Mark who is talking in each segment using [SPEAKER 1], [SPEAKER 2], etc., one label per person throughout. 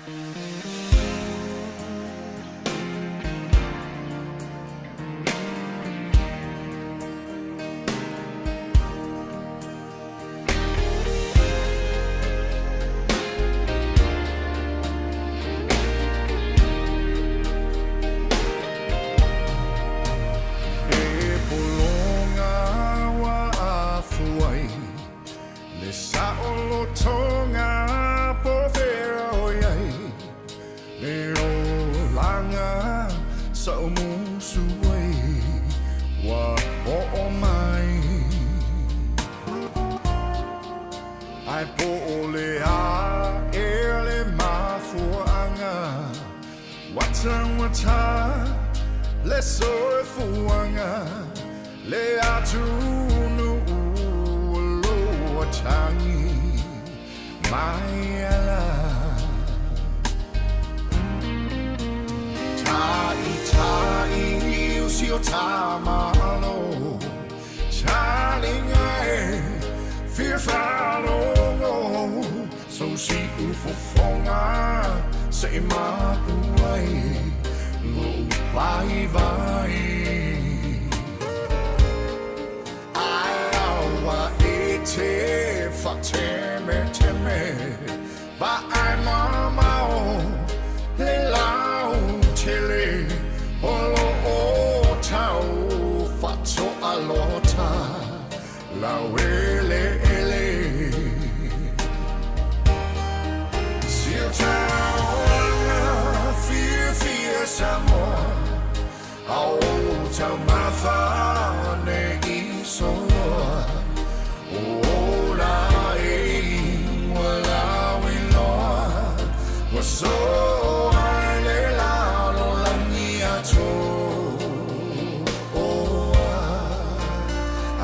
[SPEAKER 1] E pologa ua afu ai le saolotoga po fea o i ai le olaga sa ou musu ai ua oo mai. Ae po o le a ea le mafuaaga ua taugata le soifuaga, le atunuu o lo o tagi mai ala. Ta'ita'i o si o tā Malo, taaliga e fia faalogo, sou siufofoga se i mapu ai lou vaivai. Ae aua e te faatemeteme, vaai mamao le lautele o lo o tau faatoalota laueleele. Si o ta olaga fiafia Samoa, a o taumafa ne i soloa, o ola e ua lauiloa, ua soa i le lalolagi atoa.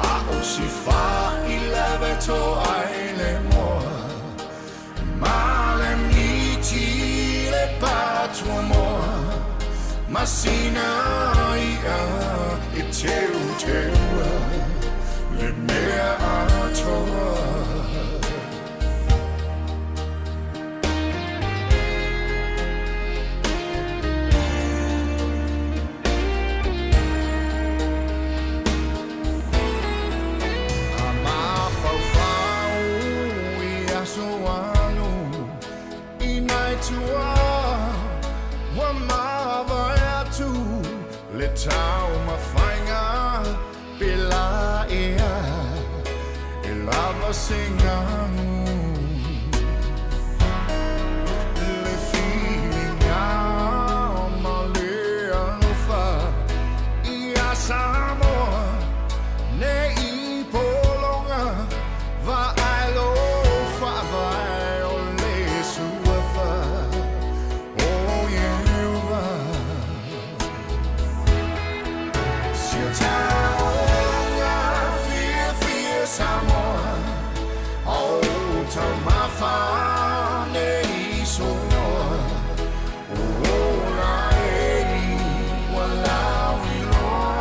[SPEAKER 1] A o si faileve toa ai le moa, ma le miti le patuamoa, ma sina i'a e teuteua le mea atoa. A mafaufau i aso alu i nai tua ua mavae atu, le taumafaiga pe lā ea e lava se galu. Le filiga ma le alofa ia Samoa ne i pologa, vaai lou faavae o le suafa o Ieova. Si o ta olaga fiafia Samoa, a o taumafa ne i soloa, o ola e ua lauiloa,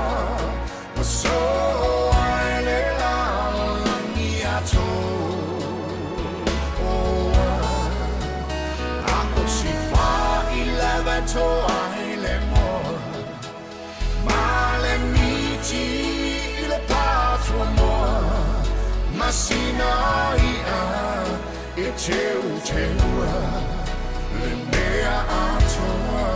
[SPEAKER 1] ua soa i le lalolagi atoa. A o si faileve toa ai le moa, ma le miti i le patuamoa, ma sina i'a e teuteua le mea atoa.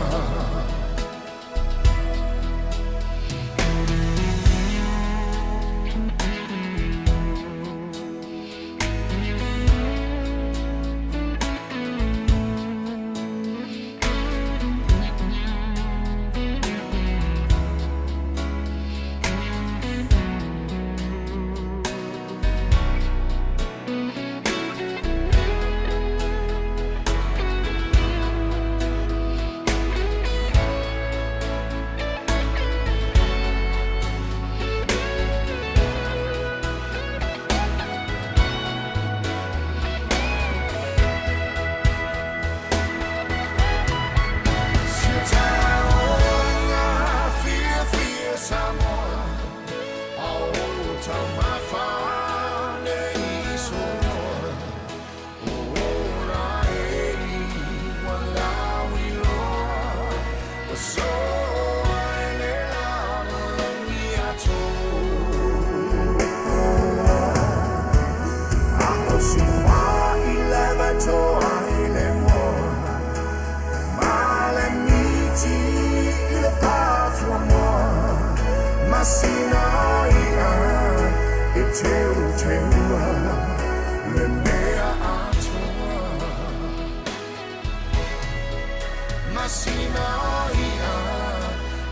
[SPEAKER 1] sina i'a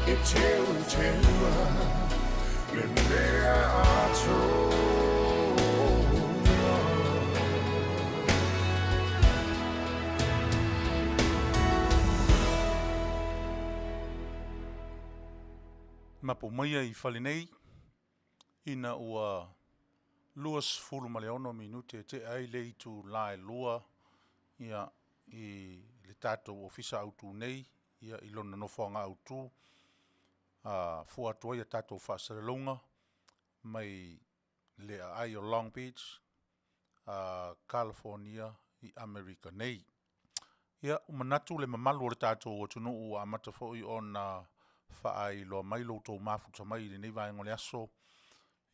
[SPEAKER 1] e teuteua le mea atoa.
[SPEAKER 2] Mapu maia i fale nei ina ua 26 minute e tea ai le itula e 2 i le tatou Ofisa Autu nei i lona nofoaga autu, fua atu ai a tatou faasalalauga mai le aai o Long Beach, Kalifonia i Amerika nei. Ia, ua manatu le mamalu o le tatou atunuu ua amata foi ona faailoa mai lo outou mafuta mai i lenei vaega o le aso,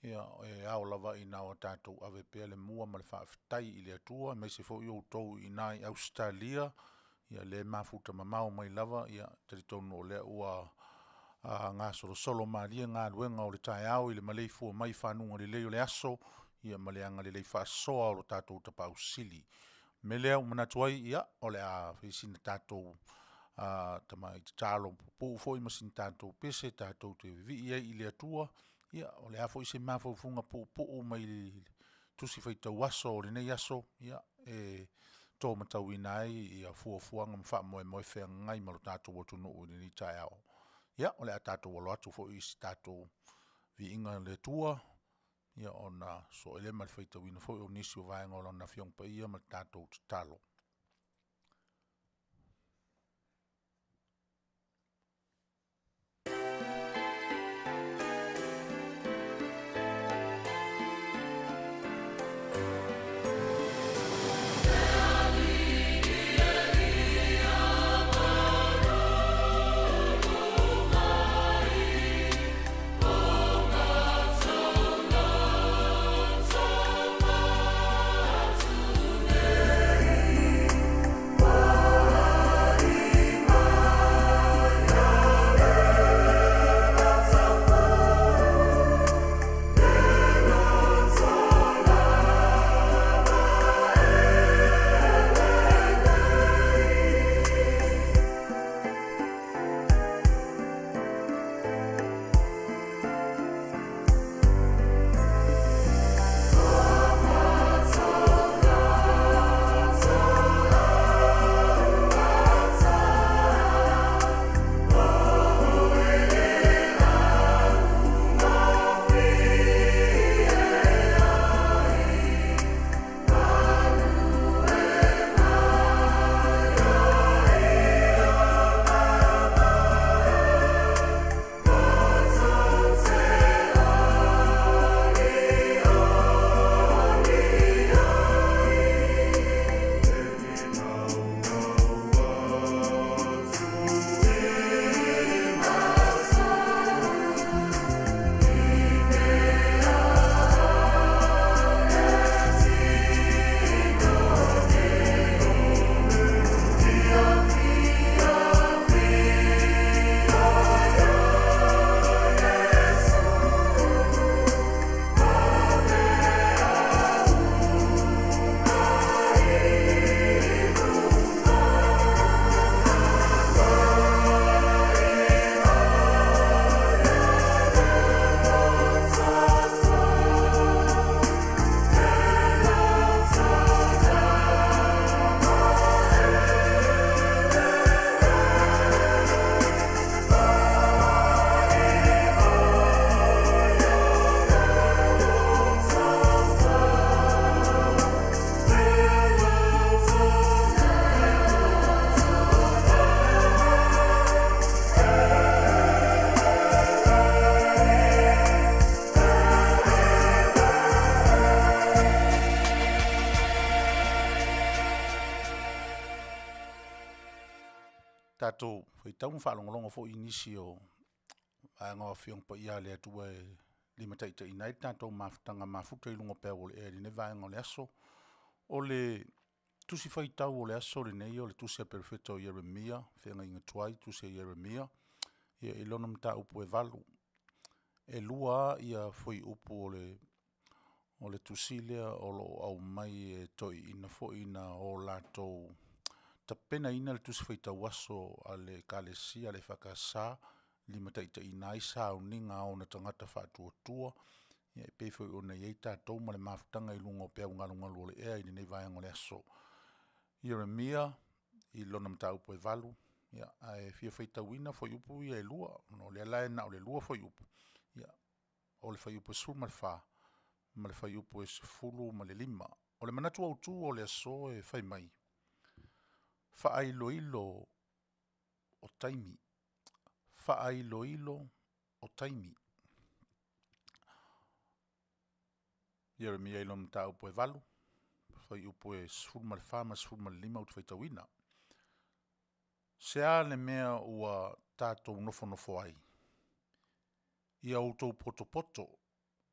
[SPEAKER 2] ia e ao lava ina tatou ave pea le mua ma le faafetai i le Atua aemaise foi outou i ina i Ausetalia, lea e mafuta mamao mai lava. E talitonu o lea ua gasolosolo malie galuega o le taeao i le maleifua mai i faguga lelei o le aso ma le agalelei faasoa o lo tatou Tapaau Sili. O le mea lea ua manatu ai, ia, o le a fai sina tatou tamai tatalo puupuu foi ma sina tatou pese tatou te vivii ai i le Atua. O le a foi se mafaufauga puupuu mai le Tusi Faitau Aso o lenei aso, e taumatauina ai fuafuaga ma faamoemoe feagai ma lo tatou atunuu i lenei taeao. Ia, o le a tatou alo atu foi i se tatou viiga i le Atua ona sosoo ai lea ma le faitauina foi o nisi o vaega o Lana Afioga Paia ma le tatou tatalo. Tatou faitau ma faalogologo foi i nisi o vaega o Afioga Paia a le Atua e limataitaiina ai le tatou mafutaga mafuta i luga o peau o le ea i lenei vaega o le aso. O le Tusi Faitau o le aso lenei o le tusi a le Perofeta o Ieremia, feagaiga tuai, tusi a Ieremia i lona mataupu e 8. E 2 lava fuaiupu o le tusi lea o lo o aumai e toeaiina foi na o latou tapenaina le Tusi Faitau Aso a le Ekalesia a le EFKS e limataitaiina ai sauniga a ona tagata faatuatua, ia e pei foi ona i ai tatou ma le mafutaga i luga o peau galugalu o le ea i lenei vaega o le aso. Ieremia i lona mataupu e 8, ia ae fia faitauina fuaiupu ia e 2 ona o lea la na o le 2 fuaiupu, ia o le fuaiupu e 14 ma le fuaiupu e 15. O le manatu autu o le aso e fai mai, faailoilo o taimi, faailoilo o taimi. Ieremia i lona mataupu e 8 fuaiupu e 14 ma le 15 ou te faitauina. Se a le mea ua tatou nofonofo ai? Ia outou potopoto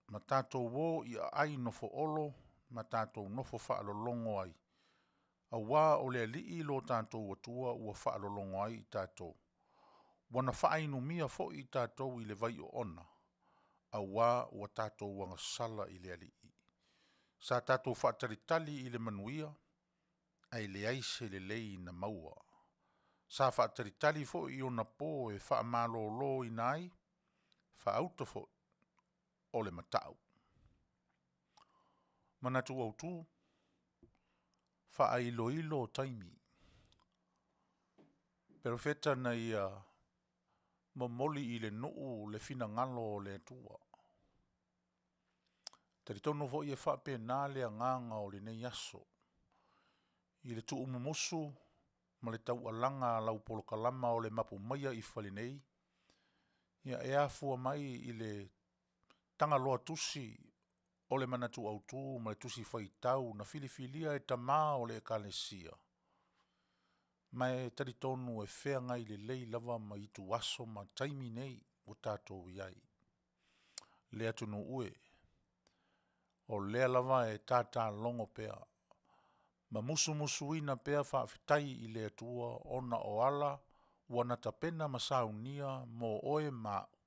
[SPEAKER 2] ma tatou o i aai nofoolo ma tatou nofo faalologo ai, aua o le Alii lo tatou Atua ua faalologo ai i tatou, ua na faainumia foi i tatou i le vai oona, aua ua tatou agasala i le Alii. Sa tatou faatalitali i le manuia, ae leai se lelei na maua. Sa faatalitali foi i onapo e faamaloloina ai, faauta foi o le matau. Manatu Autu, faailoilo taimi. Perofeta na ia momoli i le nuu le finagalo o le Atua. E talitonu foi e faapena le agaga o lenei aso, i le tuumumusu ma le taualaga a lau polokalama o le Mapu Maia i Fale nei, ia e afua mai i le Tagaloa Tusi o le Manatu Autu ma le Tusi Faitau na filifilia e tama o le Ekalesia, ma e talitonu e feagai lelei lava ma ituaso ma taimi nei ua tatou i ai. Le atunuu e, o lea lava e tatalogo pea ma musumusuina pea faafetai i le Atua ona o ala ua na tapena ma saunia mo oe ma a'u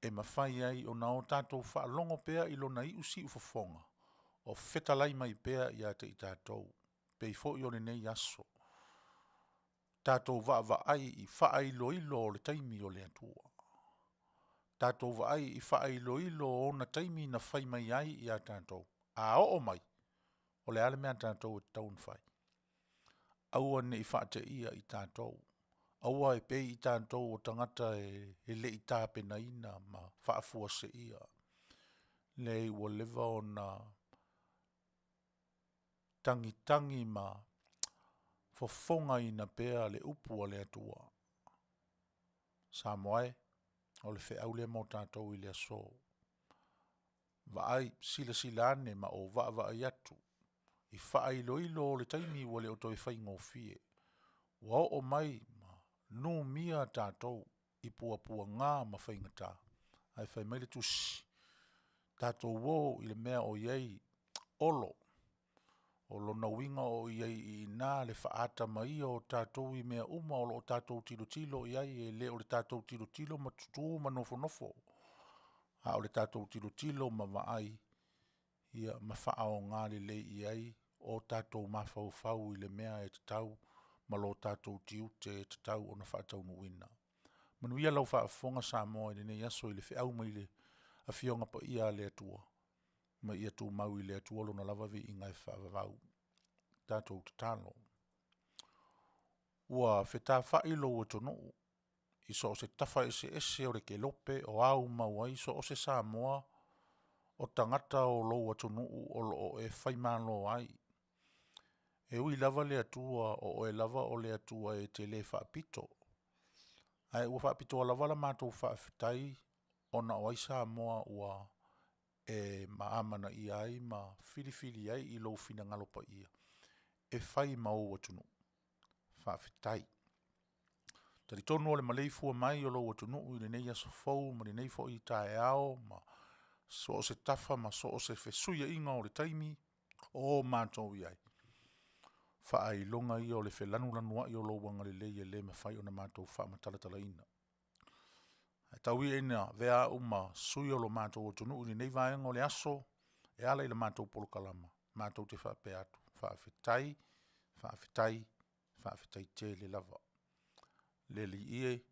[SPEAKER 2] e mafai ai ona o tatou faalogo pea i lona iu siufofoga o fetalai mai pea ia te i tatou, e pei foi o lenei aso. Tatou vaavaai i faailoilo o le taimi o le Atua, tatou vaai i faailoilo o ona taimi na fai mai ai ia tatou, a oo mai, o le a le mea a tatou e tatau ona fai? Aua ne i faateia i tatou, aua e pei o tatou o tagata e le i tapenaina ma faafuaseia. Leai ua leva ona tagitagi ma fofogaina pea le upu a le Atua. Samoa e, o le feau lea mo tatou i le aso. Vaai, silasila ane ma ou vaavaai atu i faailoilo o le taimi ua le o toe faigofie. Ua oo mai ma numia tatou i puapuaga ma faigata, ae fai mai le tusi, tatou o i le mea o i ai Olo. O lona uiga o i ai i ina le faaatamaia o tatou i mea uma o lo o tatou tilotilo i ai, e le o le tatou tilotilo ma tutu ma nofonofo, a o le tatou tilotilo ma vaai ma faaaoga lelei i ai o tatou mafaufau i le mea e tatau ma lo tatou tiute e tatau ona faataunuuina. Manuia lau faafofoga Samoa i lenei aso i le feau mai le Afioga Paia a le Atua, ma ia tumau i le Atua Lona lava viiga e faavavau. Tatou tatalo. Ua fetafai lou atunuu i so o se tafa eseese o le kelope o aumau ai so o se Samoa o tagata o lou atunuu o lo o e faimalo ai. E ui lava le Atua o oe lava o le Atua e te le faapito, ae ua faapitoa lava la matou faafetai ona o ai Samoa ua e amanaia ai ma filifili ai i lou finagalo paia e fai ma ou atunuu. Faafetai. E talitonu o le maleifua mai o lou atunuu i lenei aso fou ma lenei foi taeao ma so o se tafa ma so o se fesuiaiga o le taimi o matou i ai, faailoga ia o le felanulanuai o lou agalelei e le mafai ona matou faamatalatalaina. Ae tau ia ina avea au ma sui o lo matou atunuu i lenei vaega o le aso e ala i la matou polokalama, matou te faapea atu, faafetai, faafetai, Faafetai tele lava. Le Alii e,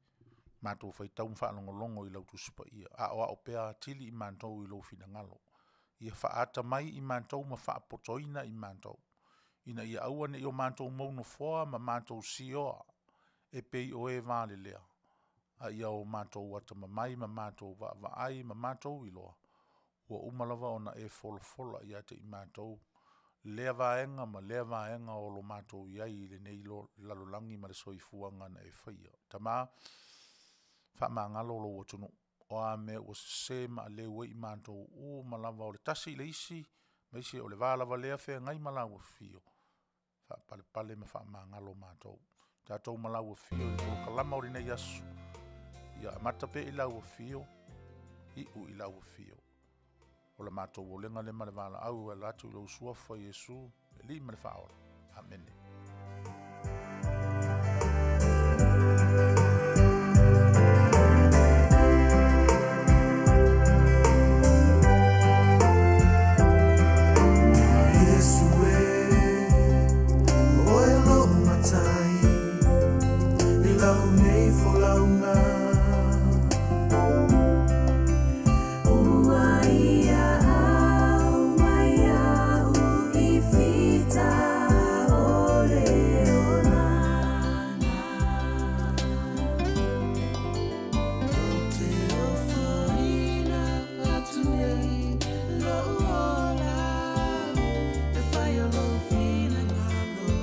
[SPEAKER 2] matou faitau ma faalogologo i lau Tusi Paia, aoao pea atili i matou i lou finagalo. Ia faaata mai i matou ma faapotoina i matou, ina ia aua ne i o matou mounofoa ma matou sioa e pei o e valelea, a ia o matou atamamai ma matou vaavaai ma matou iloa, ua uma lava ona e folafola ia te i matou lea vaega ma lea vaega o lo matou i ai i lenei lalolagi ma le soifuaga na e faia. Tama, faamagalo lou atunuu, o a mea ua sese ma aleu ai i matou uma lava o le tasi i le isi, aemaise o le va lava lea feagai ma lau Afio, faapalepale ma faamagalo matou. Tatou ma lau Afio i le polokalama o lenei aso, ia amata pea i lau Afio, iu i lau Afio. O le matou olega lea ma le valaau e ala atu i lou Suafa Iesu, le Alii ma le Faaola. Amene.
[SPEAKER 1] Iesu e, oe lou matai, i lau nei folauga. Ua ia au mai au i fita o le olaga. Ou te ofoina atu nei lou ola e fai o lou finagalo.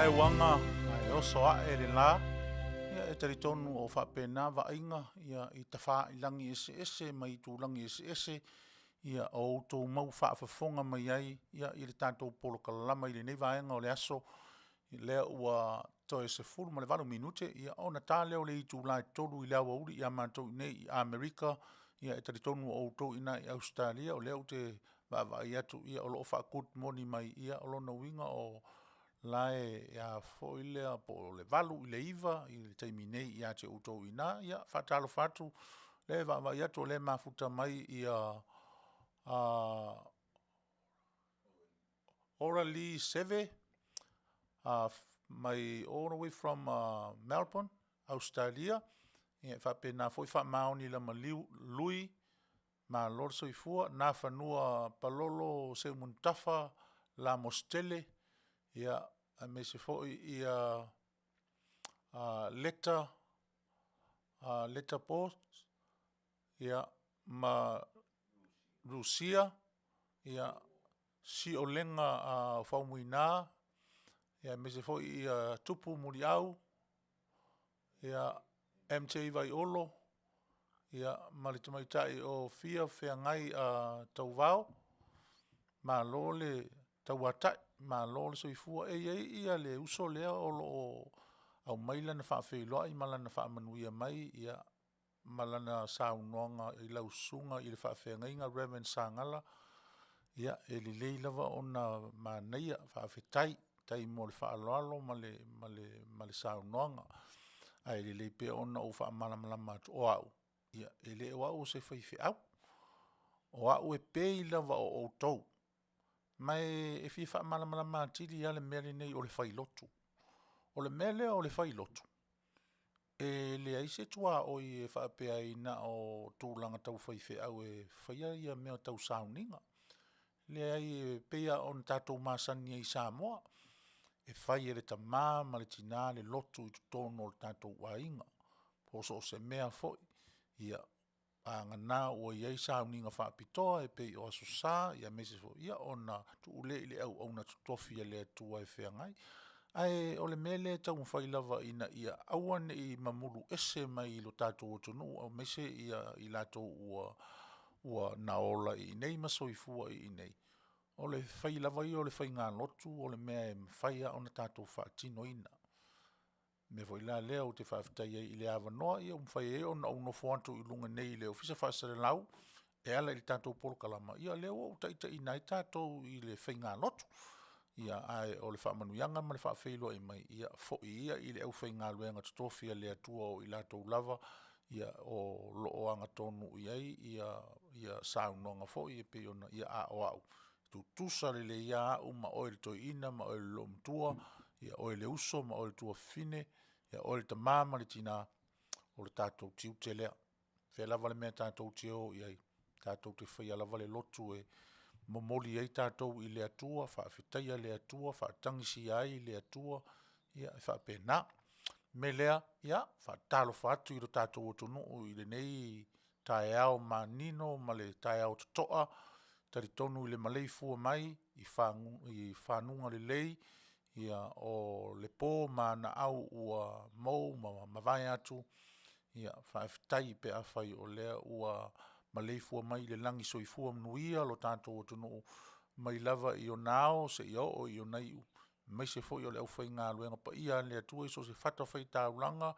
[SPEAKER 2] ae uaga ae oso ae le la, ia e talitonu o faapena vaaiga ia i tafailagi eseese ma itulagi eseese ia o outou mau faafofoga mai ai ia i le tatou polokalama i lenei vaega o le aso, lea ua toe 18 minute ona ta lea o le itula e 3:00 i le aoauli ia matou i inei i Amerika. Ia e talitonu o outou i ina i Ausetalia, o lea ou te vaavaai atu o lo o faa-good morning mai, ia o lona uiga o la e a foi lea po o le 8:00 i le 9:00 i le taimi nei ia te outou i ina. Ia e faatalofa atu, o lea e vaavaai atu o lea e mafuta mai Oralee Seve mai all the way from Melbourne, Ausetalia. E faapena foi Faamaoni Lamaliu Lui, malo le soifua. Nafanua Palolo Seumanutafa Lamositele, aemaise foi Leta Leta Paul ma Rusia, Siolega Faumuina, aemaise foi Tupu Muliau, MJ Vaiolo ma le tamaitai o Fia Feagai Tauvao, malo le tauatai, malo le soifua. E i ai le uso lea o lo o aumai lana faafeiloai ma lana faamanuia mai ma lana saunoaga i lau susuga i le faafeagaiga Reverend Sagala. Ia, e lelei lava ona manaia, faafetai. Faafetai mo le faaaloalo ma le saunoaga. Ae lelei pea ona ou faamalamalama atu, o au, e le o au o se faifeau, o au e pei lava o outou. Ma e fia faamalamalama atili lava le mea lenei o le failotu. O le mea lea o le failotu, e leai se tuaoi e faapea ai na o tulaga tau faifeau e faia mea tau sauniga. Leai, e pei lava ona tatou masani ai i Samoa, e fai e le tama ma le tina le lotu i totonu o le tatou aiga, po o so o se mea foi. Ia, vagana ua i ai sauniga faapitoa e pei o Aso Sa aemaise foi ona tuu lea i le auauna totofi a le Atua e feagai. Ae o le mea lea e taumafai lava ina ia aua ne i mamulu ese mai lo tatou atunuu aemaise i latou ua na ola i inei ma soifua i inei, o le fai lava ia o le faigalotu o le mea e mafai lava ona tatou faatinoina. O le mea foi la lea ou te faafetai ai i le avanoa ua mafai ai ona ou nofo atu i luga nei i le Ofisa Faasalalau e ala i le tatou polokalama, ia o lea ua ou taitaiina ai tatou i le faigalotu. Ae o le faamanuiaga ma le faafeiloai mai, ia foi ia i le aufaigaluega totofi a le Atua o i latou lava o lo o agatonu i ai saunoaga foi e pei ona… A o au, e tutusa lelei lava au ma oe le toeaina ma oe le loomatua, oe le uso ma oe le tuafafine, oe le tama ma le tina, o le tatou tiute lea. O fea lava le mea tatou te o i ai, tatou te faia lava le lotu e momoli ai tatou i le Atua, faafetaia le Atua, faatagisia ai le Atua, ia e faapena. O le mea lea, e faatalofa atu i lo tatou atunuu i lenei taeao manino ma le taeao totoa, e talitonu i le maleifua mai i faguga lelei o le po ma ana au ua mou ma mavae atu. Faafetai pe afai o lea ua maleifua mai i le lagi soifua manuia lo tatou atunuu mai lava i ona ao seia oo i ona iu, aemaise foi o le aufaigaluega paia a le Atua i so o se fatafaitaulaga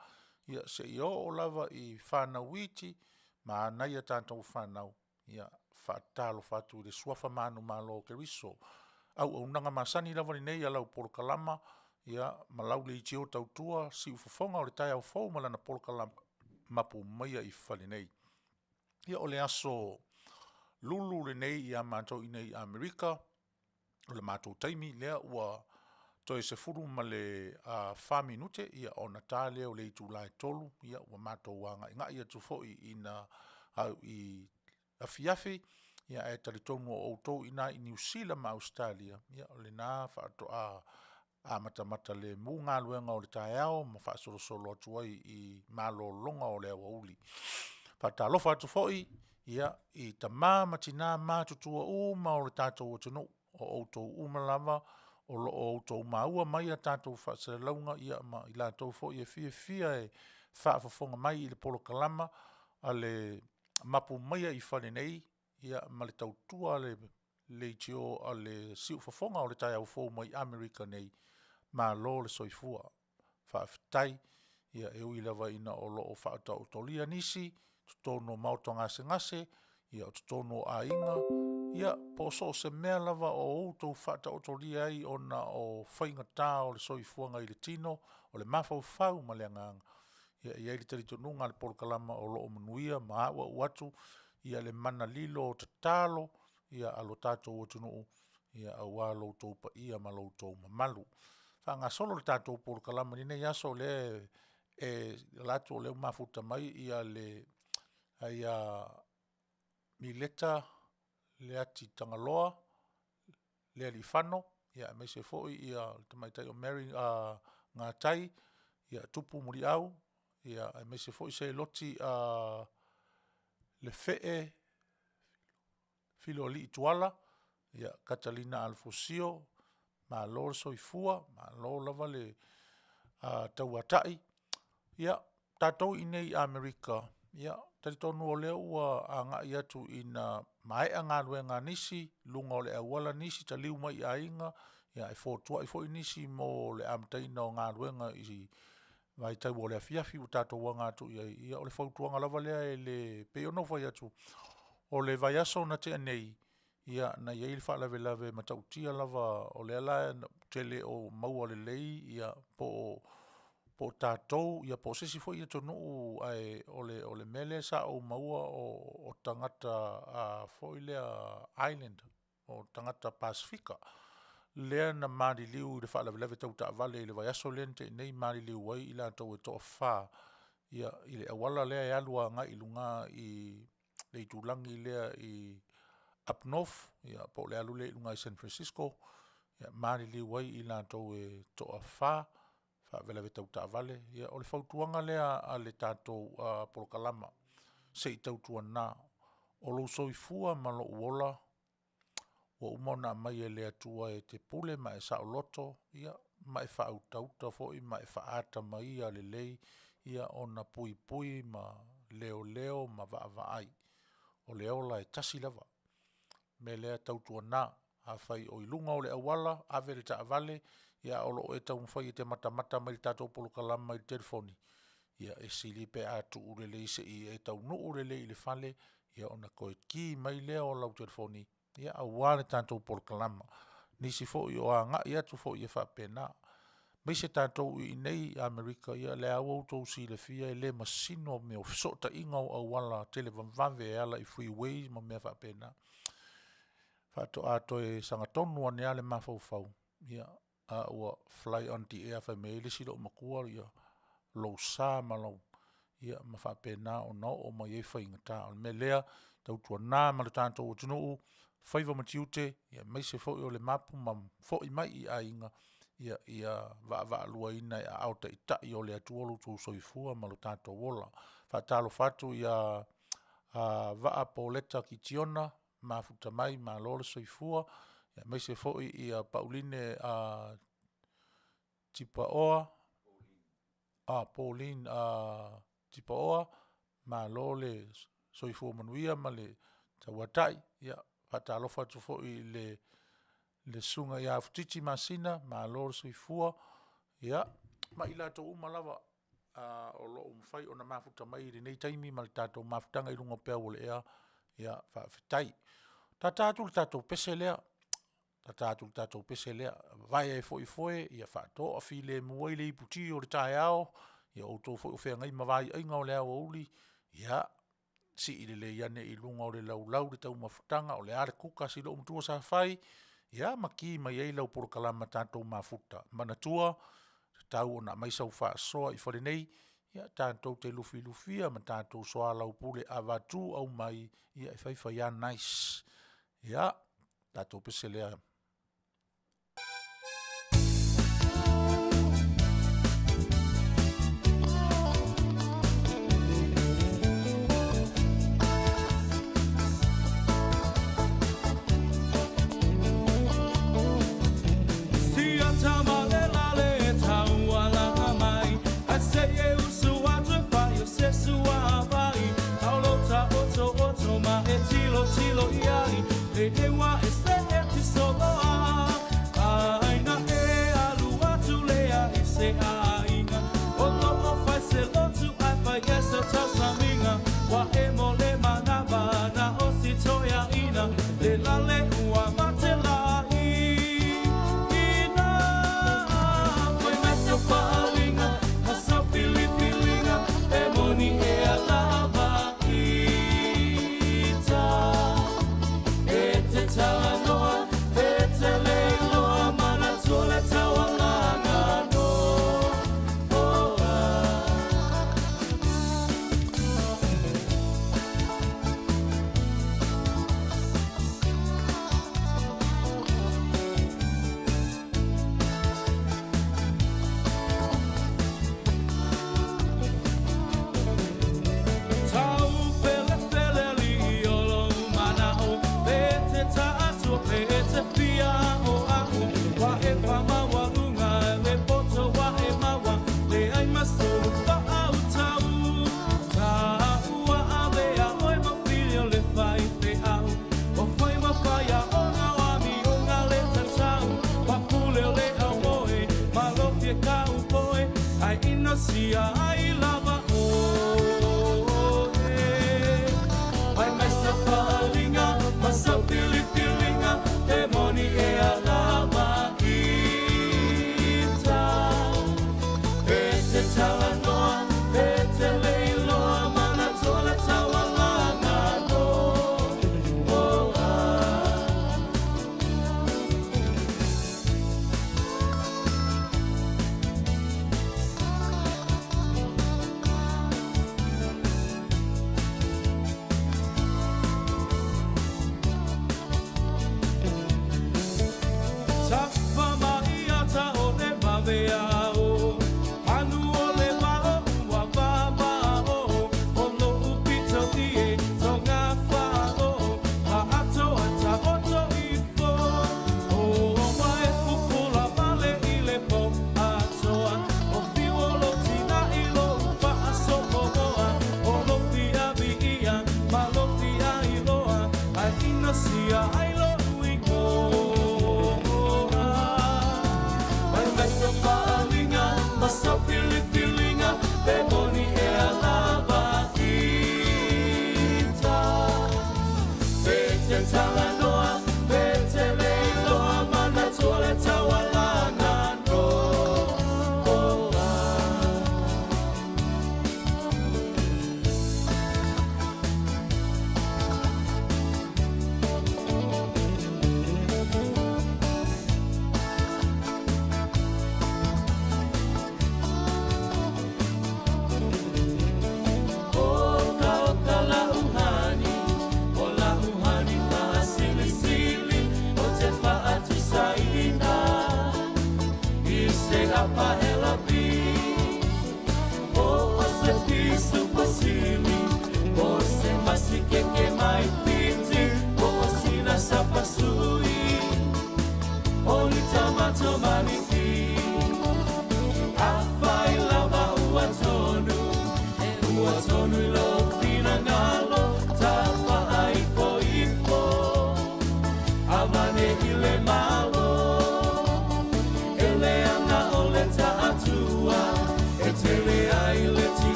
[SPEAKER 2] seia oo lava i fanau iti ma nai a tatou fanau. Ia, e faatalofa atu i le suafa manumalo o Keriso. O auaunaga masani lava lenei a lau polokalama ma lau leitio tautua siufofoga o le taeao fou ma lana polokalama Mapu Maia i Fale Nei. Ia o le aso Lulu lenei ia matou i inei i Amerika, o le matou taimi lea ua toe 14 minute ona ta lea o le itula e 3:00, ua matou agaigai atu foi ina i afiafi, ae talitonu o outou i ina i Niu Sila ma Ausetalia, o lena faatoa amatamata lemu galuega o le taeao ma faasolosolo atu ai i malologa o le aoauli. Faatalofa atu foi i tama ma tina matutua uma o le tatou atunuu, o outou uma lava o lo o outou maua mai a tatou faasalalauga, ia ma i latou foi e fiafia e faafofoga mai i le polokalama a le Mapu Maia i Fale Nei, ia ma le tautua a le leitio a le Siufofoga o le Taeao Fou mai Amerika nei, malo le soifua. Faafetai. Ia e ui lava ina o lo o faataotolia nisi i totonu o maota gasegase, ia o totonu o aiga, ia po o so o se mea lava o outou faataotolia ai ona o faigata o le soifuaga i le tino, o le mafaufau ma le agaga, ia e i ai le talitonuga a le polokalama o lo o manuia ma auau atu ia le mana lilo o tatalo ia a lo tatou atunuu aua lo outou paia ma lo outou mamalu. Faagasolo le tatou polokalama i lenei aso o lea e ala atu o lea ua mafuta mai le aya Mileta Leati Tagaloa Lealiifano, aemaise foi le tamaitai o Mary Gatai Tupu Muliau, aemaise foi Seloti Lefee Filoalii Tuala, Katalina Alefosio, malo le soifua, malo lava le tauatai. Ia, tatou i inei i Amerika, e talitonu o lea ua agai atu ina maea galuega a nisi, luga o le auala nisi taliu mai i aiga, ae fotuai foi nisi mo le amataina o galuega i vaitau o le afiafi ua tatou aga atu i ai. Ia o le fautuaga lava lea e le… E pei ona ou fai atu, o le vaiaso na tea nei, ia na i ai le faalavelave matautia lava, o lea la ou te le o maua lelei po o tatou po o se isi foi atunuu, ae o le mea lea sa ou maua o tagata foi lea Islander, o tagata Pasefika lea na maliliu i le faalavelave tau taavale i le vaiaso lea na tea nei maliliu ai i latou e toafa i le auala lea e alu agai i luga i le itulagi lea i up North po o le alu lea i luga i San Fransisco, maliliu ai i latou e toafa i faalavelave tau taavale. Ia o le fautuaga lea a le tatou polokalama, se i tautuana, o lou soifua ma lou ola ua uma ona aumai e le Atua e te pule ma e saoloto ma e faautauta foi ma e faaatamaia lelei ona puipui ma leoleo ma vaavaai. O le ola e tasi lava. O le mea lea tautuana, afai o i luga o le auala, ave le taavale a o lo o e taumafai e te matamata mai i le tatou polokalama i le telefoni, ia e sili pe a tuu lelei se i e taunuu lelei i le fale ona toe ki mai lea o lau telefoni aua le tatou polokalama. O nisi foi o agai atu foi e faapena, aemaise tatou i inei i Amerika, ia o lea lava ua outou silafia e le masino mea o fesootaiga o auala televavave e ala i freeways ma mea faapena. Faatoa toe sagatonu ane lava le mafaufau, a ua fly on the air fai mai ai le isi loomatua lou sa ma lau… ia ma faapena ona oo mai ai faigata. O le mea lea, tautuana ma lo tatou atunuu, faiva ma tiute, aemaise foi o le mapu ma foi mai i aiga, ia vaavaaluaina i aao taitai o le Atua lo outou soifua ma lo tatou ola. E faatalofa atu ia Vaa Pauleta Kitiona, mafuta mai malo le soifua, aemaise foi Pauline Tipaoa Pauline Tipaoa, malo le soifua manuia ma le tauatai. E faatalofa atu foi i le susuga ia Futiti Masina, malo le soifua, ia ma i latou uma lava o lo o mafai ona mafuta mai i lenei taimi ma le tatou mafutaga i luga o peau o le ea, ia faafetai. Tata atu le tatou pese lea, tata atu le tatou pese lea, vavae ai foi foe, faatoafilemu ai le iputi o le taeao, o outou foi o feagai ma vaiaiga o le aoauli, ia sii lelei ane i luga o le laulau le taumafataga, o le a le kuka a si loomatua sa fai, ia ma ki mai ai lau polokalama tatou mafuta. Manatua, e tatau ona aumai sau faasoa i fale nei tatou te lufilufia ma tatou soalaupule, avatu aumai, ia e fai fai lava nice. Ia, tatou pese lea.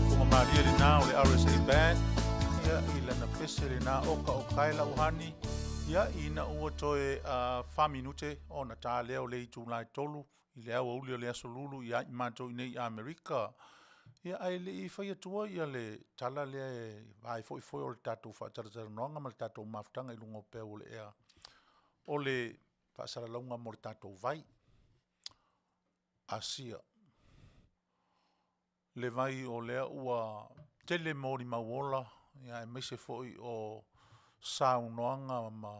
[SPEAKER 2] Fofoga malie lena o le RSA Band, ia i lana pese lena oka o kae lau hani, ia ina ua toe uh, 4 minute ona ta lea o le itula e tolu i le aoauli o le aso lulu ia i matou i nei i Amerika. Ia ae le i fai atua ia le tala lea e vae foefoe o le tatou faatalatalanoaga ma le tatou mafutaga i luga o peau o le ea, o le faasalalauga mo le tatou vai. Asia. le vai o lea ua tele molimau ola, ia aemaise foi o saunoaga ma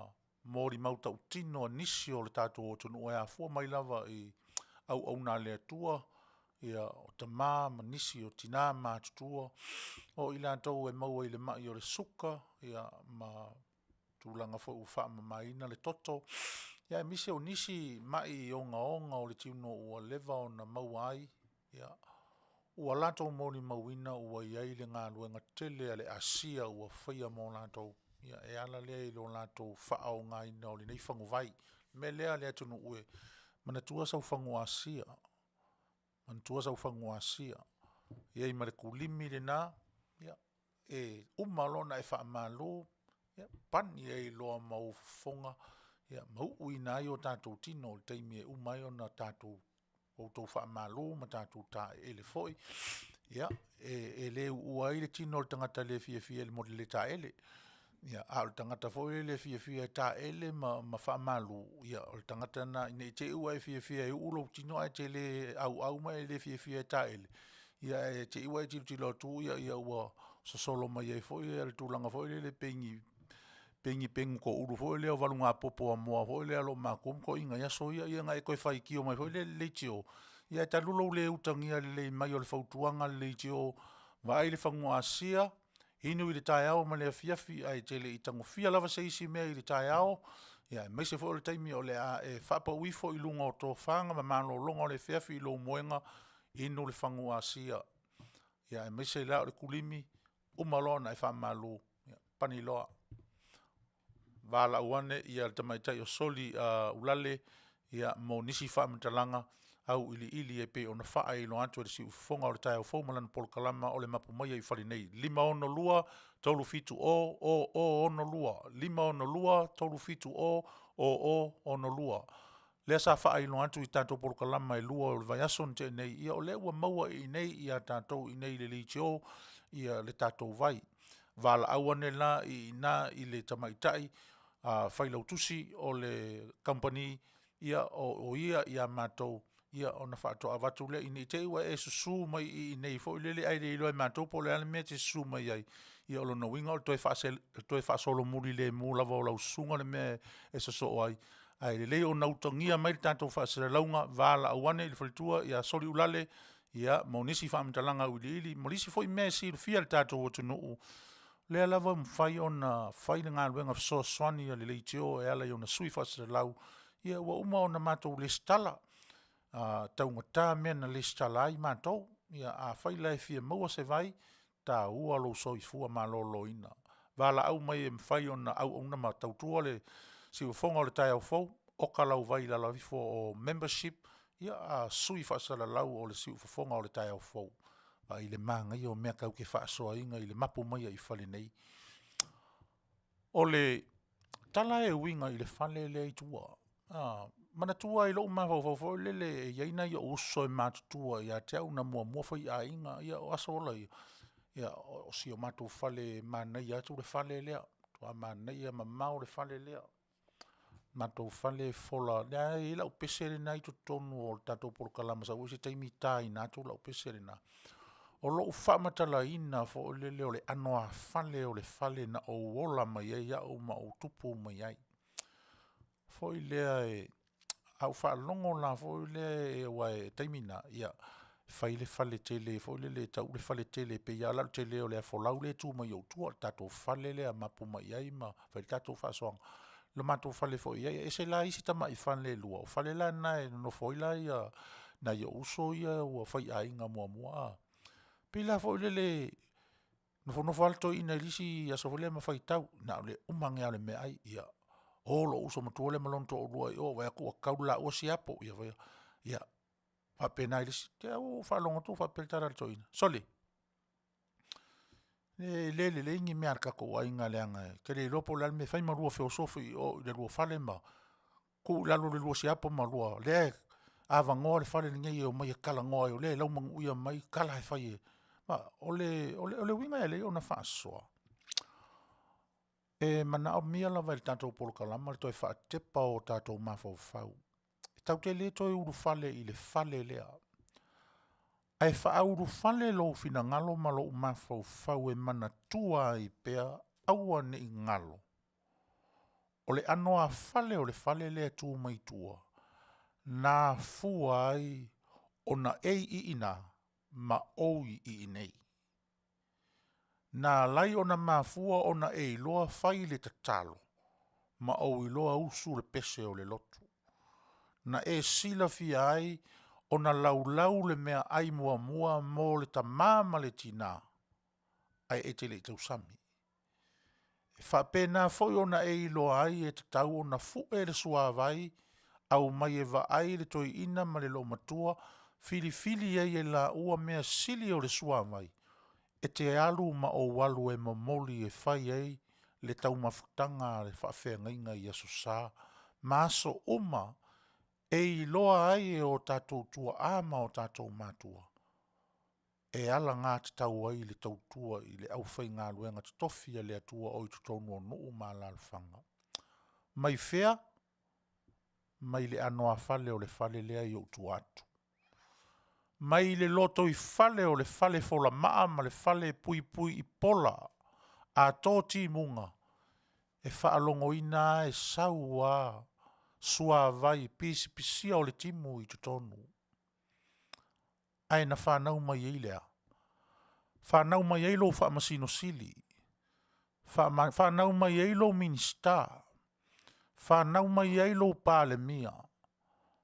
[SPEAKER 2] molimau tautino a nisi o le tatou atunuu e afua mai lava i auauna a le Atua, ia o tama ma nisi o tina matutua, o i latou e maua i le mai o le suka, ia ma tulaga foi ua faamamaina le toto, ia aemaise o nisi mai ogaoga o le tino ua leva ona maua ai, ia ua latou molimauina ua i ai le galuega tele a le asia ua faia mo latou, ia e ala lea i lo latou faaaogaina o lenei faguvai. O le mea lea le atunuu e, manatua sau fagu asia, manatua sau fagu asia, i ai ma le kulimi lena, ia, e uma loa ona e faamalu, ia pani ai loa ma ou fofoga ma uuina ai o tatou tino i le taimi e uma ai ona outou faamalu ma tatou taeele foi. Ia, e le uua ai le tino o le tagata le fiafia mo le le taeele. Ia, a o le tagata foi lele e fiafia e taeele ma faamalu, ia o le tagata lena ina ne i te i ua e fiafia e uu lou tino ae te le auau ma e le fiafia e taeele, ia ae te i ua e tilotilo atu ua sosolo mai ai foi le tulaga foi lele pei ni pegu toulu foi lea o valugapopo amoa foi lea a oloomatua ma toeaiina i aso ia, ia ona e toe faitio mai foi lea i le leitio, ae talu lou le utagia lelei mai o le fautuaga a le leitio, vaai le fagu asia, inu i le taeao ma le afiafi ae te le i tagofia lava se isi mea i le taeao, aemaise foi o le taimi o le a e faapau ifo i luga o tofaga ma malologa o le afiafi i lou moega, inu le fagu asia. Ia aemaise la o le kulimi, uma loa ona e faamalu, pani loa, valaau ane le tamaitai o Soli Ulale mo nisi faamatalaga auiliili e pei ona faailoa atu e le Siufofoga o le taeao fou ma lana polokalama o le Mapu Maia i Fale nei. 562 370 0062, 562 370 0062. Lea sa faailoa atu i tatou polokalama e 2 o le vaiaso na tea nei, ia o lea ua maua i inei ia tatou i inei i le leitio le tatou vai. Valaau ane la i ina i le tamaitai failautusi o le kamupani o ia ia matou ona faatoa avatu lea, ina ne i te i ua e susu mai i inei foi lele ae le iloa e matou po o le a le mea e te susu mai ai, ia o lona uiga o le toe faasolomuli lemu lava o lau susuga le mea e sosoo ai. Ae lelei ona utagia mai le tatou faasalalauga, valaau ane i le faletua ia Soliulale mo nisi faamatalaga auiliili ma nisi foi mea e silafia e le tatou atunuu, lea lava e mafai ona fai le galuega fesoasoani a le leitio e ala i ona sui faasalalau. Ia ua uma ona matou resitala, taugata mea na resitala ai matou. Ia afai la e fia maua se vai, taua lou soifua maloloina. Valaau mai e mafai ona auauna ma tautua le siufofoga o le taeao fou, oka lau vai i lalo ifo o membership a sui faasalalau o le siufofoga o le taeao fou. Vaai i le manaia o mea tatou te faasoaina i le mapu mai ai fale nei. O le tala e uiga i le fale lea i tua, manatua i lou mafaufau foi lele e i ai nai ou uso e matutua ia te au na muamua faiaiga, ia o aso ola ia, ia o si o matou fale e manaia atu le fale lea, matua manaia mamao le fale lea. Matou fale e fola, lea e i ai lau pese lena e i totonu o le tatou polokalame sau foi se taimi taina atu lau pese lena. O lou faamatalaina foi lele o le anoāfale o le fale na ou ola mai ai au ma ou tupu mai ai. Foi lea a ou faalogo la foi lea aua o le taimi lena, e fai le faletele foi lele e tau le faletele e pei lava la o le tele o le afolau lea e tu mai i ou tua, le tatou fale lea e mapu mai ai ma fai ai le tatou faasoaga, lo matou fale foi i ai. E ese la isi tamai fale e lua, o fale la na e nonofo ai nai ou uso ia ua faiaiga muamua a. E pei la foi lele, nofonofo lava le toeaina i le isi aso foi lea ma faitau, na o le uma ane lava o le meaai. Ia, o lou uso matua lea ma lona toalua i o vaai atu ua tau le laua siapo, ia faapena i le isi. Te i lava ua ou faalogo atu ua faapea le tala a le toeaina, “Sole, e le lelei ni mea a le tatou aiga leaga e te le iloa po o le a le mea e fai ma lua feosofi i o i le lua fale ma tuu i lalo le lua siapo ma lua… O lea e avanoa le fale lenei e omai e talanoa ai o lea e laumanuia mai tala e fai e…” O le uiga e ala ai ona faasoa, e manaomia lava e le tatou polokalama le toe faatepa o tatou mafaufau. E tatou te le toe ulufale i le fale lea. Ae faaulufale lou finagalo ma lou mafaufau e manatua ai pea, aua ne i galo, o le anoāfale o le fale lea e tu mai tua, na afua ai ona ei iina ma ou iinei. Na ala ai ona mafua ona e iloa fai le tatalo ma ou iloa usu le pese o le lotu. Na e silafia ai ona laulau le meaai muamua mo le tama ma le tina ae e te le i tausami. E faapena foi ona e iloa ai e tatau ona fue le suavai aumai e vaai le toeaina ma le olomatua, filifili ai e laua mea sili o le suavai e te alu ma ou alu e momoli e fai ai le taumafataga a le faafeagaiga i Aso Sa ma aso uma e iloa ai e o tatou tuaa ma o tatou matua, e alagatatau ai le tautua i le aufaigaluega totofi a le Atua o i totonu o nuu ma alaalafaga. Mai fea? Mai le anoāfale o le fale lea i ou tua atu, mai le lotoifale o le falefola ma le falepuipuiipola a to timuga, e faalogoina lava e sau lava suavai pisipisia o le timu i totonu. Ae na fanau mai ai le a? Fanau mai ai lou Faamasino Sili, fanau mai ai lou Minisita, fanau mai ai lou Palemia,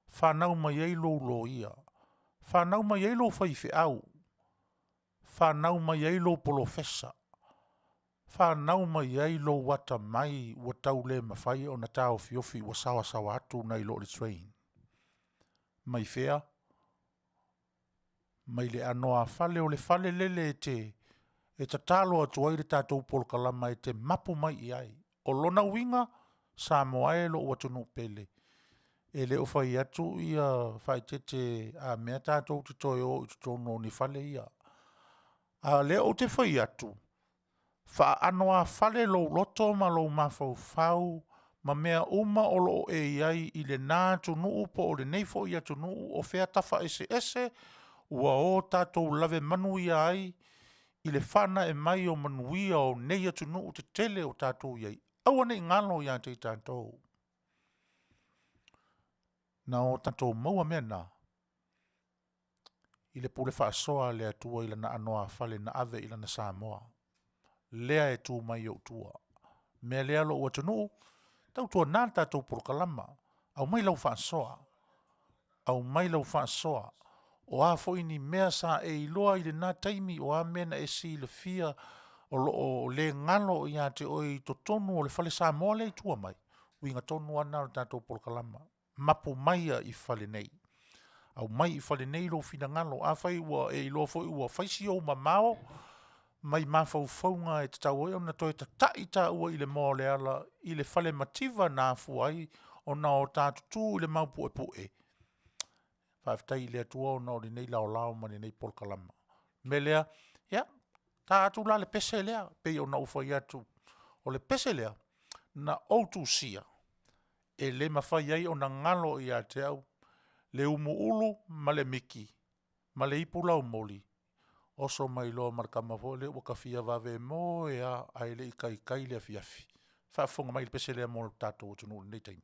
[SPEAKER 2] fanau mai ai lou Loia, fanau mai ai lou faifeau, fanau mai ai lou polofesa, fanau mai ai lou atamai ua tau le mafai ona taofiofi ua saosaoa atu nai lo le train. Mai fea? Mai le anoāfale o le fale lele e tatalo atu ai le tatou polokalama e te mapu mai i ai. O lona uiga, Samoa e lou atunuu pele, e le o fai atu faaeteete a mea tatou te toe o i totonu o ni fale ia. A o lea ou te fai atu, faaanoafale lou loto ma lou mafaufau ma mea uma o lo o e i ai i lena atunuu po o lenei foi atunuu, o fea tafa eseese ua o tatou lavemanuia ai i le faanae mai o manuia o nei atunuu tetele o tatou i ai, aua ne i galo ia te i tatou, na o tatou maua mea na i le pule faasoa a le Atua i lana anoāfale na ave i lana Samoa, lea e tu mai i ou tua. O le mea lea lou atunuu, tautuana le tatou polokalama, aumai lau faasoa, aumai lau faasoa. O a foi ni mea sa e iloa i lena taimi, o a mea na e silafia o lo o le galo ia te oe i totonu o le fale Samoa lea i tua mai, uiga tonu lava lena o le tatou polokalama, mapu maia i fale nei. Aumai i fale nei lou finagalo, afai ua e iloa foi ua fai si ou mamao mai mafaufauga e tatau ai ona toe tatai taua i le moa o le ala i le fale mativa na afua ai ona o ta tutu i le maupuepue, faafetai i le Atua ona o lenei laolao ma lenei polokalama. O le mea lea, ia, ta atu la le pese lea pei ona ou fai atu, o le pese lea na ou tusia e le mafai ai ona galo ia te au le Umuulu ma le Miki ma le ipu laumoli, oso mai loa ma le tama foi lea ua ta fia vave moe lava ae le i taitai le afiafi. Faafofoga mai i le pese lea mo le tatou atunuu i lenei taimi.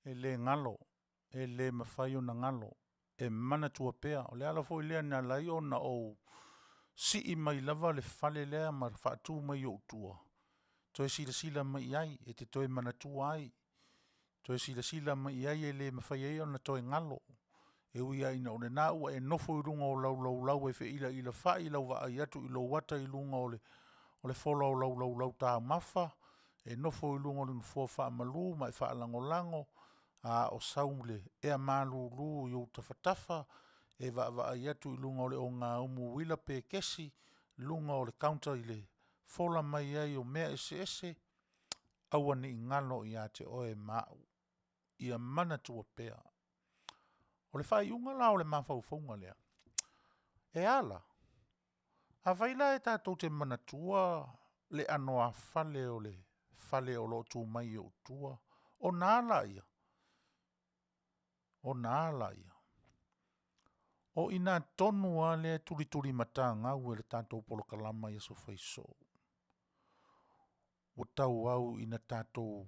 [SPEAKER 2] E le galo, e le mafai ona galo, e manatua pea. O le ala foi lea na ala ai ona ou sii mai lava le fale lea ma faatu mai i ou tua, toe silasila mai i ai, e te toe manatua ai, toe silasila mai i ai e le mafai ai ona toe galo. E ui lava ina o lena ua e nofo i luga o lau laulau e feilailafai lau vaai atu i lou ata i luga o le fola o lau laulau taumafa, e nofo i luga o le nofoa faamalu ma e faalagolago, a o sau le ea malulu i ou tafatafa, e vaavaai atu i luga o le ogaumu uila pe kesi, luga o le counter i le fola mai ai o mea eseese, aua ne i galo ia te oe ma au, ia manatua pea. O le faaiuga la o le mafaufauga lea, e a la? Afai la e tatou te manatua le anoafale o le fale o lo o tu mai i ou tua, ona a laia? Ona a laia? O i ina tonu lava lea e tulitulimatagau e le tatou polokalama i aso fai soo, ua tauau ina tatou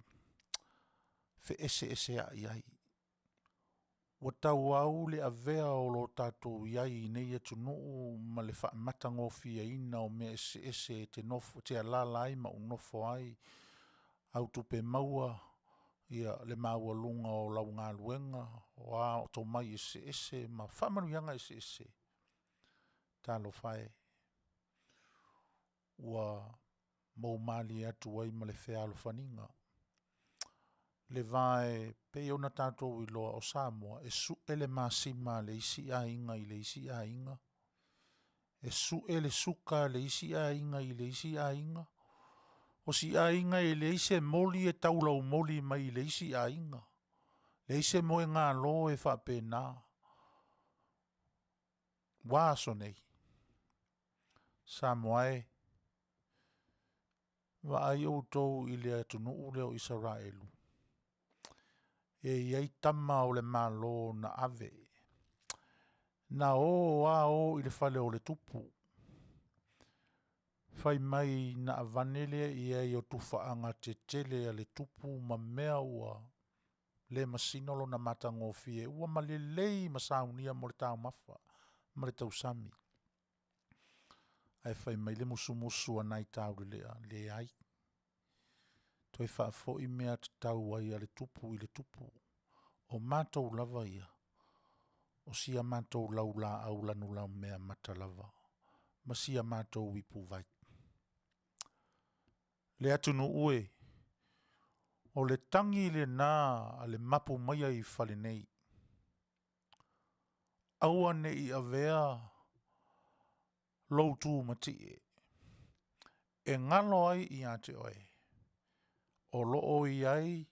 [SPEAKER 2] feeseeseai ai, ua tauau le avea o lo tatou i ai i nei atunuu ma le faamatagofieina o mea eseese e te nofo e te alaala ai ma ou nofo ai, au tupe maua, ia le maualuga o lau galuega, o a tomai eseese ma faamanuiaga eseese, talofa e, ua moumalie atu ai ma le fealofaniga le va e pei ona tatou iloa o Samoa, e sue le masima a le isi aiga i le isi aiga, e sue le suka a le isi aiga i le isi aiga, o si aiga e leai se moli e taulaumoli mai le isi aiga, leai se moegalo e faapena. Ua a aso nei? Samoa e, vaai outou i le atunuu lea o Isaraelu, e i ai tama o le Malo na ave, na o lava o i le fale o le tupu, fai mai na avane lea i ai o tufaaga tetele a le tupu ma mea ua le masino lona matagofie, ua ma lelei ma saunia mo le taumafa ma le tausami. Ae fai mai le musumusu a nai taulelea, leai, toe faafoi mea tatau ai a le tupu i le tupu. O matou lava ia, o si a matou laulaau lanulaumea mata lava ma si a matou ipuvai. Le atunuu e, o le tagi lena a le mapu mai a i fale nei, aua ne i avea lou tumatie e galo ai ia te oe, o lo o i ai.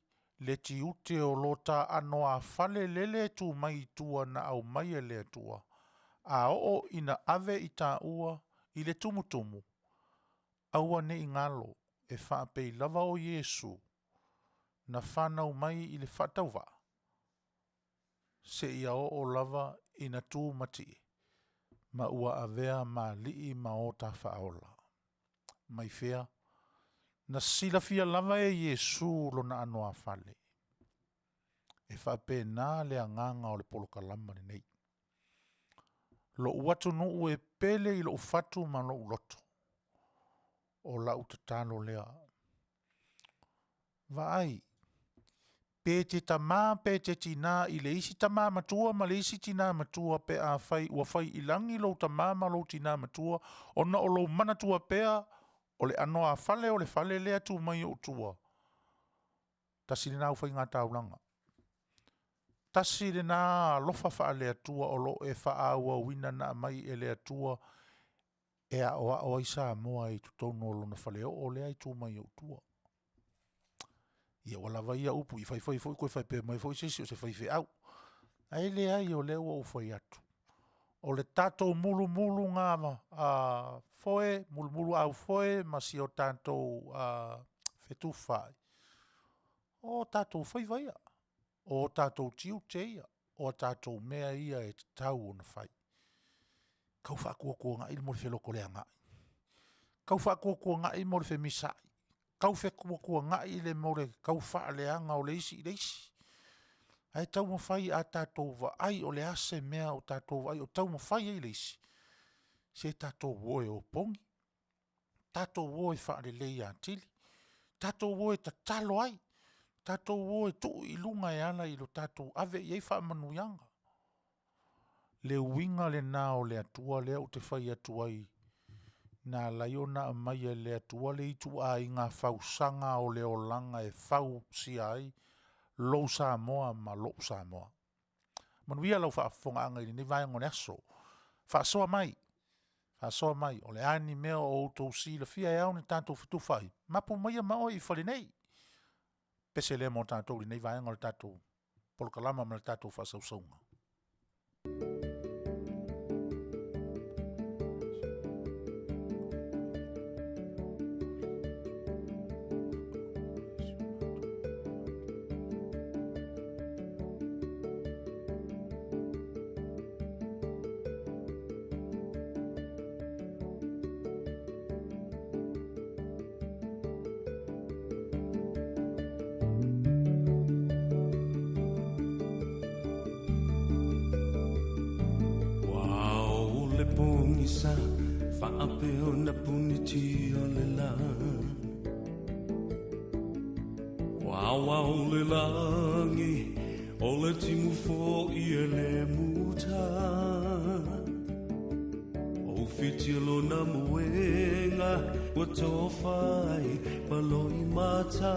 [SPEAKER 2] le tiute o lo ta anoāfale lele e tu mai i tua na aumai e le Atua, a oo ina ave i taua i le tumutumu, aua ne i galo e faapei lava o Iesu na fanau mai i le faatauvaa, seia oo lava ina tumatie, ma ua avea ma alii ma o ta faaola. Mai fea? Na silafia lava e Iesu lona anoāfale. E faapena le agaga o le polokalama lenei. Lo'u atunuu e pele i lo'u fatu ma lo'u loto, o la'u tatalo lea. Vaai, pe te tamā pe te tinā i le isi tamā matua ma le isi tinā matua pe afai ua fai i lagi lou tamā ma lou tinā matua ona o lou manatua pea o le anoāfale o le fale lea e tu mai ou tua, tasi lena au faiga taulaga, tasi lena alofa faale-Atua o lo o e faaauauina na aumai e le Atua e aoao ai Samoa i totonu o lona faleoo lea e tu mai ou tua. Ia ua lava ia upu, i fai fai foi toe faapea mai foi se isi o se faifeau. Ae leai o lea ua ou fai atu, o le tatou mulumuluga foe, mulumuluaufoe ma si o tatou fetufaai, o tatou faiva ia, o tatou tiute ia, o a tatou mea ia e tatau ona fai. Tau faatuatuanai le mea o le felotoleagai, tau faatuatuanai le mea o le femisaai, tau fetuatuanai le mea o le tau faaleaga o le isi i le isi. Ae taumafai a tatou vaai o le a se mea o tatou vaai o taumafai ai le isi, se tatou o e opogi, tatou o e faaleleia atili, tatou o e tatalo ai, tatou o e tuu i luga e ala i lo tatou ave i ai faamanuiaga. Le uiga lena o le Atua lea ou te fai atu ai, na ala ai ona aumai e le Atua le ituaiga fausaga o le olaga e fausia ai lou Samoa ma lou Samoa. Manuia lau faafofogaaga i lenei vaega o le aso. Faasoa mai, faasoa mai, o le a ni mea o outou silafia e ao ona tatou fetufaai, mapu maia ma oe i fale nei. Pese lea mo tatou i lenei vaega o le tatou polokalama ma le tatou faasausauga.
[SPEAKER 1] Ua ao le pogisa faapea ona punitia le la. Ua aoao le lagi o le timu fo'i e le muta. Ua ufitia lona moega ua tofa ai ma loimata.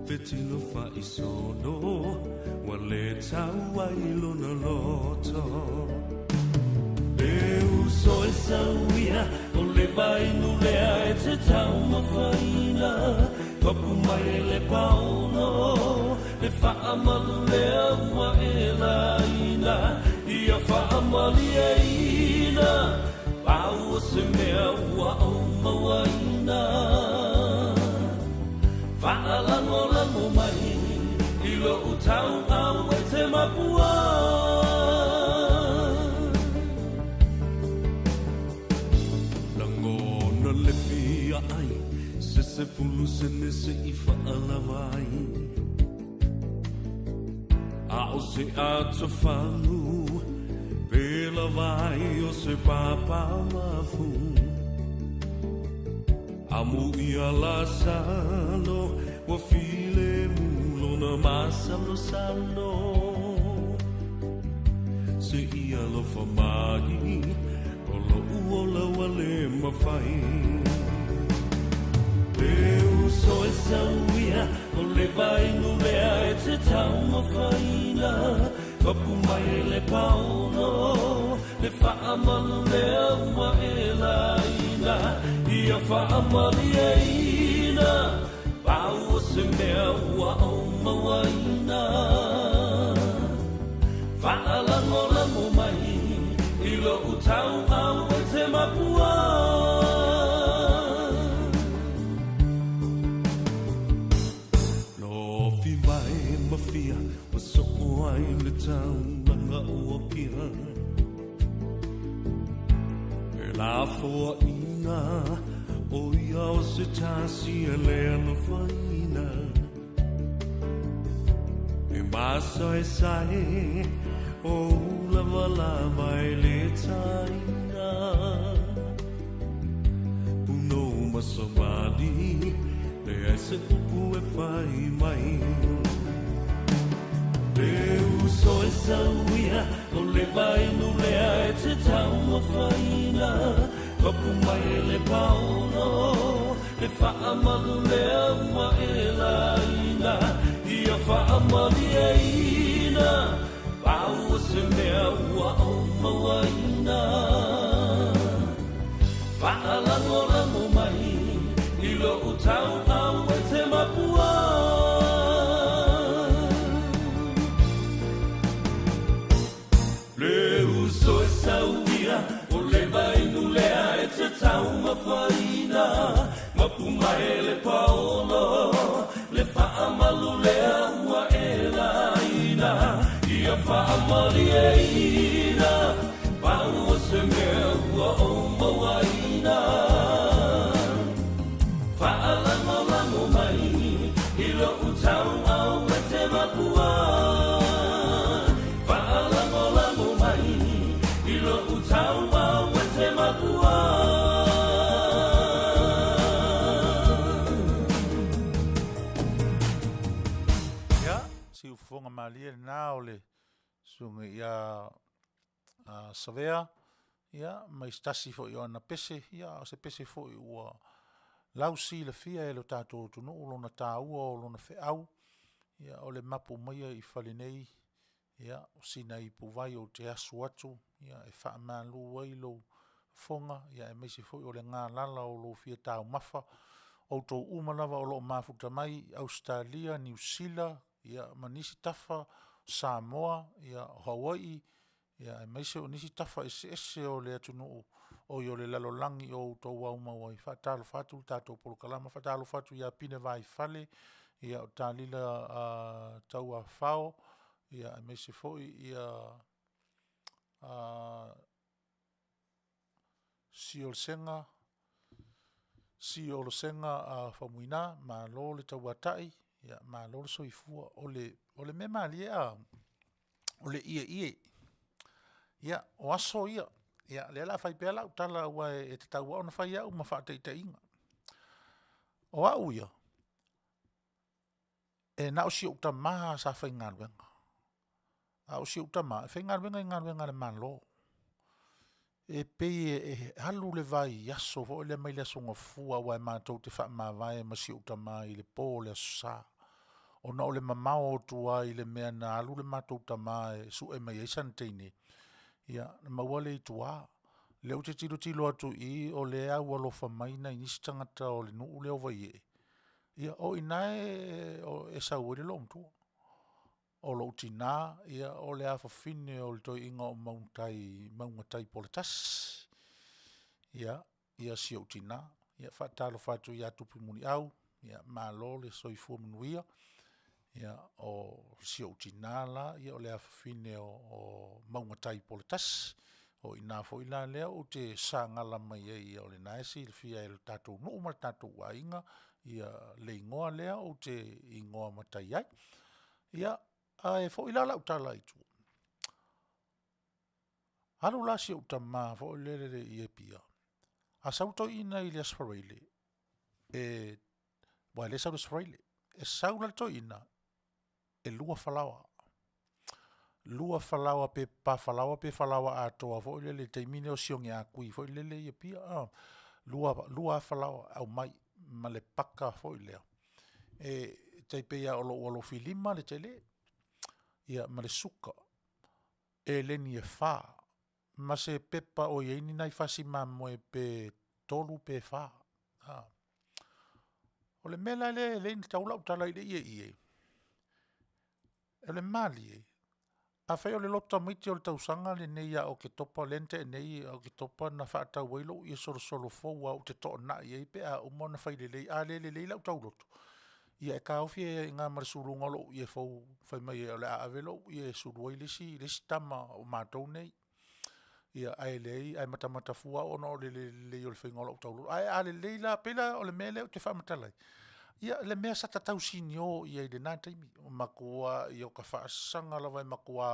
[SPEAKER 1] Fetilo faaisono ua le tau ai lona loto. E uso e sauia o le vainu lea e te taumafaina. Papu mai e le paono le faamalu lea ua e laina. Ia faamalieina pau o se mea ua ou mauaina. Faalagolago mai i lou tauau e te mapua. Lagona le fia ai se 10 sene se i faalava ai. A o se atofagu pe lava ai o se papamafu. Amu ia lasalo ua filemu lona masalosalo. Se ia alofa mai o lo'u ola ua le mafai. E uso e sauia o le vainu lea e te taumafaina. Papu mai e le paono le faamalu lea ua e laina. Ia faamalieina pau o se mea ua ou mauaina. Faalagolago mai i lou tauau e te mapua. Lofi mai mafia ua soo ai le taulaga o Apia. E lafoaiina o ia o se tasi e le alofaina. E masaesae o ulavalava e le taina. Punou ma savali, leai se upu e fai mai. Le uso e sau ia, o le vainu lea e te taumafaina. Mapu mai e le paolo, le faamalu lea ua e laina. Ia faamalieina, pau o se mea ua ou mauaina. Faalagolago mai i lou tauau e te mapua. Le uso e sau ia, o le vainu lea e te taumafaina. Mapu mai e le paolo, le faamalu lea ua e laina. Ia faamalieina, pau o se mea ua ou mauaina. Faalagolago mai i lou tauau e te mapua. Faalagolago mai i lou tauau e te mapua.
[SPEAKER 2] Ia, siufofoga malie lena o le susuga ia Savea, ia, ma isi tasi foi o ana pese, ia, o se pese foi ua lausilafia e lo tatou atunuu lona taua o lona feau, ia, o le mapu maia i fale nei, ia, o sina ipuvai ou te asu atu, ia, e faamalu ai lou fofoga, ia, aemaise foi o le galala o lou fia taumafa. Outou uma lava o lo o mafuta mai i Ausetalia, Niu Sila, ia, ma nisi tafa, Samoa, ia, o Hawaii, ia, aemaise o nisi tafa eseese o le atunuu, oi o le lalolagi o outou aumau ai. Faatalofa atu le tatou polokalama, faatalofa atu ia Pine Vaifale, ia o Talila Tauafao, ia aemaise foi ia Siolesega Siolosega Faumuina, malo le tauatai, ia malo le soifua. O le, o le mea malie a, o le ieie. Ia, o aso ia, ia lea o le a fai pea lau tala aua e tatau lava ona fai au ma faataitaiga. O au ia, e na o si ou tama lava sa faigaluega. A o si ou tama, e faigaluega i galuega a le Malo. E pei e alu le vaiaso foi lea mai le Aso Gafua aua e matou te faamavae ma si ou tama i le po o le Aso Sa, ona o le mamao atu lava i le mea na alu le matou tama e sue mai ai sana teine, ia na maua lea i tua. O lea ou te tilotilo atu i i o lea e aualofa mai nai nisi tagata o le nuu lea o Vaiee, ia o i ina e sau ai le loomatua. O lou tina, ia o le afafine o le toeaina o Maugatai, Maugatai Poletasi. Ia, ia si ou tina. Ia faatalofa atu ia Tupu Muliau, ia malo le soifua manuia. Ia o si ou tina la, ia o le afafine o Maugatai Poletasi. O i ina foi la lea ou te sagala mai ai, ia o lena e silafia e le tatou nuu ma le tatou aiga ia le igoa lea ou te igoa matai ai. Ia, ae foi la lau tala i tua, alu la si ou tama foi lele i Apia, a sau le toeaina i le Aso Faraile, e, aua o lea e sau i le Aso Faraile, e sau la le toeaina, e 2 falaoa. 2 falaoa pe pa falaoa pe falaoa atoa foi lele i le taimi lea o sioki akui foi lele i Apia a. 2 lava falaoa aumai ma le paka foi lea e tai pei lava o lou alofilima le tele, ia ma le suka, eleni e 4, ma se pepa o i ai ni nai fasi mamoe pe 3 pe 4. O le mea la lea e ala ai ona tau lau tala i le ieie, o le malie, afai o le lotu tamaiti o le tausaga lenei ia Oketopa lea na tea nei ia Oketopa na faatau ai lou ie solosolo fou lava ou te toonai ai pe a uma ona fai lelei. A le lelei lau tauloto, ia e taofi ai lava i ina ma le suluina o lou ie fou fai mai o le a ave lou ie e sulu ai le isi tama o matou nei. Ia ae leai ae matamata fua au ona o le le lelei o le faiga o lau tauloto. Ae a lelei la, e pei la o le mea lea ou te faamatala ai, ia le mea sa ta tau sinio i ai i lena taimi, matuai ota faasaga lava e matua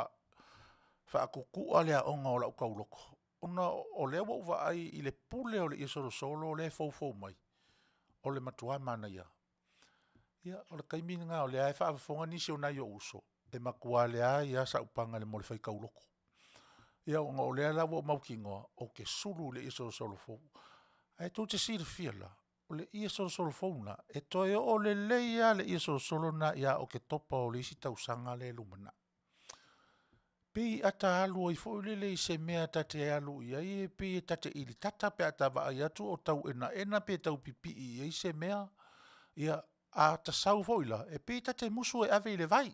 [SPEAKER 2] faatutua le aoga o lau tauloto, ona o lea ua ou vaai i le pule o le ie solosolo lea e foufou mai, o le matua manaia lava. Ia, o le taimi lena o lea lava e faafofoga nisi o nai ou uso, e matua leai lava sau paga mo le fai tauloto. Ia ona o lea la ua ou mautinoa, ou te sulu i le ie solosolo fou. Ae tou te silafia la, o le ie solosolo fou lena, e toe oo lelei lava le ie solosolo lena ia Oketopa o le isi tausaga lea e lumanai. Pei a ta alu ai foi lele i se mea ta te alu i ai e pei ta te ilitata pe a ta vaai atu o tauenaena pe tau pipii i ai se mea. Ia, a ta sau foi la, e pei ta te musu e ave i le vai,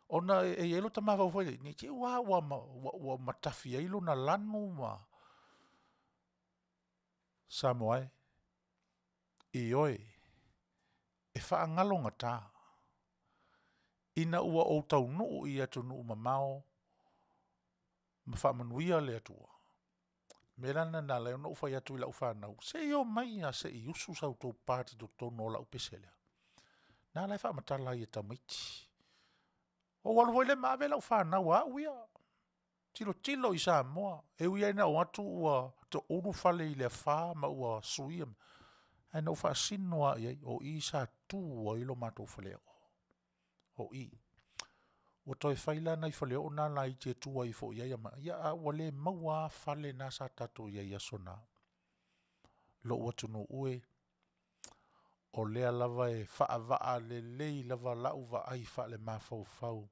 [SPEAKER 2] ona e i ai lota mafaufau foi lele, ne i te i ua matafi ai lona lanu ma… Samoa e, ioe, e faagalogata ina ua ou taunuu i atunuu mamao ma faamanuia le Atua, o le mea la lena na ala ai ona ou fai atu i lau fanau, se i omai lava se i usu sa outou part i totonu o lau pese lea. Na la e faamatala ai e tamaiti. Ou alu foi lea ma ave lau fanau a au ia, tilotilo i Samoa. E ui lava ina o atu ua toulu fale i le afa ma ua suia, ae na ou faasino lava i ai, o i sa tu ai lo matou faleoo, o i. Ua toe fai la nai faleoo na laiti e tu ai foi i ai, ae ua le maua lava fale na sa tatou i ai i aso na. Lou atunuu e, o lea lava e faavaa lelei lava lau vaai faalemafaua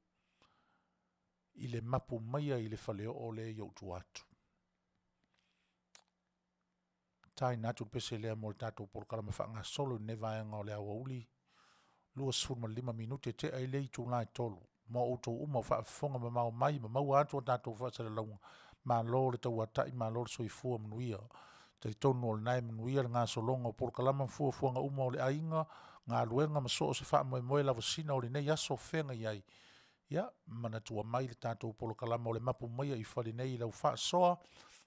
[SPEAKER 2] i le mapu maia i le faleoo lea i ou tua atu. E taina atu le pese lea mo le tatou polokalame faagasolo i lenei vaega o le aoauli, 25 minute tea ai le itula e 3:00. Mo outou uma o faafofoga mamao mai ma maua atu a tatou faasalalauga, malo le tauatai malo le soifua manuia. E talitonu o lena e manuia le gasologa o polokalame ma fuafuaga uma o le aiga, galuega ma so o se faamoemoe lavasina o lenei aso o feagai ai. Ia manatua mai le tatou polokalame o le Mapu Maia i Fale nei i lau faasoa.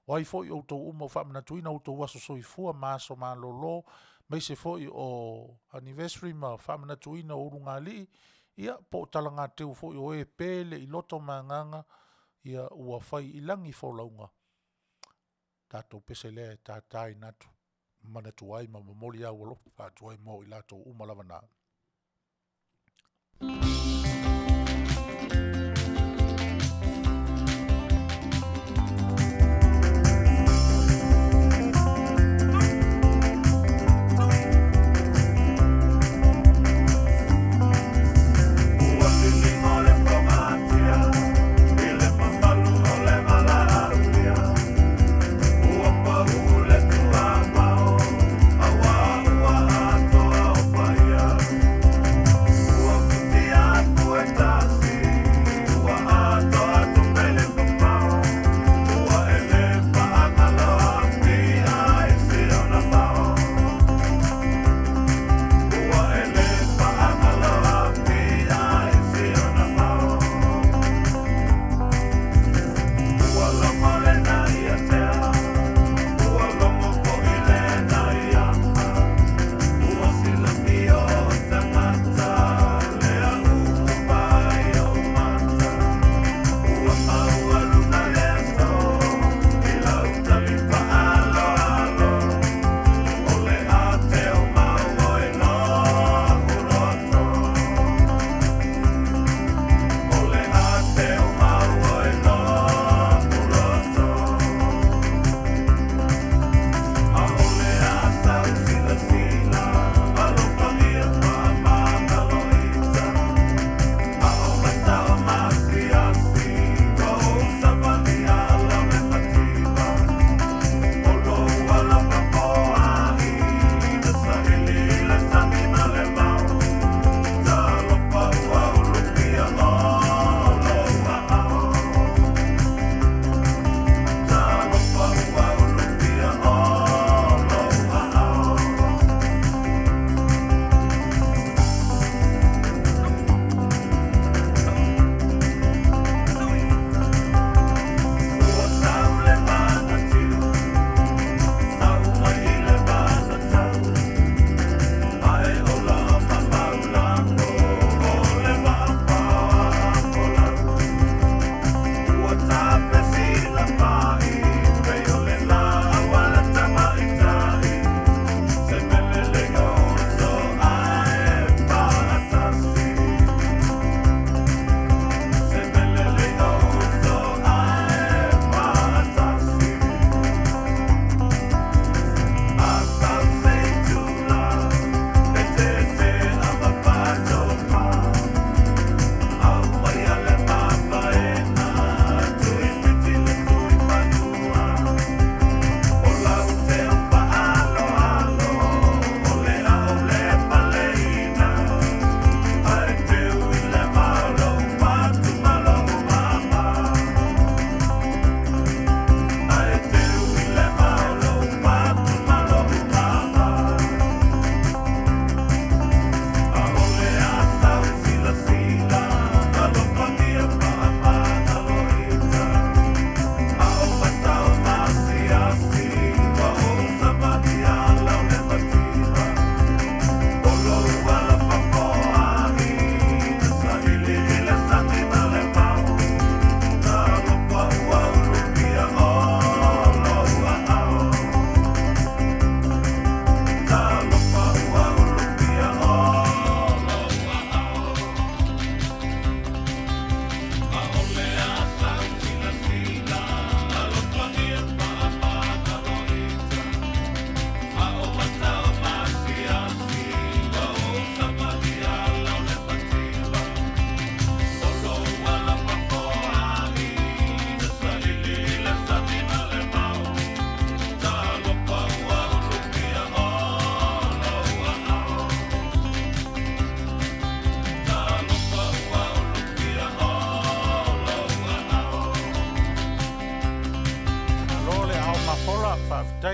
[SPEAKER 2] O ai foi outou uma ua faamanatuina outou aso soifua ma aso malolo, aemaise foi o anniversary ma faamanatuina o ulugalii, ia po o talagateu foi o e pele i loto ma agaga, ia ua fai i lagi folauga, tatou pese lea e tataina atu, manatua ai ma momoli alofa atu ai mo i latou uma lava na.
[SPEAKER 1] Ua liligo le fogatia i le mamalu o le valaaulia, ua pau le tuamao aua ua atoa o paia, ua futia atu e tasi.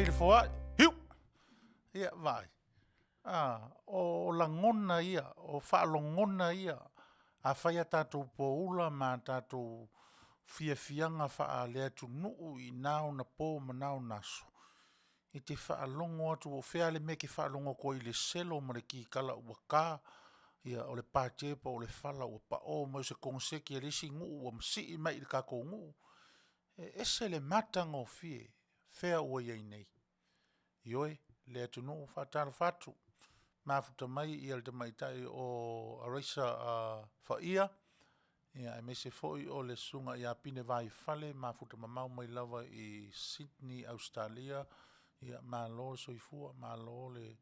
[SPEAKER 2] mai le foai, hiu! Ia, vaai, a, o lagona ia, o faalogona ia, afai a tatou poula ma a tatou fiafiaga faaleatunuu i na ona po ma na ona aso, e te faalogo atu po o fea lava le mea e te faalogo atu ai i le selo ma le kikala ua ta, ia o le pate po o le fala ua pao mai o se koneseti a le isi nuu ua masii mai i le tatou nuu. E ese le matagofie, fea ua i ai nei. Ioe, le atunuu, e faatalofa atu, mafuta mai le tamaitai o Araisa Faia, aemaise foi o le susuga ia Pine Vaifale, mafuta mamao mai lava i Sydney Ausetalia. Malo le soifua, malo le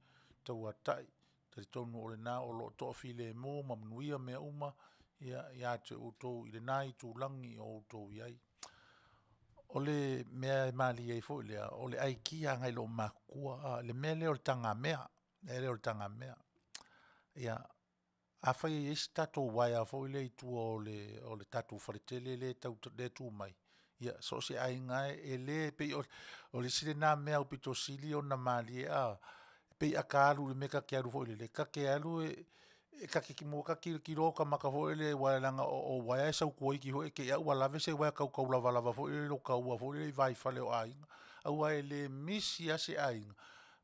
[SPEAKER 2] tauatai. E talitonu o lena o lo o toafilemu ma manuia mea uma ia te outou i lena itulagi o outou i ai. O le mea e malie ai foi lea, o le aikia nai loomatutua le mea lea o le tagamea, le mea lea o le tagamea. Ia, afai e i ai se tatou uaea foi lea i tua o le tatou faletele lea e tu mai, ia so o se aiga lava e le pei o le isi lena mea aupito sili ona malie e pei a ta alu i le mea e ta te alu foi lele, ta te alu e ta te muamua ta tilotilo ota mata foi lele aua leaga o uaea e sau i tua iki foi lea te i lava ua lave se uaea tautau lavalava foi lea i lou taua foi lele i vaifale o aiga. Aua e le misi lava se aiga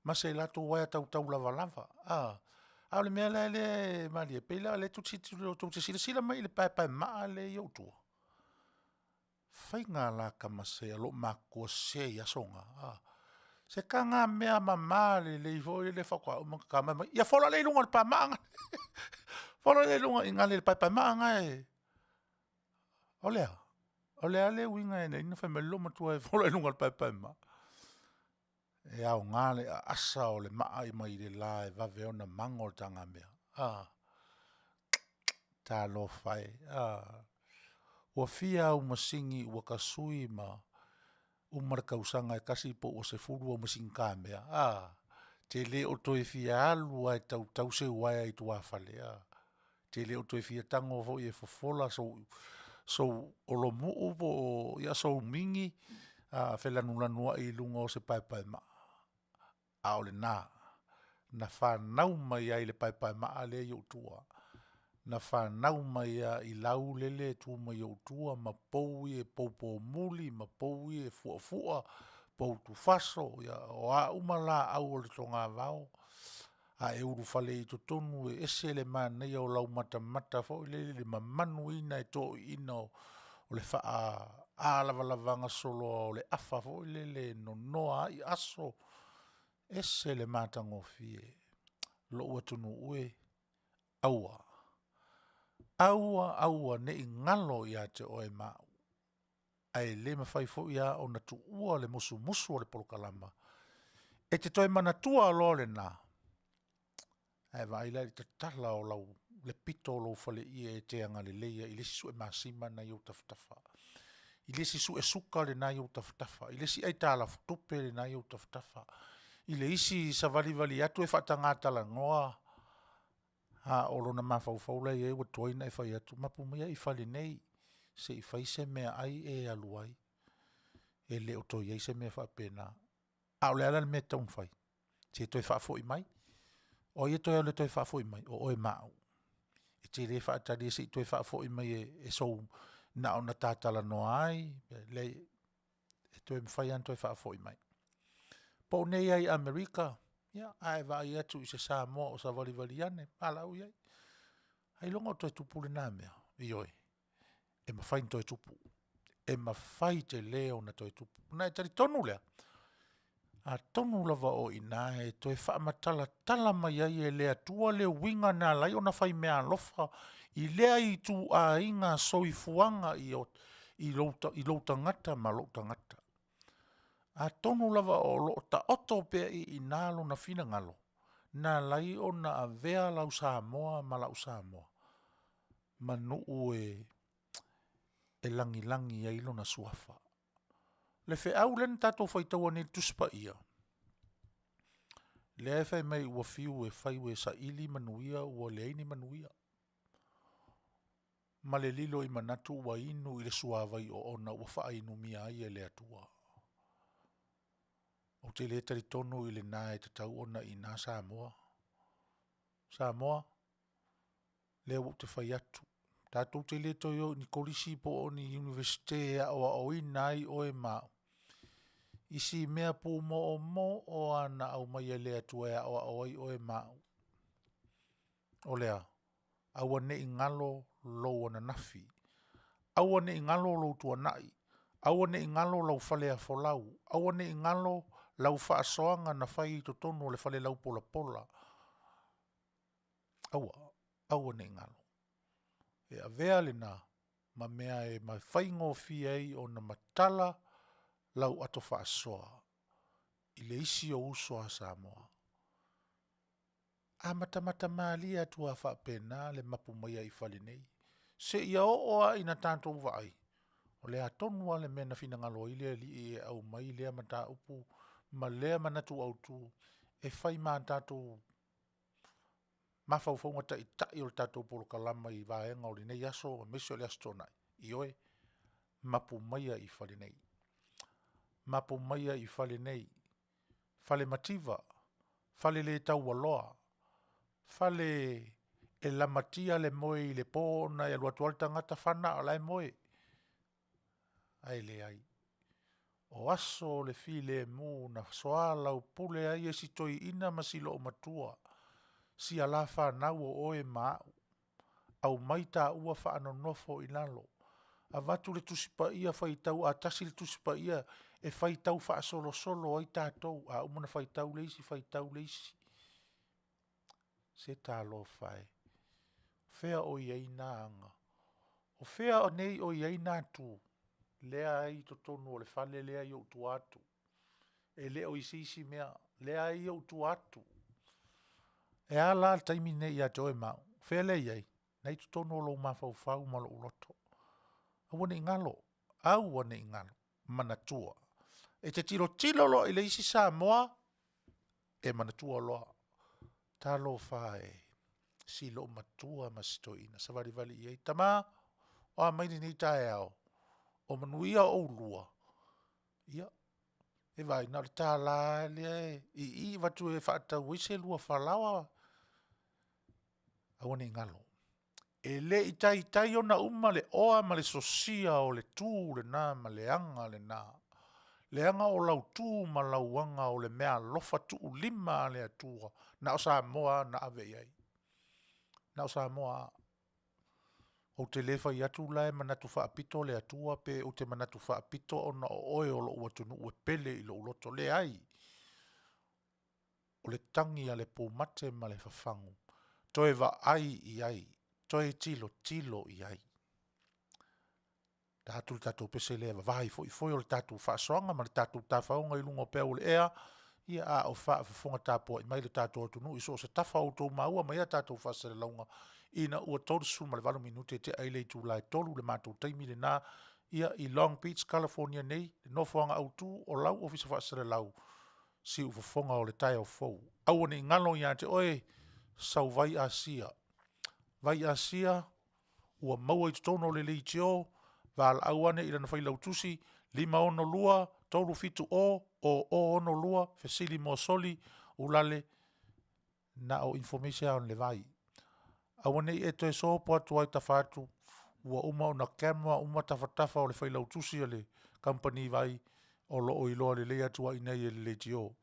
[SPEAKER 2] ma se latou uaea tautau lavalava. A o le mea la lea e malie, pei la o lea tou te silasila mai i le paepaemaa lea e i ou tua, faiga la tamasese a loomatutua se i aso na, a. Se tagamea mama lelei foi lele faatoa uma ona ta mai, fai mai, ia fola lea i luga o le pamaa lena, fola lea i luga i le paepaemaa lena e… O le a? O le a le uiga e ala ai ona fai mai le loomatua e fola i luga o le paepaemaa? E aoga le aasa o le maa mai le la e vave ai ona mago le tagamea. A, talofa e, a, ua fia au masini ua ta sui ma uma le tausaga e tasi pe ua 10 au masini tamea, a, e te le o toe fia alu lava e tautau se uaea i tuafale a. E te le o toe fia tago foi e fofola sou olomu po o sou migi felanulanuai i luga o se paepaemaa. A o lena, na fanau mai ai i le paepaemaa lea i ou tua, na fanau mai lava i laulele e tu mai ou tua ma pou ia poupomuli ma pou ia fuafua, poutufaso, o a uma laau o le togavao. A e ulufale ai i totonu, e ese le manaia o lau matamata foi lele i le mamanuina e toiina o le faaalavalavaga soloa o le afa foi lele e nonoa ai aso, ese le matagofie. Lou atunuu e, aua, aua aua ne i galo ia te oe ma au, ae le mafai foi la ona tuua le musumusu o le polokalama. E te toe manatua loa lena, ae vaai la i le tatala o le pito o lou faleie e te agalelei ai i le isi sue masima lena e i ou tafatafa, i le isi sue suka lena e i ou tafatafa, i le isi aitalafu tupe lena e i ou tafatafa, i le isi savalivali atu e faataga talanoa, a o lona mafaufau la e i ai ua tuai ona e fai atu, mapu maia e i fale nei se i fai se meaai e alu ai. E le o toe i ai se mea faapena. A o le a la le mea e tatau ona fai? Se toe faafoi mai. O ai e toe alu e toe faafoi mai? O oe ma au. E te le faatalie se i toe faafoi mai e sou na ona ta talanoa ai, leai, e toe mafai lava ona toe faafoi mai. Po o nei lava i Amerika, ia a e vaai atu i se Samoa o savalivali ane, valaau i ai. Ailoga o toe tupu lena mea? Ioe, e mafai ona toe tupu, e mafai tele ona toe tupu. Ona e talitonu lea, atonu lava o i ina e toe faamatalatala mai ai e le Atua le uiga na ala ai ona fai meaalofa i lea ituaiga soifuaga i lou tagata ma lou tagata. Atonu lava o lo o taoto pea i ina lona finagalo na ala ai ona avea lau Samoa ma lau Samoa ma nuu e lagilagi ai lona suafa. O le feau lea na tatou faitaua nei i le Tusi Paia, lea e fai mai ua fiu e fai e saili manuia ua leai ni manuia, ma le lilo i manatu ua inu i le suavai oona ua faainumia ai e le Atua. Ou te le talitonu i lena e tatau ona i ina Samoa. Samoa, lea ua ou te fai atu, tatou te le toe o i ni kolisi po o ni Iunivesite e aoaoina ai oe ma au i si mea pumoomoo lava na aumai e le Atua e aoao ai oe ma au. O le a? Aua ne i galo lou ananafi, aua ne i galo lou tuanai, aua ne i galo lau faleafolau, aua ne i galo lau faasoaga na fai i totonu o le fale laupolapola. Aua, aua ne i galo. E avea lena ma mea e faigofie ai ona matala lau ato faasoa i le isi ou uso a Samoa. A matamata malie atu lava faapena le mapu mai ai i fale nei, seia oo lava ina tatou vaai, o le a tonu lava le mea na finagalo ai le Alii e aumai lea mataupu ma lea manatu autu e fai ma a tatou mafaufauga taitai o le tatou polokalama i vaega o lenei aso aemaise o le Aso Toonai. Ioe, mapu maia i fale nei, mapu maia i fale nei, fale mativa, fale le taualoa, fale e lamatia le moe i le po ona e alu atu lava le tagata fana a o la e moe. Ae leai, o aso o le filemu na soalaupule ai e si toeaina ma si loomatua si ala fanau o oe ma au, aumai taua faanonofo i lalo, avatu le Tusi Paia faitau, a tasi le Tusi Paia e faitau faasolosolo ai tatou, a uma ona faitau le isi faitau le isi. Se talofa e, o fea o i ai na aga? O fea nei o i ai na tu? Lea e i totonu o le fale lea i ou tua atu, e le o i se isi mea, lea e i ou tua atu. E a la le taimi lenei ia te oe ma au? O fea lea e i ai? O lena e i totonu o lou mafaufau ma lou loto. Aua ne i galo, aua ne i galo, manatua. E te tilotilo loa i le isi Samoa, e manatua loa, talofa e, si loomatua ma si toeaina, savalivali i ai, tama, o a mai lenei taeao? O manuia oulua? Ia, e vaai na o le $1 lava lea e i i avatu e faatau ai se lua falaoa. Aua ne i galo, e le i taitai ona uma le oa ma le sosia o le tu lena ma le aga lena, leaga o lau tu ma lau aga o le meaalofa tuulima a le Atua, na o Samoa lava na ave i ai, na o Samoa lava. Ou te le fai atu la e manatu faapito le Atua pe ou te manatu faapito ona o oe o lou atunuu e pele i lou loto, leai. O le tagi a le pumate ma le fafagu, toe vaai i ai, toe tilotilo i ai. Ta atu le tatou pese lea e vavaefoefoe o le tatou faasoaga ma le tatou tafaoga i luga o peau o le ea, ia a o faafofoga tapuai mai lo tatou atunuu i so o se tafa o outou maua mai ai a tatou faasalalauga, ina ua 38 minute tea ai le itula e 3:00 le matou taimi lena, ia i Long Beach, Kalifonia nei, le nofoaga autu o lau ofisa faasalalau, siufofoga o le taeao fou. Aua ne i galo ia te oe sau vai asia, vai asia ua maua i totonu o le leitio, valaau ane i lana failautusi 562 370 0062, fesili mo soli Ulale, na o information lava o le vai. Aua ne i e toe sopo atu lava i tafa atu, ua uma ona camera uma tafatafa o le failautusi a le kamupani vai, o lo o iloa lelei atu lava i inei e le leitio. O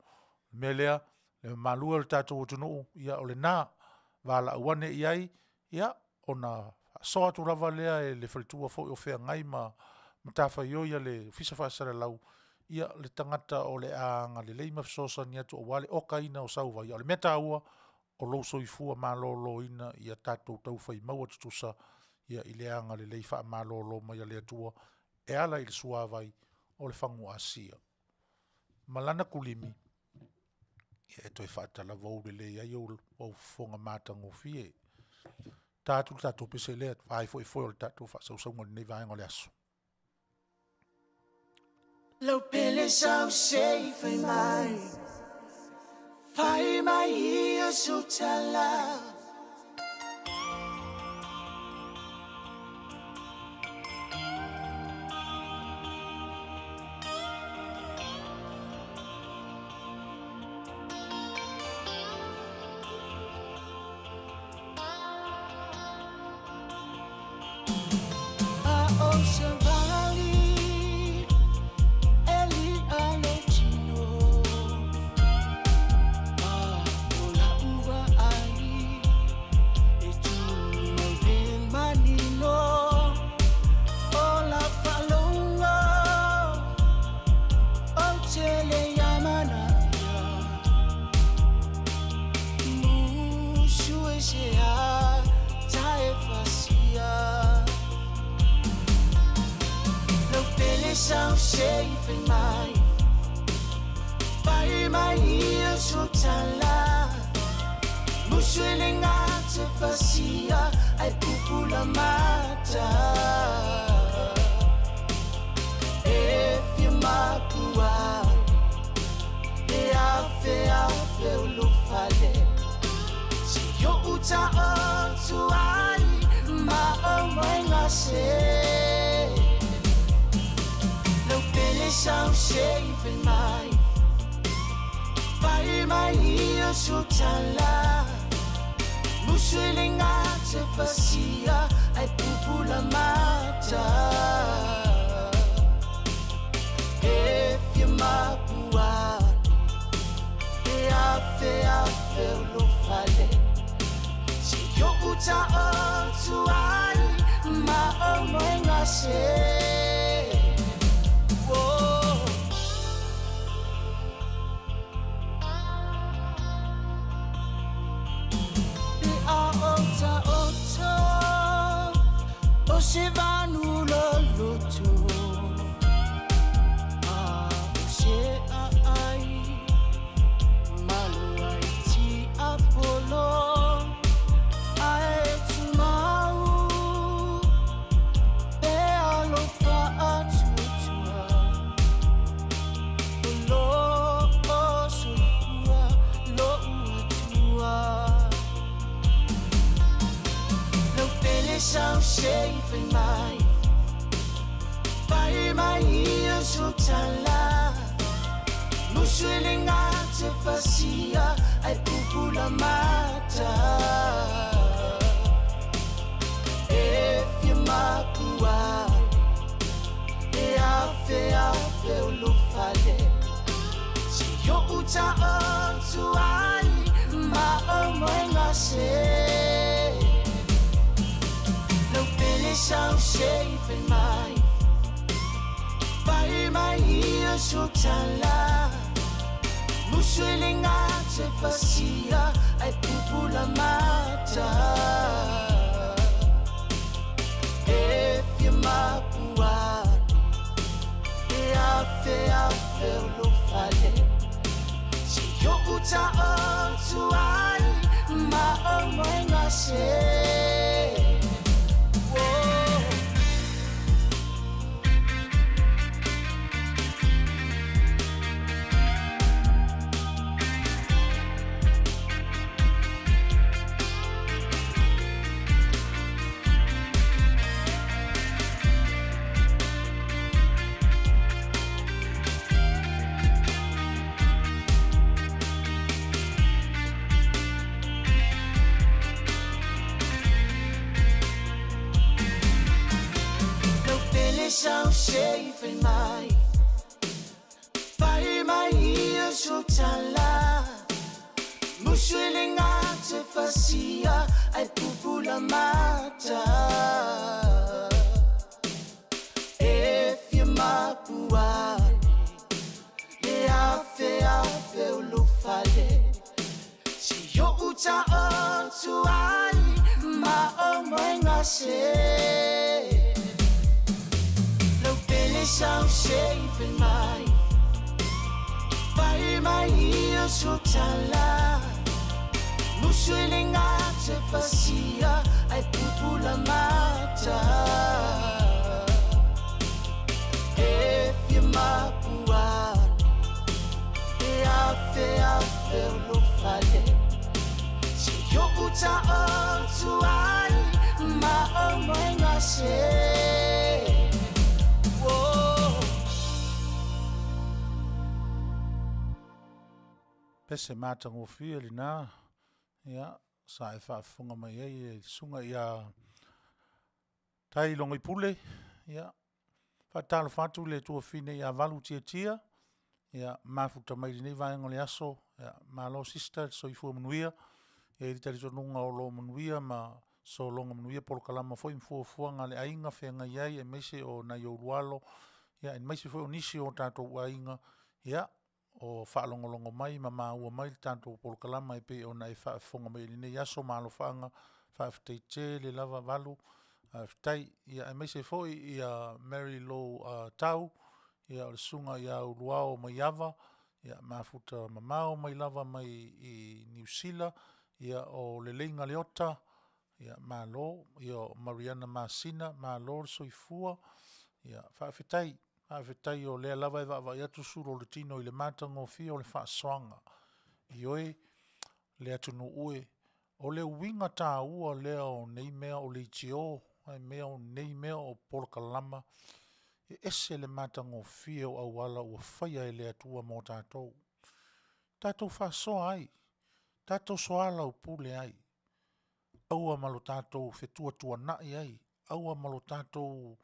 [SPEAKER 2] le mea lea, le mamalu e o le tatou atunuu, ia o lena, valaau ane i ai, ia ona faasoa atu lava lea e le faletua foi o feagai ma matafaioi a le Ofisa Faasalalau le tagata o le a agalelei ma fesoasoani atu aua le okaina o sau vai. A o le mea taua, o lou soifua maloloina ia tatou taufai maua tutusa i le agalelei faamalolo mai o le Atua e ala i le suavai o le fagu asia ma lana kulimi, e toe faatalavou lelei ai ou fofoga matagofie. Ta atu le tatou pese lea vaefoefoe o le tatou faasausauga i lenei vaega o le aso.
[SPEAKER 3] Lau pele sau se i fai mai, fai mai ia sau tala. Aisea tae fasia Lau pele sau se fai mai Fai mai ia sotala Musu le ngate fasia Ai pupula mata E fia makua E afe afe ulufale Si yo uta o ai Ma o moenga se Lau pele sau se fai mai Fai mai ia sotala Musu le ngate fasia Ai pupula mata E fia makua E afe afe ulufale Si yo uta o ai Ma o moenga se Whoa. Pe a ota oto O se vanu lo loto A o se a ai Malo ai ti Apollo Ae tumau Pe alofa atuatua O lo o soifua lo uatua Lau pele sau se fai mai Fai mai ia sotala Musu le ngate fasia Ai pupula mata E fia makua E afe afe ulufale Si yo uta o ai Ma o moenga se Lau pele sau se fai mai Fai mai ia sotala Musu le ngate fasia Ai pupula mata E fia makua E afe afe ulufale Si yo uta o ai Ma o moenga se Whoa. Lau pele sau se fai mai Fai mai ia sotala Musu le ngate fasia Ai pupula mata E fia makua Le afe afe ulufale Si yo uta o ai Ma o moenga se Lau pele sau se fai mai Fai mai ia sotala Musu le ngate fasia Ai pupula mata E fia makua E afe afe ulufale Si yo uta o ai Ma o moenga se Whoa.
[SPEAKER 2] Pese matagofie lena ia sa e faafofoga mai ai e susuga ia Tai Logoipule ia faatalofa atu le tuafafine ia Valu Tiatia ia mafuta mai lenei vaega o le aso ia malo sister soifua manuia e i ai le talitonuga o lo o manuia ma sologa manuia polokalama foi ma fuafuaga a le aiga feagai ai aemaise o nai ou alo ia aemaise foi o nisi o tatou aiga ia. o faalogologo mai ma maua mai le tatou polokalama e pei ona e faafofoga mai i lenei aso ma alofaaga. Faafetai tele lava Valu, faafetai. Ia aemaise foi ia Mary Lou Tau, ia o le susuga ia Uluao Maiava, ia mafuta mamao mai lava mai i Niu Sila, ia o Leleiga Leota, ia malo. Ia o Mariana Masina, malo le soifua. Ia faafetai, faafetai o lea lava e vaavaai atu sulu o le tino i le matagofie o le faasoaga. Ioe, le atunuu e, o le uiga taua lea o nei mea o leitio, o nei mea o polokalama, e ese le matagofie o auala ua faia e le Atua mo tatou, tatou faasoa ai, tatou soalaupule ai, aua ma lo tatou fetuatuanai ai, aua ma lo tatou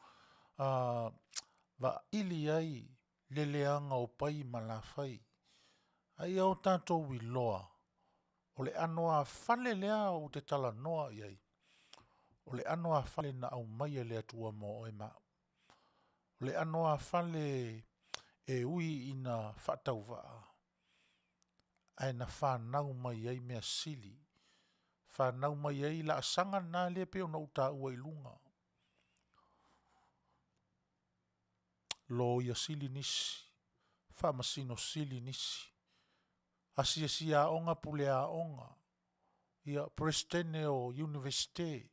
[SPEAKER 2] vaili ai le leaga o pai ma lafai, a ia o tatou iloa, o le anoāfale lea ou te talanoa i ai, o le anoāfale na aumai e le Atua mo oe ma au. O le anoāfale e ui ina faatauvaa, ae na fanau mai ai mea sili, fanau mai ai laasaga na lea e pei ona ou taua i luga. Loia sili nisi, faamasino sili nisi, asiasi aoga pule aoga, ia Peresetene o Iunivesite,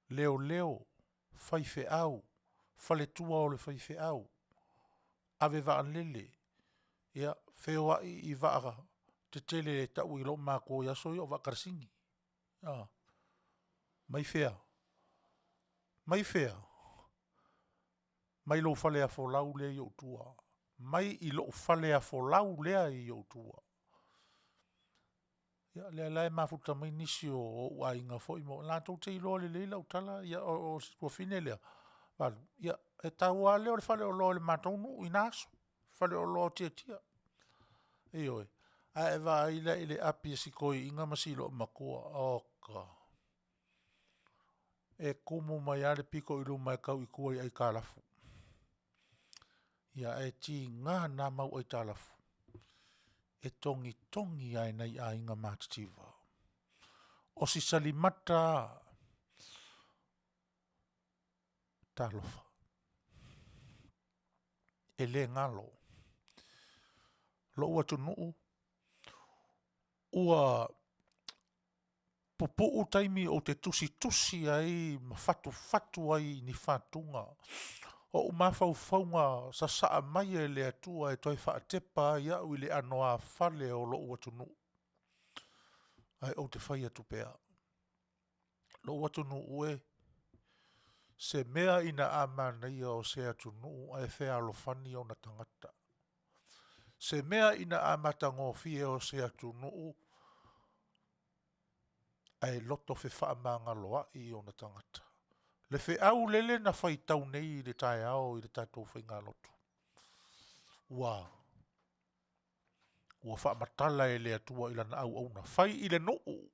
[SPEAKER 2] leoleo, faifeau, faletua o le faifeau, ave vaalele, ia, feoai i vaa tetele e tau e loomatua i aso ia o vaa kalasini. A, mai fea? Mai fea? Mai lou fale afolau lea i ou tua, mai i lou fale afolau lea i ou tua. Ia lea la e mafuta mai nisi o ou aiga foi latou te iloa lelei lau tala, ia o si tuafafine lea, Valu, ia e tau lava lea o le faleoloa o le matou nuu i na aso, faleoloa o Tiatia. Ioe. A e vaai la i le api a si toeaina ma si loomatua, oka, e tumu mai lava le pito i luma e tau i tua i aitalafu. Ia ae tiga na mau aitalafu, e togitogi lava e nai aiga matitiva. O si salimata lava, talofa, e le galo. Lou atunuu, ua pupuu taimi ou te tusitusi ai ma fatufatu ai i ni fatuga, o ou mafaufauga sasaa mai e le Atua e toe faatepa ai au i le anoāfale o lou atunuu. Ae ou te fai atu pea, lou atunuu e, se mea ina a manaia o se atunuu ae fealofani ona tagata. Se mea ina a matagofie o se atunuu ae loto fefaamagaloai ona tagata. Le feau lele na faitau nei i le taeao i le tatou faigalotu, ua faamatala e le Atua i lana auauna, fai i le nuu,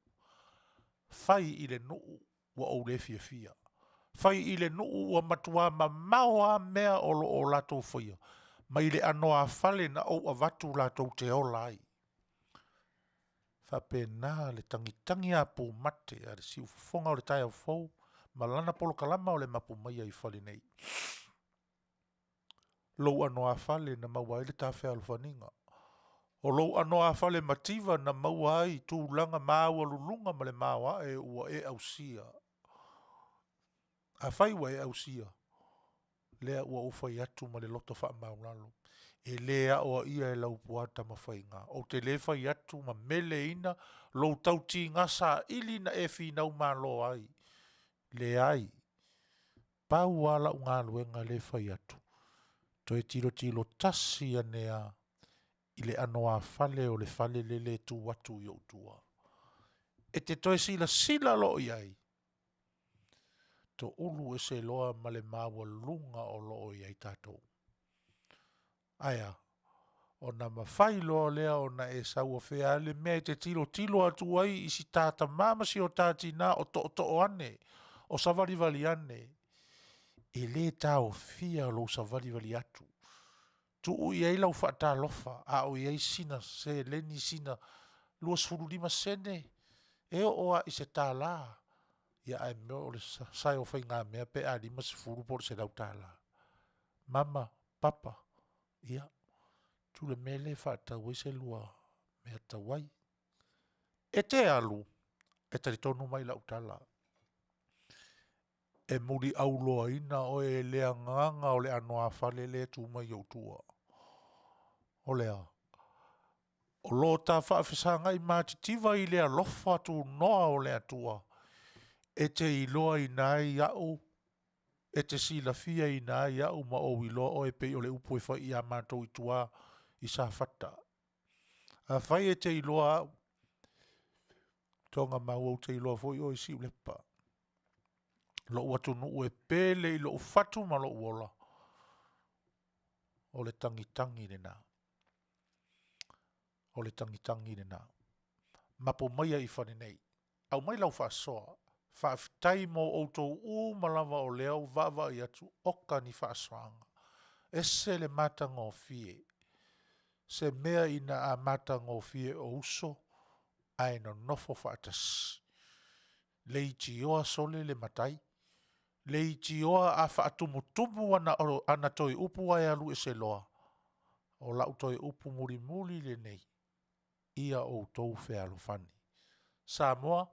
[SPEAKER 2] fai i le nuu ua ou le fiafia, fai i le nuu ua matua mamao lava mea o lo o latou faia mai le anoāfale na ou avatu latou te ola ai. E faapena le tagitagiapumate a le siufofoga o le taeao fou ma lana polokalama o le Mapu Maia i Fale nei. Lou anoāfale na maua ai le ta fealofaniga, o lou anoāfale mativa na maua ai tulaga maualuluga ma le maoae ua e ausia. Afai ua e ausia, lea ua ou fai atu ma le loto faamaualalo, e le aoaia e Laupua Tamafaiga. Ou te le fai atu ma meleina lou tautiga saili na e finau malo ai. Leai, pau lava lau galuega lea e fai atu, toe tilotilo tasi ane lava i le anoāfale o le fale lele e tu atu i ou tua. E te toe silasila loa i ai, toulu ese loa ma le maualuga o lo o i ai tatou. Ae a? Ona mafai loa lea ona e sau o fea lava le mea e te tilotilo atu ai i si ta tama ma si o ta tina o tootoo ane, o savalivali ane, e le taofia lou savalivali atu. Tuu i ai lau faatalofa a o i ai sina seleni sina 25 sene e oo lava i se $1, ia ae mea o le sae o faigamea pe a $50 po o le $100. Mama, papa, ia tuu le mea lea e faatau ai se lua meatauai. E te alu, e talitonu mai lau tala, e muliauloaina oe e le agaga o le anoāfale lea e tu mai i ou tua. O le a? O lo ta faafesagai matitiva i le alofa tunoa o le Atua, e te iloaina ai au, e te silafiaina ai au ma ou iloa oe e pei o le upu e fai ia matou i tua i Safata. Afai e te iloa au, Togamau ou te iloa foi oe Siulepa. Lou atunuu e pele i lou fatu ma lou ola, o le tagitagi lena. O le tagitagi lena. Mapu maia i fane nei, aumai lau faasoa, faafetai mo outou uma lava o lea ua vaavaai atu, oka ni faasoaga. Ese le matagofie, se mea ina a matagofie o uso ae nonofo faatasi. Leitioa sole le matai, leitioa a faatumutumu ana toe upu ae alu ese loa, o lau toe upu mulimuli lenei, ia outou fealofani. Samoa,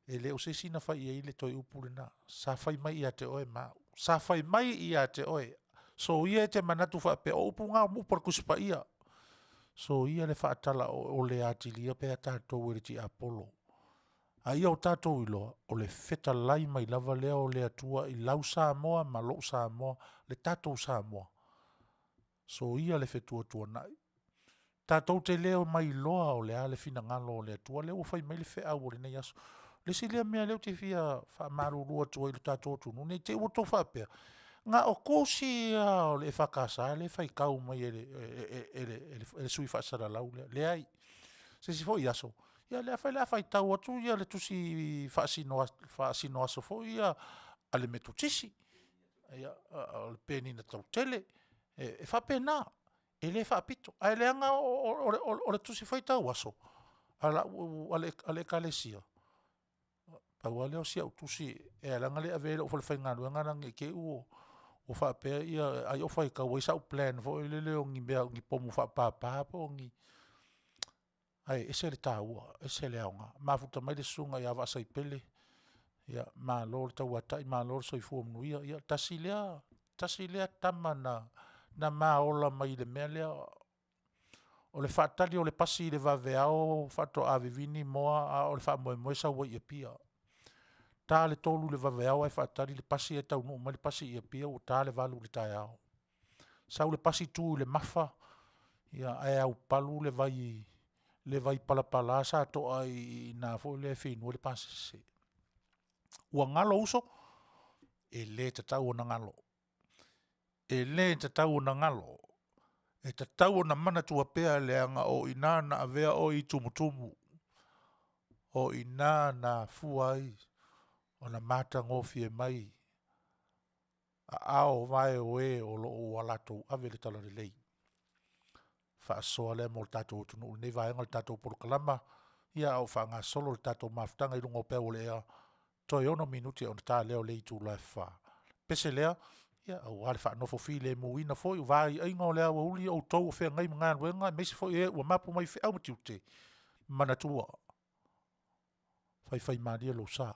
[SPEAKER 2] e le o se isi na fai i ai le toe upu lena, sa fai mai ia te oe ma au. Sa fai mai ia te oe, soia e te manatu faapea o upu na o upu a le Tusi Paia. Soia le faatalaoleole atilia pea tatou e le tiapolo, a ia o tatou iloa, o le fetalai mai lava lea o le Atua i lau Samoa ma lou Samoa, le tatou Samoa, soia le fetuatuanai. Tatou te le mailoa o le a le finagalo o le Atua, lea ua fai mai le feau o lenei aso. O le isi lea mea lea ou te fia faamalulu atu ai i le tatou atunuu, ne i te i ua outou faapea, na o tusi lava o le EFKS lea e faitau mai e le sui faasalalau lea. Leai. Se isi foi aso, ia o lea foi o le a faitau atu le tusi faasino aso foi ia a le Metotisi, o le Penina Tautele. E faapena, e le faapito, ae leaga o le tusi faitau aso a le Ekalesia, pau lava lea o si au tusi e ala ona le avea i lou falefaigaluega leaga ne i te i ua faapea ai o faitau ai sau plan foi lele o ni mea o ni pomu faapapa po o ni. Ae ese le taua, ese le aoga. Mafuta mai le susuga ia Vaasaipele, ia malo le tauatai, malo le soifua manuia. Ia tasi lea tama na ma ola mai i le mea lea o le faatali o le pasi i le vaveao faatoa vivini moa a o le faamoemoe e sau ai i Apia. Ta le 3 i le vaveao ae faatali le pasi ae taunuu mai le pasi i Apia ua ta le 8 i le taeao. Sau le pasi tu i le Mafa, ae aupalu le vai palapala sa toa i ina foi lea e finu ai le pasese. Ua galo uso? E le tatau ona galo. E le tatau ona galo. E tatau ona manatua pea leaga o i ina na avea oe i tumutumu, o i ina na afua ai ona matagofie mai aao vae o e o lo o ua latou ave le talalelei. Faasoa lea mo le tatou atunuu i lenei vaega o le tatou polokalama, a o faagasolo le tatou mafutaga i luga o peau o le ea, toe 6 minute ona ta lea o le itula e 4. Pese lea, aua le faanofo filemuina foi o vaiaiga o le aoauli, o outou o feagai ma galuega aemaise foi e ua mapu mai i feau ma tiute, manatua, faifaimalie lou sa,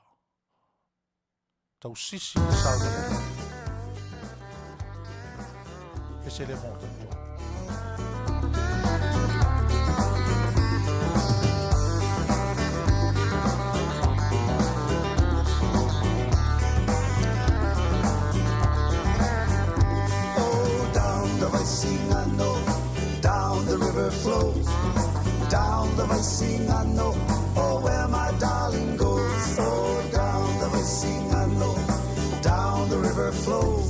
[SPEAKER 2] tausisi i le saogalemu. Pese lea mo tatou.
[SPEAKER 3] Oh, down the Vaisigano, down the river flows. Down the Vaisigano, oh, where my darling goes. Oh, down the Vaisigano, down the river flows.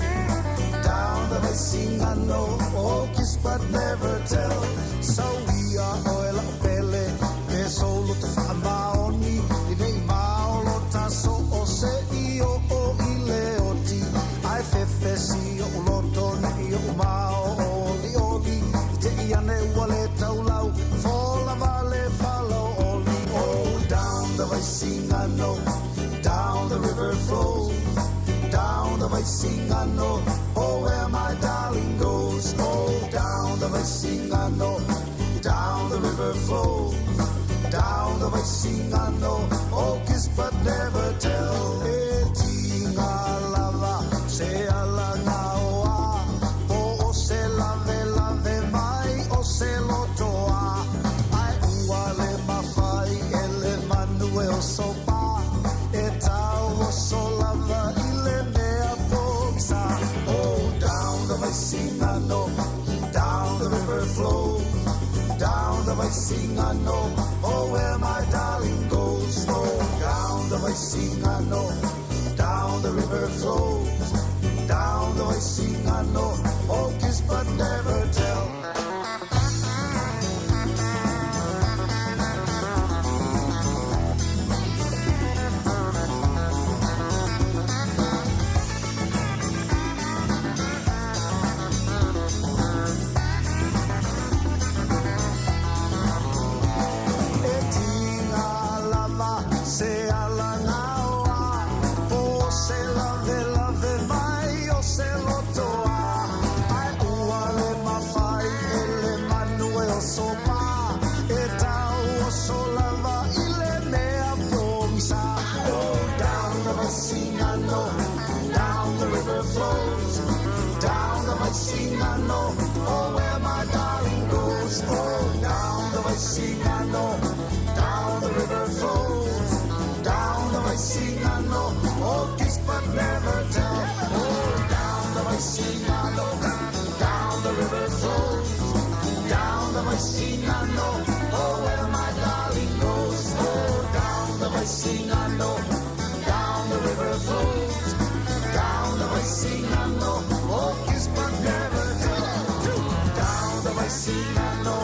[SPEAKER 3] Down the Vaisigano, oh, kiss but never tell. So we are oil pele, pe solo te whaamaoni, i nei maolo taso o se i o o i le oti, ai fefe si o uloto nei o mao. Vaisigano, down the river flows. Down the Vaisigano, oh where my darling goes. Oh, down the Vaisigano, down the river flows. Down the Vaisigano, oh kiss but never tell. E tiga lava, se ala gaoa, po o se lave lave mai o se lotoa. Ai ua le mawhai e le manu e o sopa, e tau o so lava i le mea pokisa. Oh, down the Vaisigano, down the river flows. Down the Vaisigano, oh where my darling goes. Oh, down the Vaisigano, down the river flows. Down the Vaisigano, oh kiss but never tell. E tiga lava se ala gaoa, po se lave lave mai o se lotoa. Ai ua le mawhai e le manu e o sopa, e tau o so lava i le mea pongisa. Oh, down the Vaisigano, down the river flows. Down the Vaisigano, oh where my darling goes. Oh, down the Vaisigano, down the river flows. Down the Vaisigano, oh kiss but never tell. Oh, down the Vaisigano, down the river flows. Down the Vaisigano, oh where my darling goes. Oh, down the Vaisigano, down the river flows. Down the Vaisigano, oh kiss but never tell. Down the Vaisigano,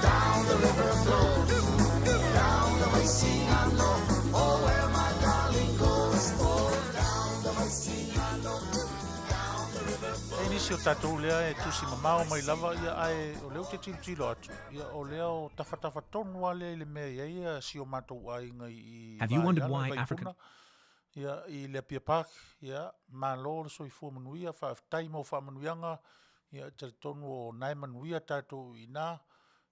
[SPEAKER 3] down the river flows. Down the Vaisigano, oh where my darling goes. Oh, down the Vaisigano, down the river
[SPEAKER 2] E nisi o tatou lea e tusi mamao mai lava ia ae o lea ou te tilotilo atu ia o lea o tafatafa tonu lava lea i le mea e i ai ia si o matou aiga i
[SPEAKER 4] Have you wondered
[SPEAKER 2] Vaeala,
[SPEAKER 4] why African
[SPEAKER 2] Vaipuna ia i le Apia Park ia malo le soifua manuia faafetai mo faamanuiaga ia e talitonu o na e manuia tatou i ina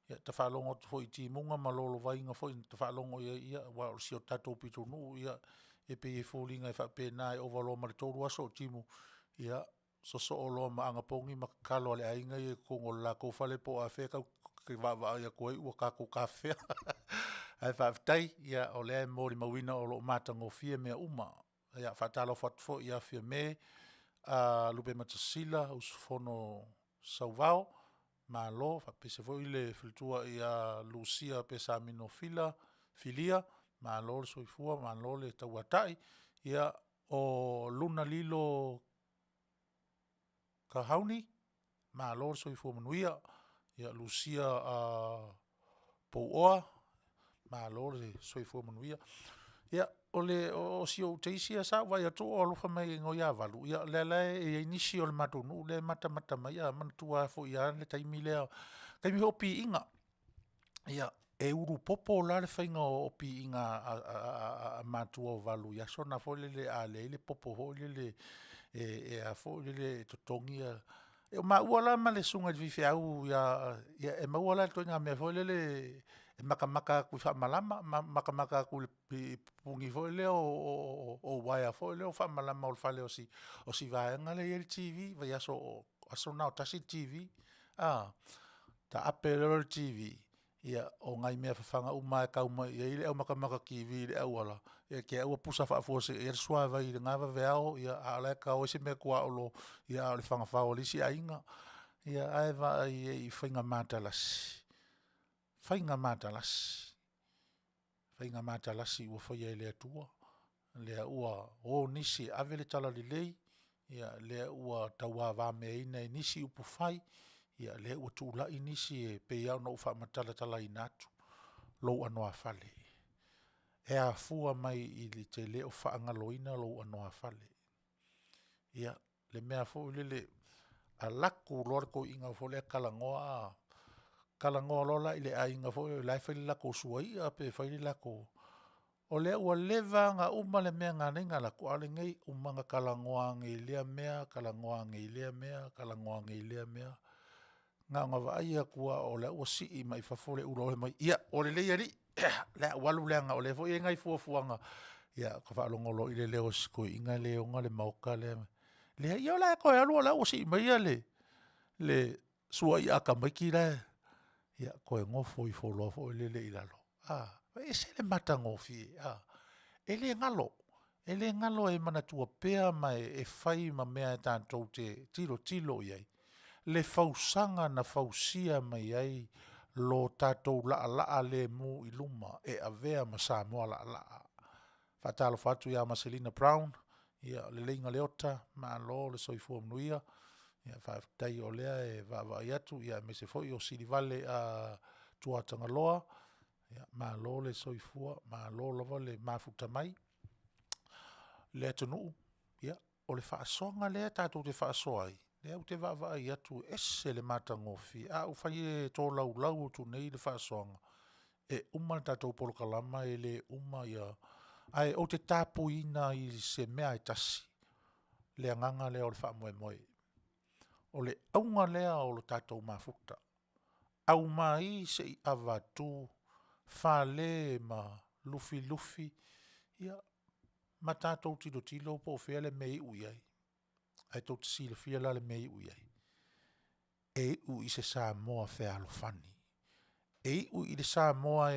[SPEAKER 2] ia ta faalogo atu foi i timuga ma lolovaiga foi na ta faalogo i ai ia aua o si o tatou pitonuu ia e pei e foliga e faapena e ova loa ma le 3 aso o timu ia sosoo loa ma anapogi ma tatalo a le aiga ia i totonu o le latou fale po o afea tatou te vaavaai atu ai ua tatou tafefea. Ae faafetai, ia o lea e molimauina o lo o matagofie mea uma. Ia faatalofa atu foi ia Fiame Lupematasila, usufono Sauvao, malo, faapea foi le faletua ia Lucia Pesamino Fila, Filia, malo le soifua malo le tauatai. Ia, o Luna Lilo Kahauni, malo le soifua manuia. Ia Lucia Pouoa, malo le soifua manuia. Ia, o le o si ou teisi ia sa ou vaai atu o alofa mai i le igoa ia Valu, ia o lea la e i ai nisi o le matou nuu lea e matamata mai a, manatua foi lava le taimi lea, taimi foi o piiga. Ia, e ulu popo la le faiga o piiga a matua o Valu i aso na foi lele a leai le popo foi lele e a foi lele e totogi. O maua la ma le susuga i le faifeau ia, ia e maua la i le ituaiga mea foi lele e matamata atu i faamalama, matamata atu i pupuni foi lea o uaea foi lea o faamalama o le fale o si vaega lea e i ai le TV, vaiaso, o aso na o tasi le TV, a, taape loa le TV, ia o nai mea fafaga uma lava e tau mai i ai le aumatamata TV i le auala, ia te i lava ua pusa faafuasei ai le suavai i lena vaveao, a o la e tao ai se meatuaolo, a o le fagafao o le isi aiga. Ia ae vaai i ai i faiga matalasi, faiga matalasi, faiga matalasi ua faia e le Atua, lea ua o nisi e ave le talalelei, ia lea ua tauavameaina e nisi upufai, ia lea ua tulai nisi e pei lava ona ou faamatalatalaina atu lou anoāfale. E afua mai i le e te le o faagaloina lou anoāfale. Ia, le mea foi lele, alu atu loa le toeaina foi lea talanoa a, talanoa loa la i le aiga foi lea o la e fai le latou suaia pe fai le latou… O lea ua leva ona uma le mea na ala ai ona alu atu, a o lenei, uma ona talanoa ane i lea mea, talanoa ane i lea mea, talanoa ane i lea mea, na ona vaai atu lava o la e ua sii mai fafo le ula fai mai, ia, ua lelei alii, o le a ou alu leaga o lea foi e i ai nai fuafuaga. Ia ota faalogo loa i le leo o si toeaina lea e ona le maota lea, leai, ia o le a e toe alu o la e ua sii mai le suai'a a tamaiti la e… Ia toe nofo ifo loa foi lele i lalo, a, e ese le matagofie. E le galo, e le galo e manatua pea ma e fai ma mea tatou te tilotilo i ai le fausaga na fausia mai ai lo tatou laalaa lemu i luma e avea ma Samoa laalaa. Faatalofa atu ia Maselina Brown, Leleina Leota, malo le soifua manuia. Faafetai o lea e vaavaai atu aemaise foi o Silivale Tuatagaloa, malo le soifua, malo lava le mafuta mai. Le atunuu, ia, o le faasoaga lea tatou te faasoa ai, lea ou te vaavaai atu e ese le matagofie. A ou fai e tolaulau atu nei le faasoaga, e uma le tatou polokalama e le uma ae ou te tapuiina i se mea e tasi le agaga lea o le faamoemoe. O le auga lea o le tatou mafuta, aumai se i avatu fale ma lufilufi ma tatou tilotilo po o fea le mea e iu i ai. Ae tou te silafia la le mea e iu i ai? E iu i se Samoa fealofani. E iu i le Samoa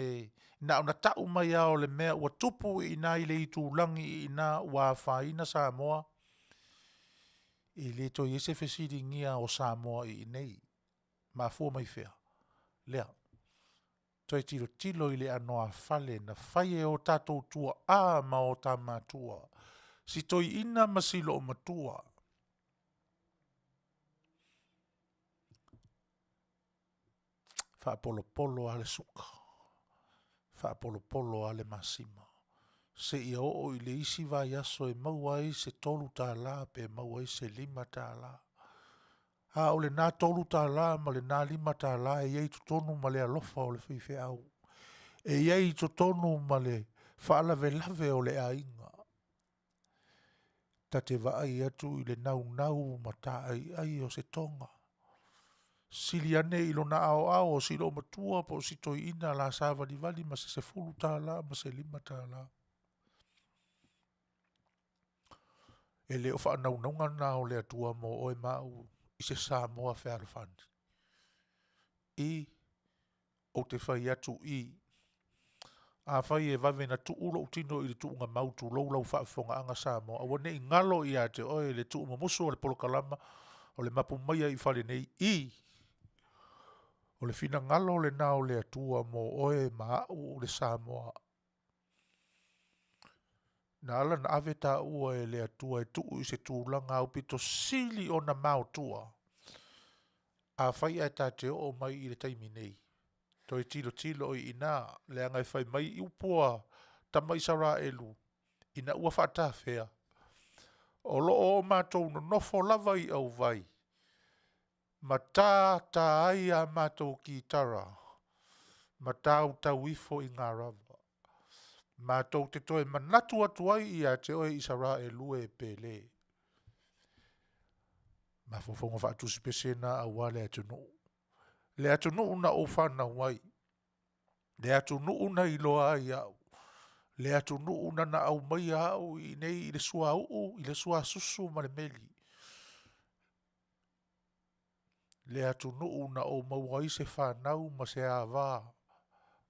[SPEAKER 2] na ona tau mai lava o le mea ua tupu i ina i le itulagi i ina ua afaina Samoa, e le toe i ai se fesiligia o Samoa i inei. Mafua mai fea? Lea. Toe tilotilo i le anoāfale na fai e o tatou tuaa ma o ta matua, si toeaina ma si loomatua. Faapolopolo lava le suka, faapolopolo lava le masima, seia oo i le isi vaiaso e maua ai se $3 pe maua ai se $5. A o lena $3 ma lena $5 e i ai i totonu ma le alofa o le faifeau, e i ai i totonu ma le faalavelave o le aiga. Ta te vaai atu i le naunau ma taaiai o se toga, sili ane i lona aoao o si loomatua po o si toeaina o le a savalivali ma se $10 ma se $5. E le o faanaunauga na o le Atua mo oe ma au i se Samoa fealofani? I, ou te fai atu i. Afai e vave ona tuu lou tino i le tuugamau tulou lau faafofogaaga Samoa, aua ne i galo ia te oe le tuumumusu o le polokalama o le mapu maia i fale nei, i, o le finagalo lena o le Atua mo oe ma au le Samoa. Na ala ona ave taua e le Atua e tuu i se tulaga aupito sili ona maotua, afai ae ta te oo mai i le taimi nei, toe tilotilo i ina, leaga e fai mai upu a tama Isaraelu, ina ua faatafea, o lo o matou nonofo lava i auvai ma tata ai a matou kitara ma tautau ifo i garava, matou te toe manatu atu ai ia te oe Isaraelu e pele. Mafaufauga faatusipese na aua le atunuu, le atunuu na ou fanau ai, le atunuu na iloa ai au, le atunuu na na aumaia au i inei i le suauu i le suasusu ma le meli, le atunuu na ou maua ai se fanau ma se ava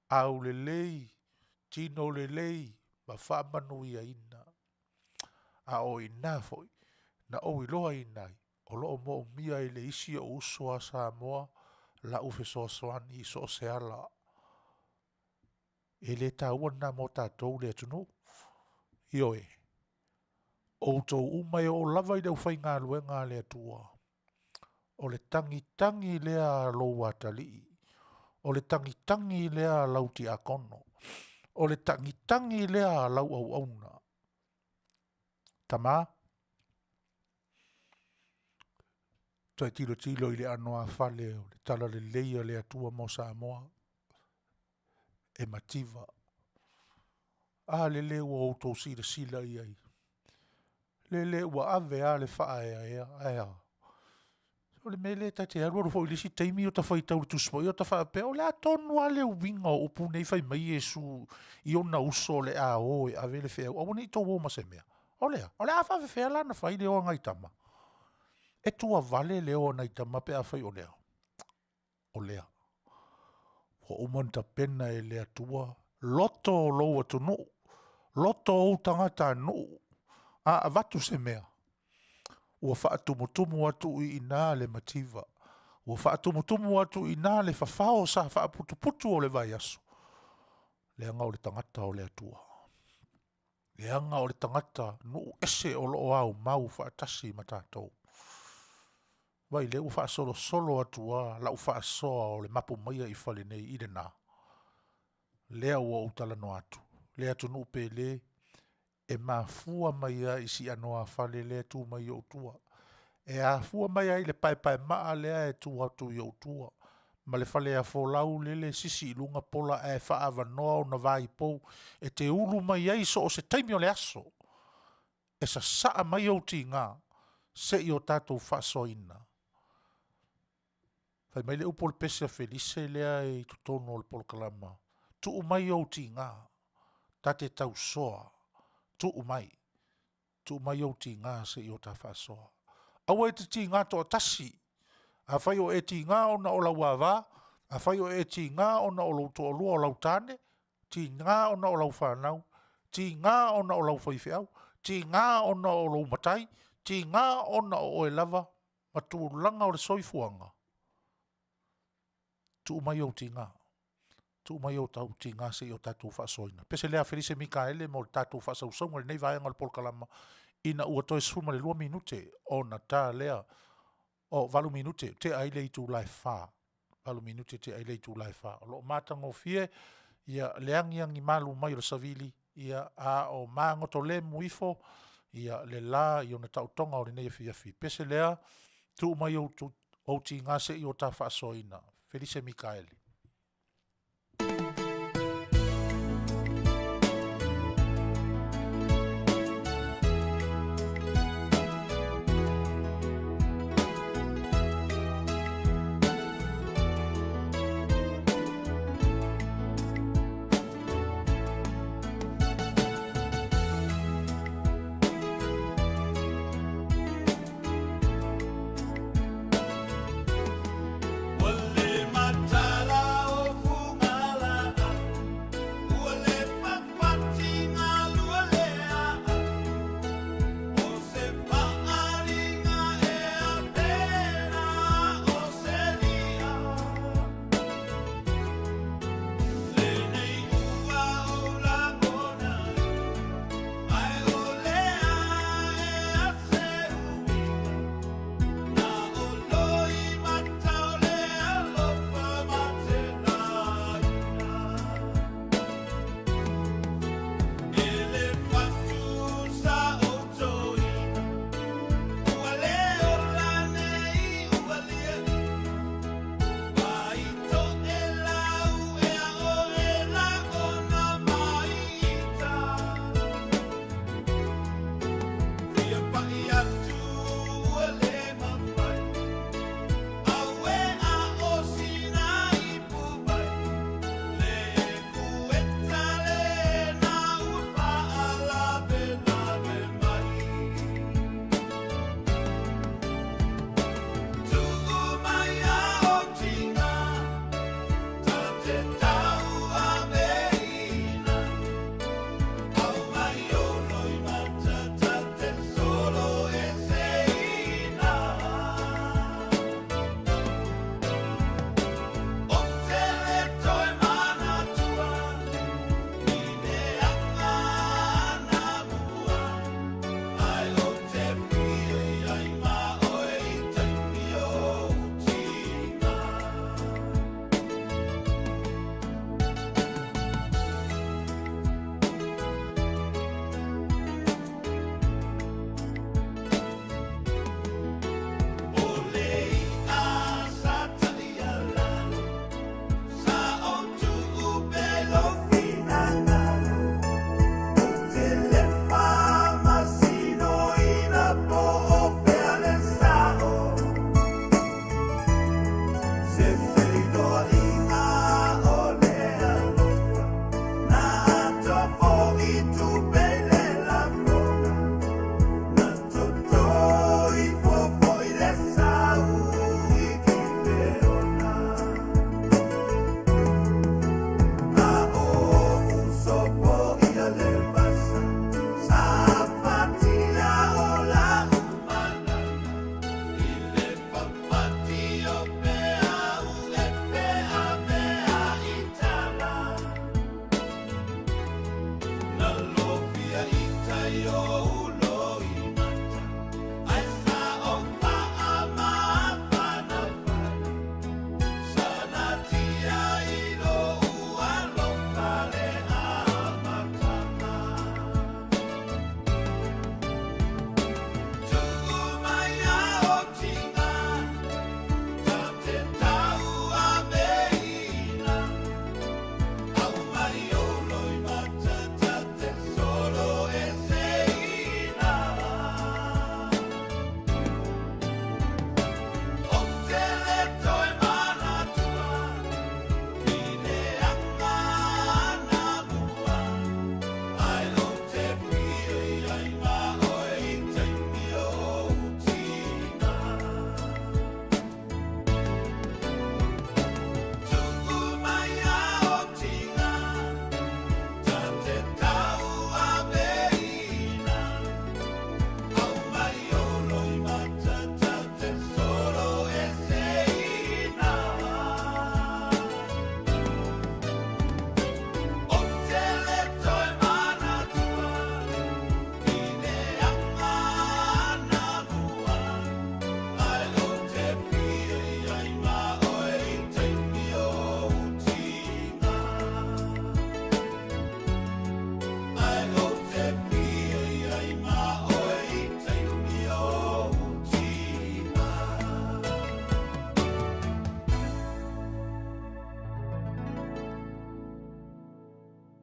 [SPEAKER 2] aulelei, tino lelei ma faamanuiaina. A o i ina foi na ou iloaina ai, o lo o moomia e le isi ou uso a Samoa lau fesoasoani i so o se ala. E le taua lena mo tatou le atunuu? Ioe, outou uma e oo lava i le aufaigaluega a le Atua, o le tagitagi lea a lou atalii, o le tagitagi lea a lau tiakono, o le tagitagi lea a lau auauna. Tama, toe tilotilo i le anoāfale o le talalelei a le Atua mo Samoa, e mativa. A lele ua outou silasila i ai, lele ua ave lava le faaeaea, ae a? O le mea lea ta te alualu foi i le isi taimi o ta faitau i le Tusi Paia o ta faapea, o le a tonu lava le uiga o upu nei fai mai Iesu i ona uso o le a o e ave le feau, aua ne i tou o ma se mea. O le a? O le a faapefea la ona fai le o a nai tama? E tuavale le o a nai tama pe afai o le a? O lea. Ua uma ona tapena e le Atua loto o lou atunuu, loto o ou tagatanuu, a avatu se mea, ua faatumutumu atu i ina le mativa, ua faatumutumu atu i ina le fafao sa faaputuputu o le vaiaso, leaga o le tagata o le Atua. Leaga o le tagata nuu ese o lo o aumau faatasi ma tatou. Vaai o lea ua faasolosolo atu lava lau faasoa o le mapu maia i fale nei i lena, lea ua ou talanoa atu, le atunuu pele, e mafua mai lava i siuanoafale lea e tu mai i ou tua. E afua mai lava i le paepaemaa lea e tu atu i ou tua, ma le faleafolau lele e sisi i luga pola ae faaavanoa ona vaipou e te ulu mai ai so o se taimi o le aso, e sasaa mai ou tiga se i o tatou faasoaina. Fai mai le upu o le pese a Felise lea e i totonu o le polokalama, tuu mai ou tiga, ta te tausoa, tuu mai, tuu mai ou tiga se i o ta faasoa. Aua e te tiga toatasi, afai o e tiga ona o lau ava, afai o e tiga ona o lou toalua o lau tane, tiga ona o lau fanau, tiga ona o lau faifeau, tiga ona o lou matai, tiga ona o oe lava ma tulaga o le soifuaga, tuu mai ou tiga, tuu mai ou tiga se i o tatou faasoaina. Pese lea a Felise Mikaele mo le tatou faasausauga i lenei vaega o le polokalama, ina ua toe 12 minute ona ta lea, o 8 minute tea ai le itula e 4. 8 minute tea ai le itula e 4. O lo o matagofie ia le agiagi malu mai o le savili, ia a o magotolemu ifo ia le la i ona taotoga o lenei afiafi. Pese lea, tuu mai ou tiga se i o ta faasoaina. Felise Mikaele.
[SPEAKER 1] Ua le matala.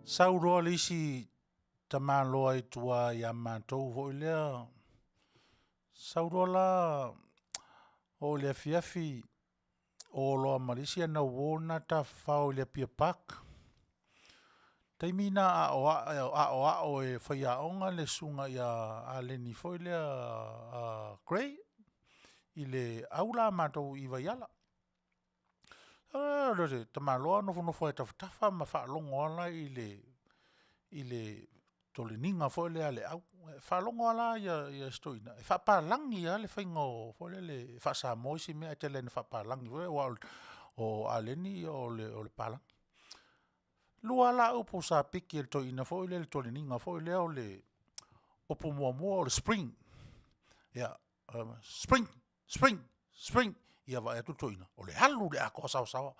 [SPEAKER 2] Sau loa le isi tamaloa i tua ia matou foi lea, sau loa la oo i le afiafi o loa ma le isi ana uo lena tafafao i le Apia Park. Taimi lena a o aoao e faiaoga le susuga ia Aleni foi lea Grey i le au la a matou i Vaiala. O le tamaloa nofonofo lava i tafatafa ma faalogo lava la i le toleniga foi lea a le au. E faalogo lava la si toeaina e faapalagi lava le faiga foi lele faa-Samoa isi mea ae tele lava ina faapalagi foi aua o Aleni o le palagi. 2 la upu sa piki e le toeaina foi lea i le toleniga foi lea, o le upu muamua o le spring. Ia, spring, spring, spring, ia vaai atu le toeaina o le alu i le atoa saoasaoa.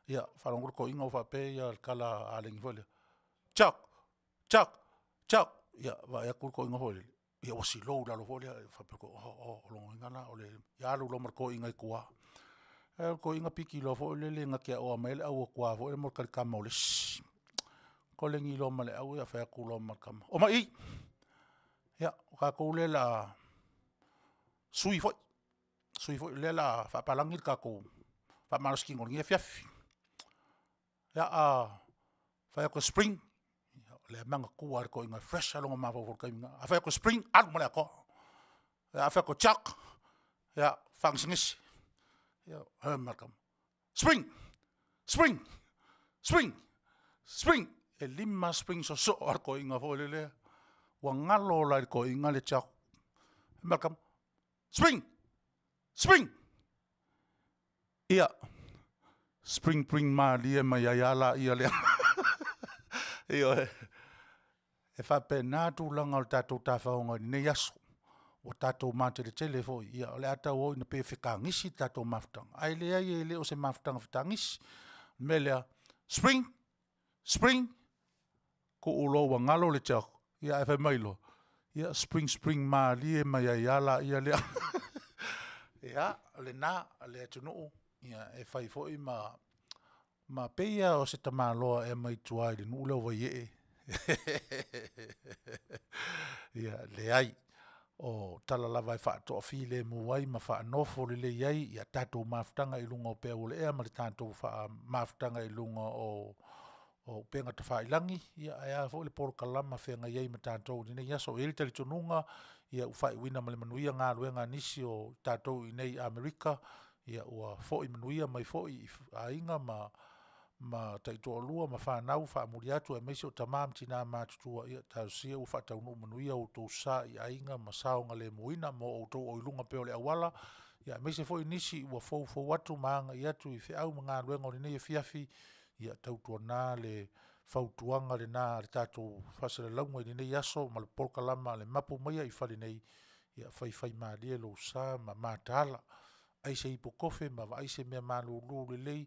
[SPEAKER 2] Ia faalogo atu le toeaina o faapea le tala a Aleni foi lea, choke, choke, choke. Ia vaai atu le toeaina foi lele, ia ua slow i lalo foi lea, faapea le toeaina, o lona uiga la ia alu loa ma le toeaina i tua. Alu le toeaina piki loa foi lele na te aoa mai ai le au a tua foi lea mo le talikama o le isi. Koleni loa ma le au ia, fai atu loa ma le tama, omai i i, ia o tatou lea o le a sui foi, sui foi o lea o le a faapalagi le tatou faamalositino i lenei afiafi. Ia a fai atu e spring, o lea e manatua lava e le toeaina e fresh lava lona mafaufau i le taimi lena. A fai atu e spring, alu ma le atoa. A fai atu e choke, ia faagasegase. Ia fai mai le tama, spring, spring, spring, spring. E 5 spring soosoo a le toeaina foi lele, ua galo la i le toeaina le CHOKA. Fai mai le tama, spring, spring, ia spring spring malie mai ai lava lea. Ioe, e faapena tulaga o le tatou tafaoga i lenei aso, ua tatou mateletele foi, ia o le a tauau ina pei e fetagisi le tatou mafutaga, ae leai e le o se mafutaga fetagisi. O le mea lea, spring, spring, tuu loa ua galo le CHOKA, ae fai mai loa, ia spring spring malie mai ai lava lea. Ia, o lena le atunuu e fai foi ma pei lava o se tamaloa ea mai tua i le nuu lea o Vaiee. Ia leai, o tala lava e faatoafilemu ai ma faanofo lelei ai a tatou mafutaga i luga o peau o le ea ma le tatou mafutaga i luga o upega tafailagi, ae a foi le polokalama feagai ai ma tatou i lenei aso. E i ai le talitonuga ua faaiuina ma le manuia galuega a nisi o tatou i inei i Amerika, ua foi manuia mai foi i aiga ma taitoalua ma fanau faamuli atu aemaise o tama ma tina matutua, ia talosia ua faataunuu manuia outou sa i aiga ma saogalemuina mo outou o i luga pea o le auala, aemaise foi nisi ua foufou atu ma agai atu i feau ma galuega o lenei afiafi, ia tautuana le fautuaga lena a le tatou faasalalauga i lenei aso ma le polokalama a le Mapu Maia i Fale Nei, ia faifaimalie lou sa ma mataala. Ai se ipu tofe ma vaai se mea malulu lelei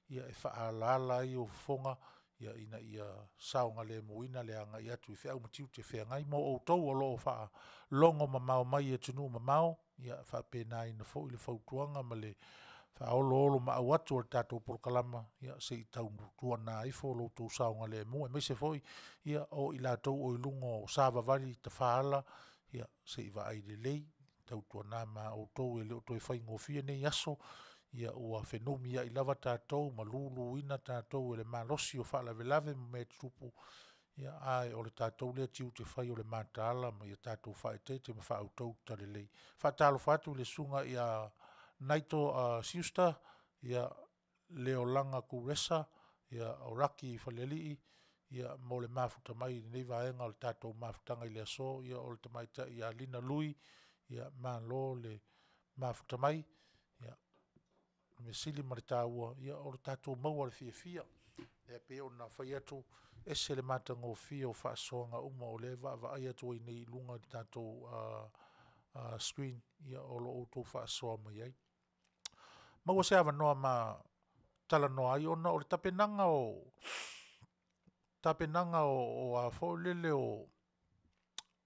[SPEAKER 2] e faaalaala ai ou fofoga ina ia saogalemuina le agai atu i feau ma tiute feagai mo outou o lo o faalogo mamao mai i atunuu mamao, ia faapena foi le fautuaga ma le faaoloolomaau atu o le tatou polokalama, se i tautuana ifo lo outou saogalemu, aemaise foi o i latou o i luga o savavali tafaala, se i vaai lelei, tautuana ma outou e le o toe faigofie nei aso, ua fenumiai lava tatou ma luluina tatou e le malosi o faalavelave ma mea e tutupu, ae o le tatou lea tiute fai o le mataala ma ia tatou faaeteete ma faautauta lelei. E faatalofa atu i le susuga ia Naito Schuster, Leolaga Turesa, o Laki Falealii, mo le mafuta mai i lenei vaega o le tatou mafutaga i le aso. Ia o le tamaitai ia Lina Lui, malo le mafuta mai. O le mea sili ma le taua, o le tatou maua i le fiafia. E pei ona fai atu, e ese le matagofie o faasoaga uma o lea e vaavaai atu ai nei i luga o le tatou screen o lo o outou faasoa mai ai. Maua se avanoa ma talanoa ai ona o le tapenaga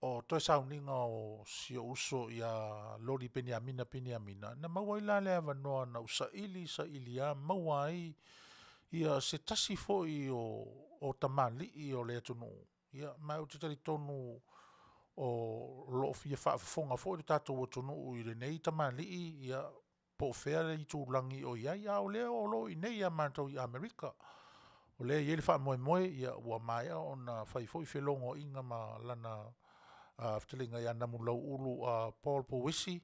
[SPEAKER 2] o toe sauniga o si ou uso ia Loli Peniamina Peniamina, na maua ai la le avanoa na ou saili saili lava maua ai Ia, se tasi foi o tamalii o le atunuu, ia, ma ou te talitonu o lo o fia faafofoga foi le tatou atunuu i lenei tamalii, ia, po o fea le itulagi o i ai, a o lea o lo o i inei ia matou i Amerika. O lea e i ai le faamoemoe, ia ua maea ona fai foi felogoaiga ma lana fetalaiga ia Namulauulu Paul Pouesi,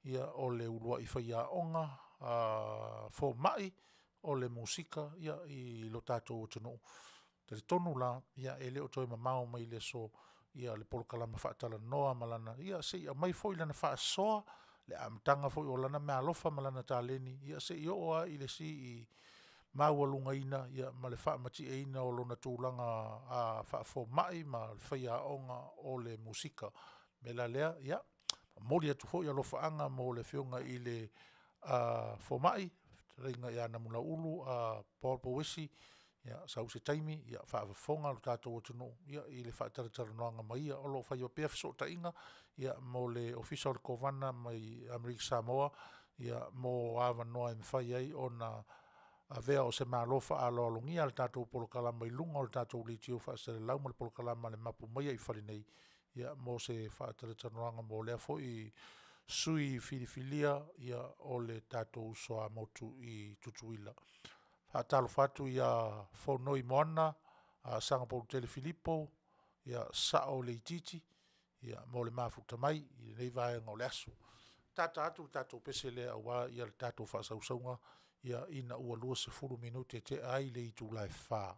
[SPEAKER 2] ia o le uluai faiaoga fomai o le musika i lo tatou atunuu. Talitonu la, ia e le o toe mamao mai le aso le polokalame faatalanoa ma lana, ia se i aumai foi lana faasoa, le amataga foi o lana meaalofa ma lana taleni, ia se i oo lava i le sii maualugaina ma le faamatieina o lona tulaga faafomai ma le faiaoga o le musika. O le mea la lea, ia, momoli atu foi alofaaga mo le Afioga i le fomai, le fetalaiga ia Namulauulu Paul Pouesi, ia sau se taimi faafofoga lo tatou atunuu i le faatalatalanoaga ma ia. O lo o faia pea fesootaiga mo le Ofisa o le Kovana mai Amerika Samoa mo avanoa e mafai ai ona avea o se malo faaaloalogia a le tatou polokalame i luga o le tatou leitio faasalalau ma le polokalame a le Mapu Maia i Fale nei, mo se faatalatalanoaga mo lea foi sui filifilia o le tatou uso a motu i Tutuila. Faatalofa atu ia Fonoi Moana Sagapolutele Filipo, Sao Leititi, mo le mafuta mai i lenei vaega o le aso. Tata atu le tatou pese lea aua le tatou faasausauga ina ua 20 minute tea ai le itula e 4.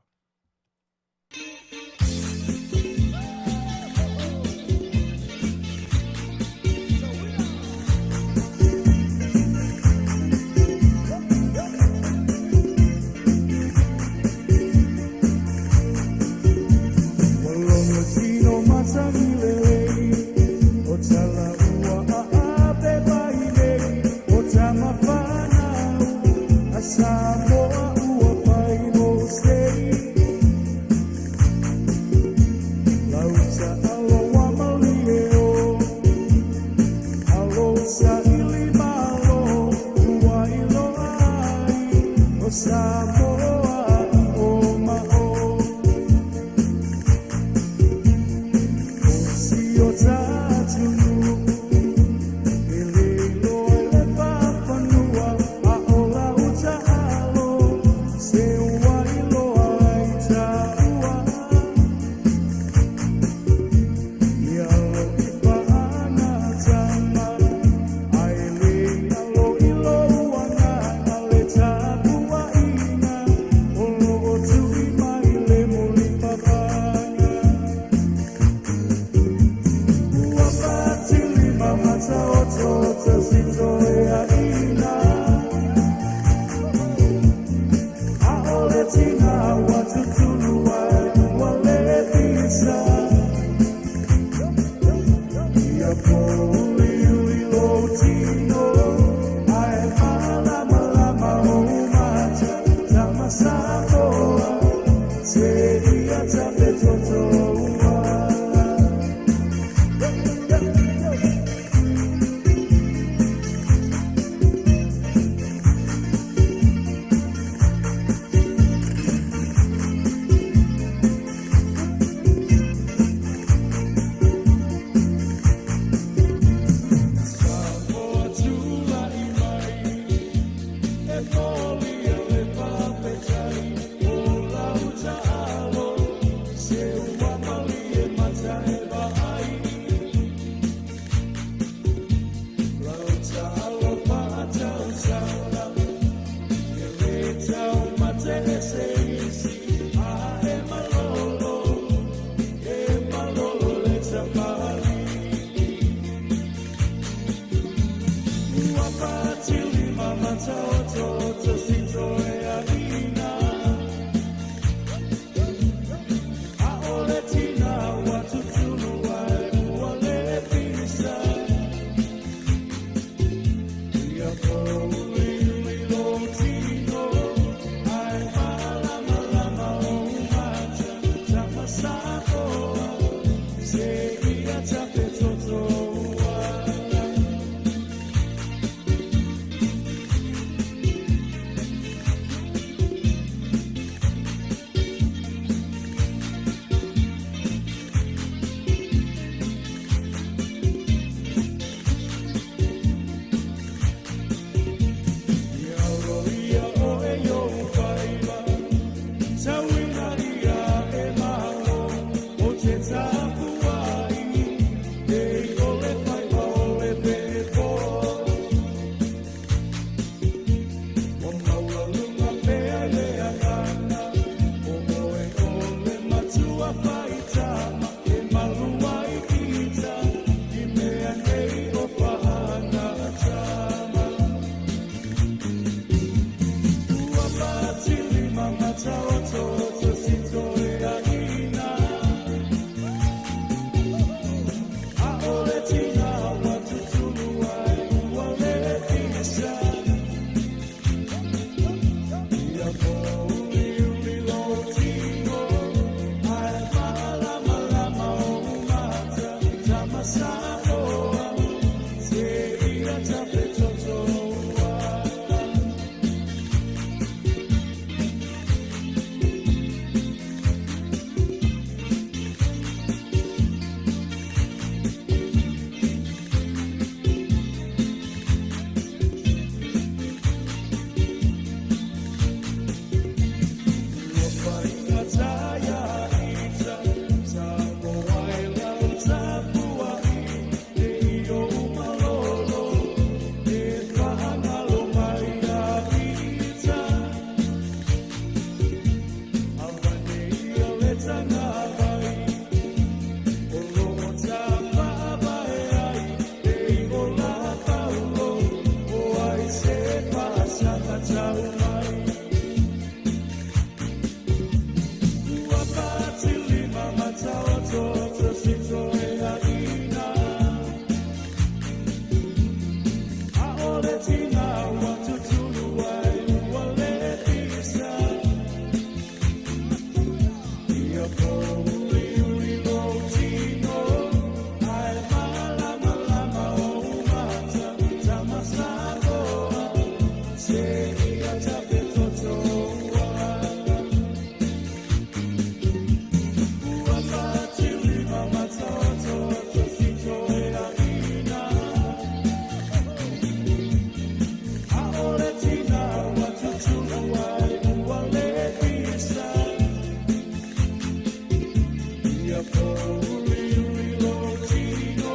[SPEAKER 1] Pouliuli lou tino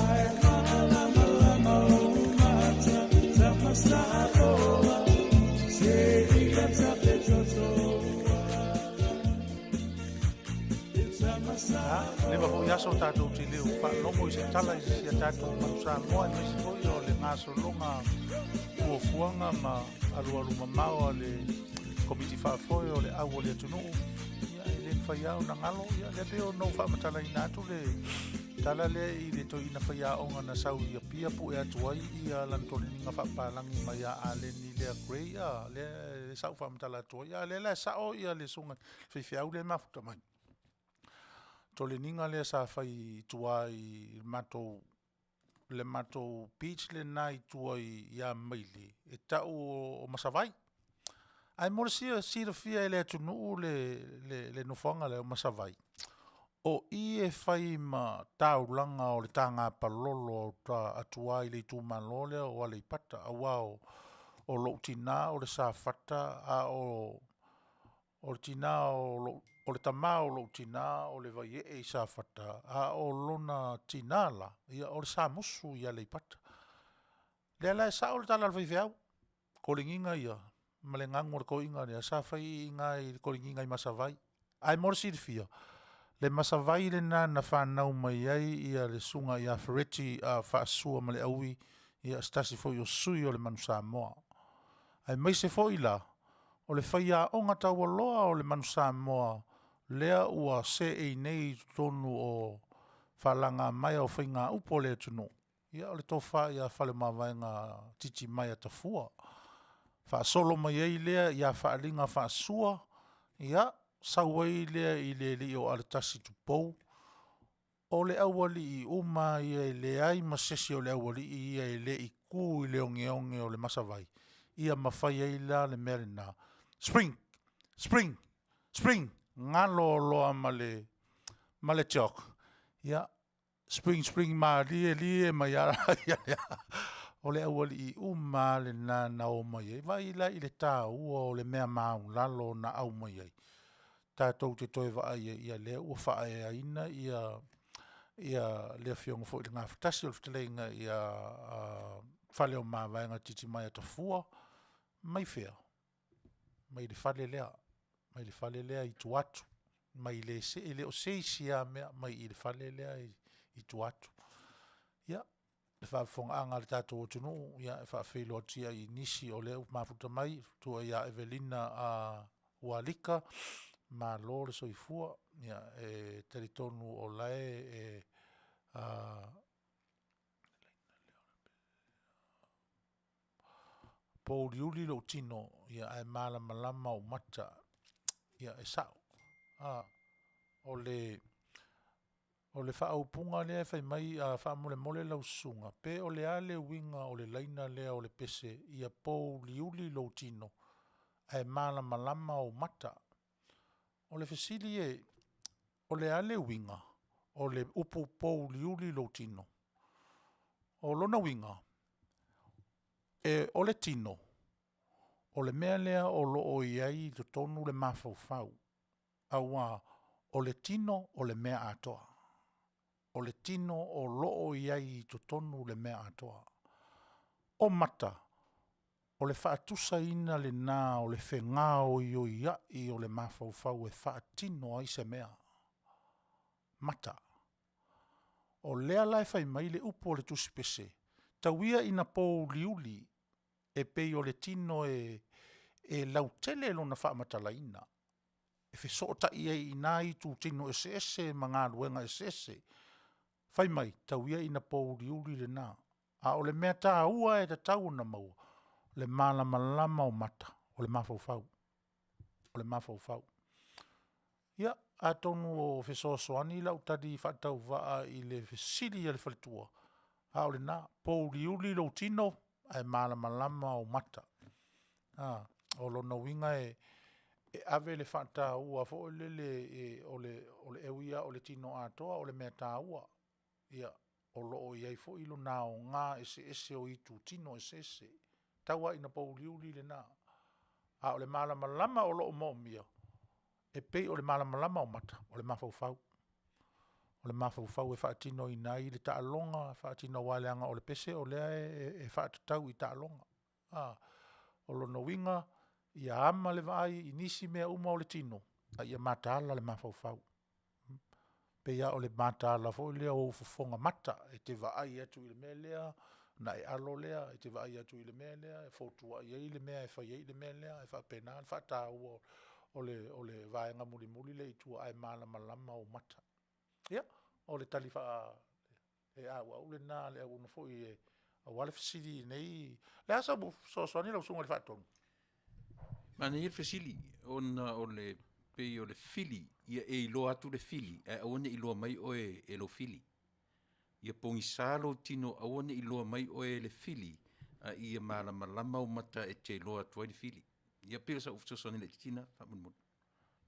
[SPEAKER 1] ae malamalama ou mata. Tamasapoa seia tafetotoa.
[SPEAKER 2] Leva foi aso tatou te leo faalogo i se tala i si a tatou Manu Samoa, aemaise foi o le gasologa fuafuaga ma alualu mamao a le Komiti Faafoe o le Au o le Atunuu. Ia, e le mafai lava ona galo. Ia, lea pei ona ou faamatalaina atu le tala lea i le toeaina faiaoga na sau i Apia pue atu ai ia lana toleniga faapapalagi mai ia Aleni lea Gray, a, lea sa ou faamatala atu ai. A o lea la e sao le susuga i le faifeau lea e mafuta mai, toleniga lea sa fai i tua i le matou beach lena i tua i Amaile, e tau o Masavai. Ae mo le silafia e le atunuu le nofoaga lea o Masavai, o i e fai ma taulaga o le taga palolo a tua i le itumalo lea o Aleipata, aua o lou tina o le Safata, a o le tama o lou tina o le Vaiee i Safata, a o lona tina la, o le Samusu i Aleipata. O lea la e sao le tala a le faifeau, toleniga ia ma le gagu a le toeaina lea sa fai i ina i le toleniga i Masavai. Ae mo le silafia, le Masavai lena na fanau mai ai le susuga ia Fereti Faasuamaleaui, ia o se tasi foi o sui o le Manu Samoa, aemaise foi la o le faiaoga taualoa o le Manu Samoa lea ua seei nei i totonu o faalagamaea o faigaupu a le atunuu, ia o le Tofa ia Faleomavaega Titimaea Tafua. Faasolo mai ai lea ia Faaliga Faasua, ia, sau ai lea i le alii o Alatasi Tupou, o le aualii uma lava ia e leai ma se isi o le aualii ia e le i tu i le ogeoge o le Masavai, ia ma fai ai la le mea lena, spring, spring, spring, galo loa ma le CHOGM. Ia, spring spring malie lie mai lava O le aualii uma lava na na omai ai. Vaai la i le taua o le mea maualalo na aumai ai? Tatou te toe vaai ai, ia lea ua faaeaina le Afioga foi i le Gafatasi le fetalaiga ia Faleomavaega Titimaea Tafua, mai fea? Mai le fale lea, mai le fale lea i tua atu, e le o se isi lava mea, mai i le fale lea i tua atu. Ia, le faafofogaaga a le tatou atunuu, e faafeiloai atu i nisi o lea ua mafuta mai, le matua ia Evelina Ualika, malo le soifua. E talitonu o la e pouliuli lou tino ae malamalama ou mata. Ia, e sao. O le faaupuga lea e fai mai, faamolemole lau susuga, pe o le a le uiga o le laina lea o le pese ia pouliuli lou tino ae malamalama ou mata. O le fesili o le a le uiga o le upu pouliuli lou tino? O lona uiga, o le tino, o le mea lea o lo o i ai i totonu le mafaufau, aua o le tino o le mea atoa. O le tino o lo o i ai i totonu le mea atoa. O mata, o le faatusaina lena o le fegaoioiai o le mafaufau e faatino ai se mea. Mata. O lea la e fai mai le upu a le Tusi Pese, tau ia ina pouliuli e pei o le tino e lautele lona faamatalaina, e fesootai ai i na itutino eseese ma galuega eseese. Fai mai, tau ia ina pouliuli lena, a o le mea taua e tatau ona maua, le malamalama o mata, o le mafaufau, o le mafaufau. Ia, atonu o fesoasoani lau tali faatauvaa i le fesili a le faletua, a o lena, pouliuli lou tino ae malamalama ou mata. O lona uiga e ave le faataua foi lele e ui lava o le tino atoa o le mea taua, o lo o i ai foi lona aoga eseese o itutino eseese. Tau lava ina pouliuli lena, a o le malamalama o lo o moomia, e pei o le malamalama o mata, o le mafaufau. O le mafaufau e faatinoina ai le taaloga, e faatino aua leaga o le pese o lea e faatatau i taaloga. A, o lona uiga, ia ama le vaai i nisi mea uma o le tino, a ia mataala le mafaufau. E pei lava o le mataala foi lea o ou fofoga mata, e te vaai atu i le mea lea ona e alo lea, e te vaai atu i le mea lea e fotuai ai le mea e fai ai le mea lea, e faapena le faataua o le vaega mulimuli lea i tua, ae malamalama ou mata. Ia, o le tali faaauau lena a le auauna foi aua le fesili i lenei… O le a sau fesoasoani lau Susuga i le Faatonu?
[SPEAKER 4] Manaia le fesili ona e pei o le fili, ia e iloa atu le fili ae aua ne i iloa mai oe e lou fili. Ia pogisa lou tino aua ne i iloa mai oe e le fili, a ia malamalama ou mata e te iloa atu ai le fili. Ia pei o sau fesoasoani laitiiti lena faamolemole.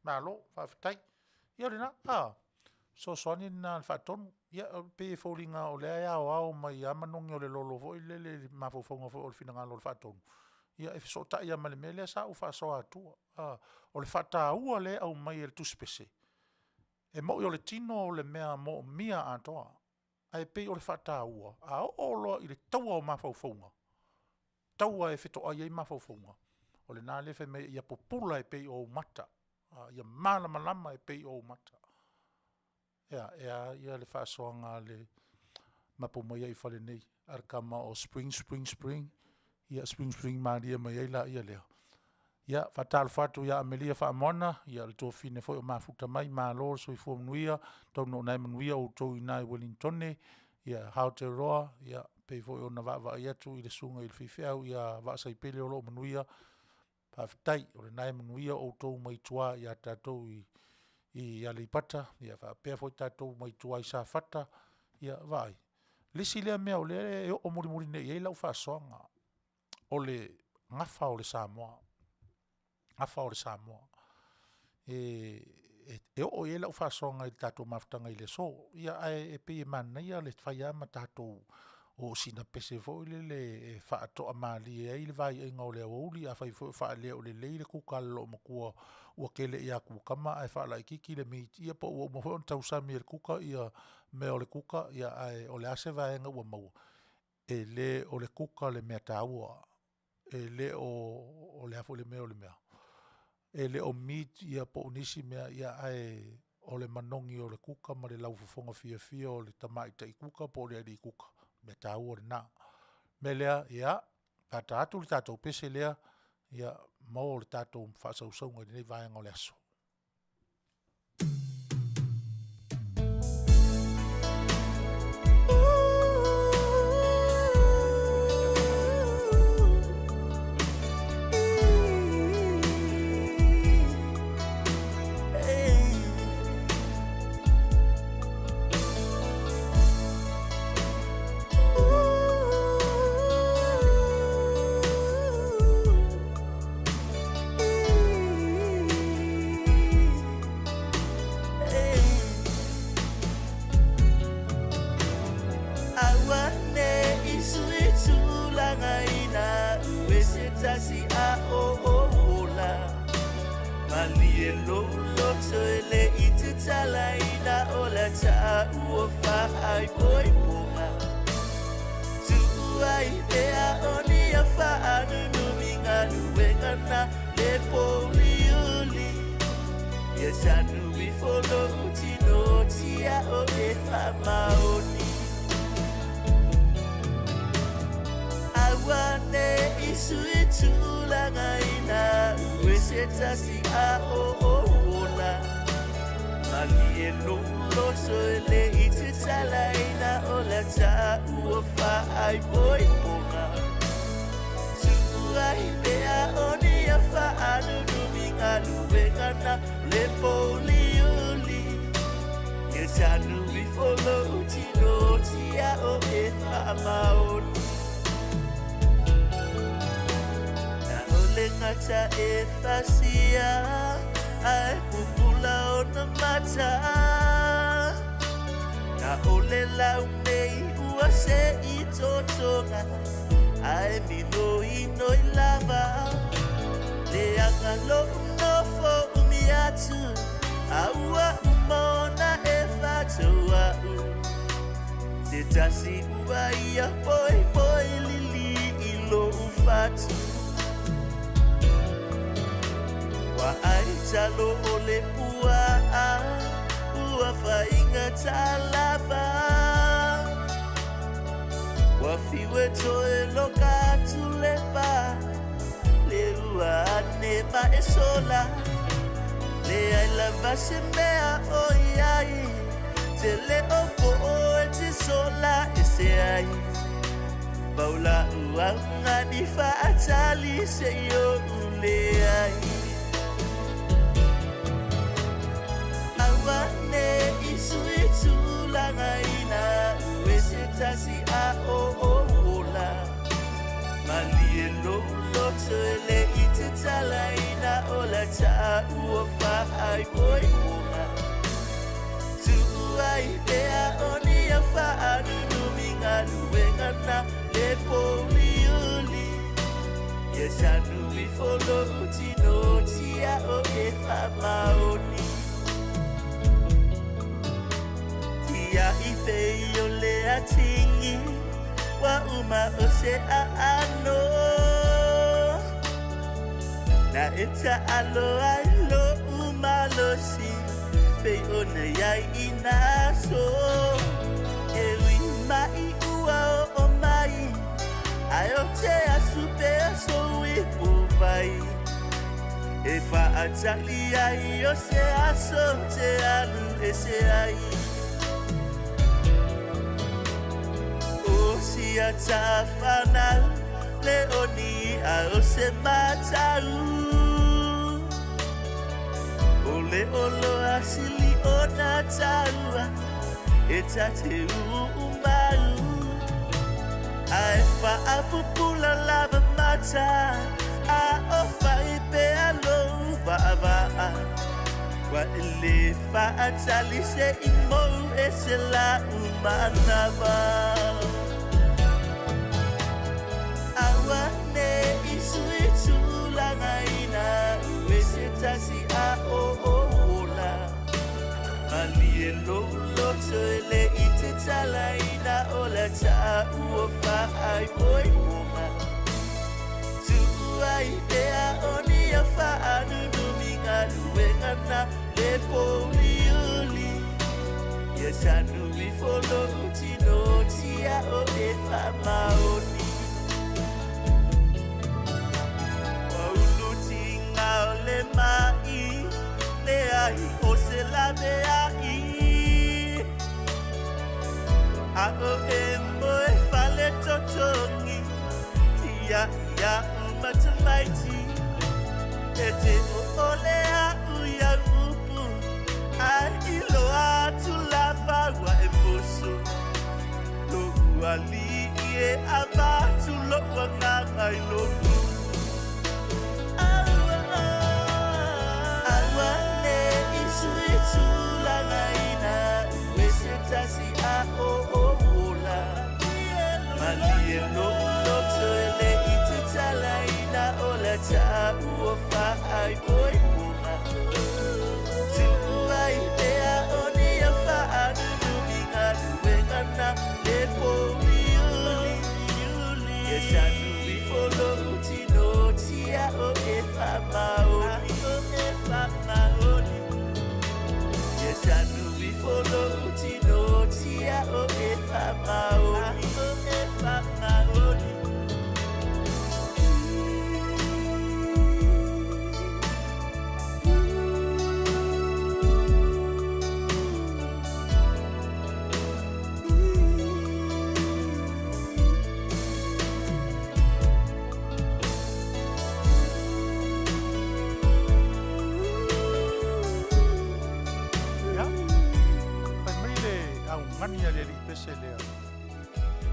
[SPEAKER 2] Malo faafetai. Ia o lena, a, fesoasoani lena a le Faatonu. Ia e pei e foliga o lea e aoao mai lava manogi o le lolo foi lele i mafaufauga foi o le finagalo o le Faatonu, ia e fesootai lava ma le mea lea sa ou faasoa atua. O le faataua lea e aumai e le Tusi Pese, e moni o le tino o le mea moomia atoa, ae pei o le faataua, a oo loa i le taua o mafaufauga, taua e fetoai ai mafaufauga, o lena lea e fai mai ai, ia pupula e pei o ou mata, ia malamalama e pei o ou mata. E a? E a le faasoaga a le mapu mai ai i fale nei a le tama o Spring Spring Spring, ia spring spring malie mai ai laia lea. Ia, faatalofa atu ia Amelia Faamoana, o le tuafafine foi o mafuta mai, malo le soifua manuia, atonu o lena e manuia outou i ina i Ueligitone Aotearoa, e pei foi ona vaavaai atu i le susuga i le faifeau ia Vaasaipele o lo o manuia. Faafetai o lena e manuia outou mai tua ia tatou i Aleipata faapea foi tatou mai tua i Safata. Ia vaai, o le isi lea mea o lea e oo mulimuli nei i ai lau faasoaga, o le gafa o le Samoa, gafa o le Samoa. E oo i ai lau faasoaga i le tatou mafutaga i le aso. Ia ae pei e manaia le fai lava ma tatou o sina pese foi lele e faatoamalie ai le vaiaiga o le aoauli, afai foi o faaleolelei le kuka a le loomatua ua tele ia kukama ae faalaitiiti le meat, ia po ua uma foi ona tausami e le kuka mea o le kuka, ae o le a se vaega ua maua, e le o le kuka le mea taua, e le o le a foi le mea o le mea, e le o meat po o nisi mea, ae o le manogi o le kuka ma le laufofoga fiafia o le tamaitai kuka po o le alii kuka, o le mea taua lena. O le mea lea, ia, gata atu le tatou pese lea mo le tatou faasausauga i lenei vaega o le aso.
[SPEAKER 1] Aua ne i sui tulagaina e se tasi a o ou ola. Malie lou loto e le i tatalaina o le taua faaipoipoga. Tuu ai pea o ni afa nunumi galuega na le pouliuli. Ia sanu ifo lou tino tia o e faamaoni. Aua ne i sui tulagaina e se tasi a o ou ola. Malie lou loto e le i tatalaina o le taua faaipoipoga. Tuu ai pea o ni afa nunumi galuega na le pouliuli. Ia sanu ifo lou tino tia o e faamaoni. Na o le gata e fasia ae pupula ona mata. Na o le laumei ua se i totoga ae minoinoi lava. Leaga lou nofo umi atu a ua uma ona e fatia. taua'u Se tasi ua ia poipoi lili i lo'u fatu Ua ai talo o le pua'a ua faigata lava Ua fiu e toe loka atu le pa Le ua ane ma e sola Leai lava se mea o i ai Tele o po'o e te sola ese ai Pau la'u augani fa'atali se'i o'u leai Aua ne i sui tulagaina a'u e se tasi a o ou ola Malie lou loto e le i tatalaina o la ta'ua fa'aimoimoga Tu'u ai pea o ni au fa'anunumi galuega na le pouliuli Ia sanu ifo lo'u tino tia'o e fa'amaoni Tia'i pei o le atigi ua uma o se aano Na e ta'alo ai lo'u malosi pei ona i ai i nā aso E ui ma'i ua o'o mai Ae ou te asu pea sou ipuvai E fa'atali ai o se aso ou te alu ese ai O si ata fanau le oni i'a o se matau O le oloa sili ona taua e ta te uu mau Ae fa'apupula lava mata a o fai pea lou va'ava'a Ua e lē fa'atali se'i mou ese la'u manava Aua ne i sui tulagaina a'u e se tasi a o ou ola Malie lou loto e le i tatalaina o la ta'ua fa'aimoimoga Tu'u ai pea o ni au fa'anunumi galuega na le pouliuli Ia sanu ifo lo'u tino tia'o e fa'amaoni Ua ulu tiga o le ma'i leai o se lavea'i A o e moe fale totogi Tia'i a'u ma tamaiti E te o'ole a'u i au upu Ae iloa atu lava ua e musu Lo'u ali'i e avatu lo'u agaga i lou Aua ne i sui tulagaina a'u e se tasi a o ou ola Malie lou loto e le i tatalaina o la ta'ua fa'aimoimoga Tu'u ai pea o ni au fa'anunumi galuega na le pouliuli Ia sanu ifo lo'u tino tia'o e fa'amaoni Ia sanu ifo lo'u tino tia'o e fa'amaoni
[SPEAKER 2] Ia, fai mai le augani a le alii pese lea,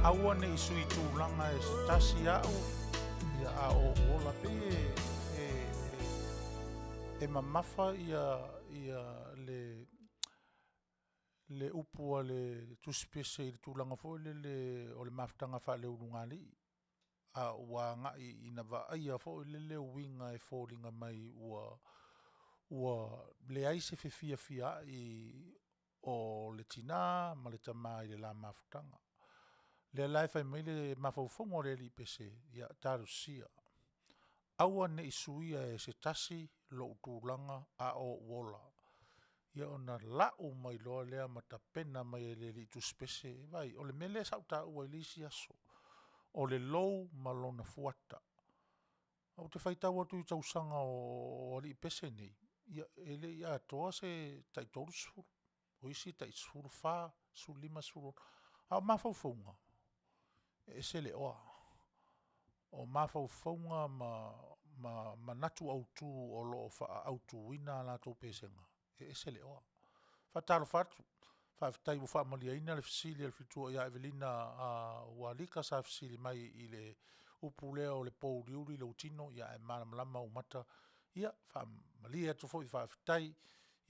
[SPEAKER 2] Aua ne i sui tulaga e se tasi a'u, ia a o ou ola. Pei e, e, e, e mamafa ia, ia le, le upu a le Tusi Pese i le tulaga foi lele o le mafutaga faaleulugalii, a ua agai ina vaaia foi lele uiga e foliga mai ua ua leai se fefiafiaai. o le tinā ma le tamā i le la mafutaga. Lea la e fai mai le mafaufauga o le alii Pese, ia talosia, aua ne i suia e se tasi lou tulaga a o ou ola. Ia ona lau mai loa lea ma tapena mai e le alii Tusi Pese, vaai, o le mea lea sa ou taua i le isi aso, o le lou ma lona fuata. Ou te faitau atu i tausaga o alii pese nei, ia e le i atoa se tai 30, o isi e tai 14, 15, 16, a o mafaufauga, e ese le oa. O mafaufauga ma manatu autu o lo o faaautuina a latou pesega, e ese le oa. E faatalofa atu, faafetai ua faamalieina le fesili a le faletua ia Evelina Ualika sa fesili mai i le upu lea o le pouliuli lou tino, ae malamalama ou mata. Ia, faamalie atu foi faafetai,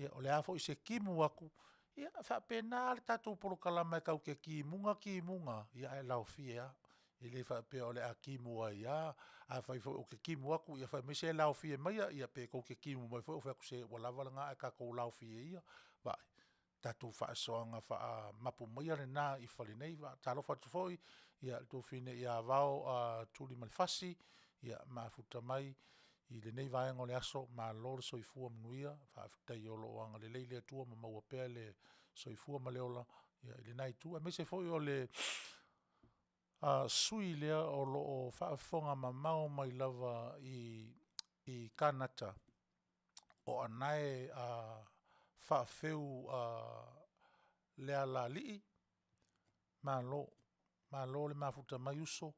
[SPEAKER 2] o le a foi se kimu atu, ia e faapena lava le tatou polokalama tatou te kimuga kimuga lava, ae laofie lava. E le faapea o le a kimu ai lava, afai foi ou te kimu atu ia fai mai se laofie maia, ia pe tou te kimu mai foi ou fai atu, se ua lava lena ae tatou laofie ia. Vaai, tatou faasoaga faamapu maia lena i fale nei. E faatalofa atu foi i le tuafafine ia Vao Tulimalefasi, mafuta mai i lenei vaega o le aso. Malo le soifua manuia, faafetai o lo o agalelei le Atua ma maua pea le soifua ma le ola i lena Itu, aemaise foi o le sui usufono lea o lo o faafofoga mamao mai lava i Kanata, o Anae Faafeu Lealaalii. Malo, malo le mafuta mai uso,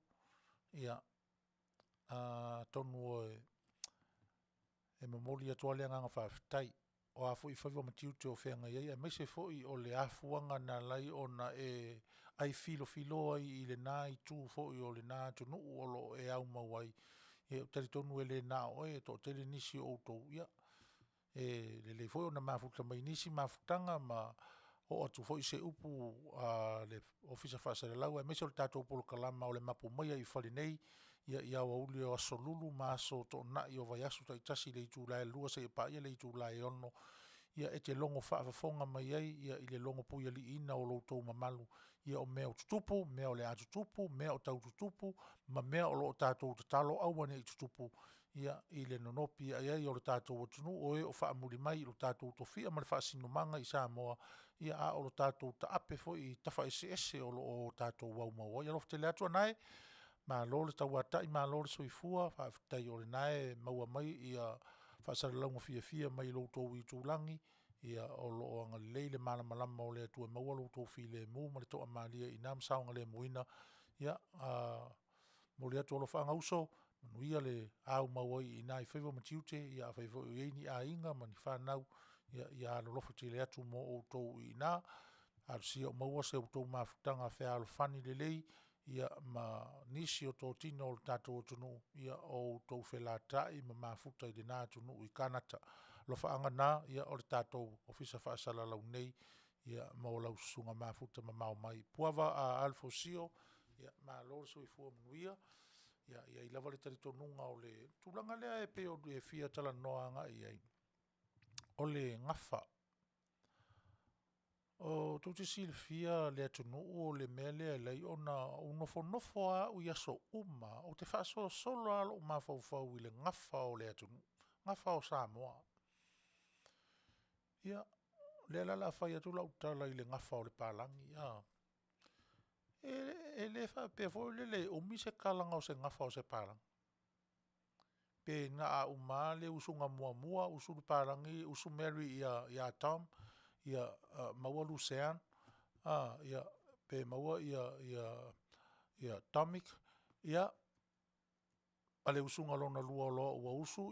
[SPEAKER 2] atonu e momoli atu lava le agaga faafetai, o a foi faiva ma tiute o feagai ai aemaise foi o le afuaga na ala ai ona e ai filofilo ai i lena itu foi o lena atunuu o lo o e aumau ai. Ia ou te talitonu e le na o oe e toatele nisi o outou, ia, e lelei foi ona mafuta mai i nisi mafutaga ma oo atu foi se upu a le Ofisa Faasalalau aemaise o le tatou polokalama o le Mapu Maia i Fale nei i aoauli o aso Lulu ma aso Toonai o vaiaso taitasi i le itula e 2:00 seia paia le itula e 6:00 e te logo faafofoga mai ai i le logopui-aliiina o lo outou mamalu o mea o tutupu, mea o le a tutupu, mea o tau tutupu, ma mea o lo o tatou tatalo aua ne i tutupu i le nonopi ae ai o le tatou atunuu, o e o faamuli mai i lo tatou tofiga ma le faasinomaga i Samoa, a o lo tatou taape foi i tafa eseese o lo o tatou aumau ai. Alofa tele atu Anae, malo le tauatai malo le soifua, faafetai o lena e maua mai faasalalauga fiafia mai lo outou itulagi, o lo o agalelei le malamalama o le Atua e maua lo outou filemu ma le toamalie i ina ma saogalemuina. Ia, momoli atu alofaaga uso, manuia le aumau ai i ina i faiva ma tiute, afai foi o i ai ni aiga ma ni fanau, ia alolofa tele atu mo outou i ina. Talosia o maua se tou mafutaga fealofani lelei ma nisi o totino o le tatou atunuu o outou felatai ma mafuta i lena atunuu i Kanata. Alofaaga na o le tatou Ofisa Faasalalau nei mo lau susuga mafuta mamao mai. Puava Alfo Sio, malo le soifua manuia. E i ai lava le talitonuga o le tulaga lea e pei e fia talanoa agai i ai, o le gafa. Tou te silafia le atunuu o le mea lea e ala ai ona ou nofonofo lava au i aso uma, ou te faasolosolo lava lou mafaufau i le gafa o le atunuu, gafa o Samoa. Ia, o lea la o le a fai atu lau tala i le gafa o le palagi a. E le faapea foi lele e umi se kalaga o se gafa o se palagi. Pe na a uma lava le usuga muamua usu le palagi usu Mary ia Tom, ia maua Lusern, pe maua Tomic, ia, ma le usuga lona lua loa ua usu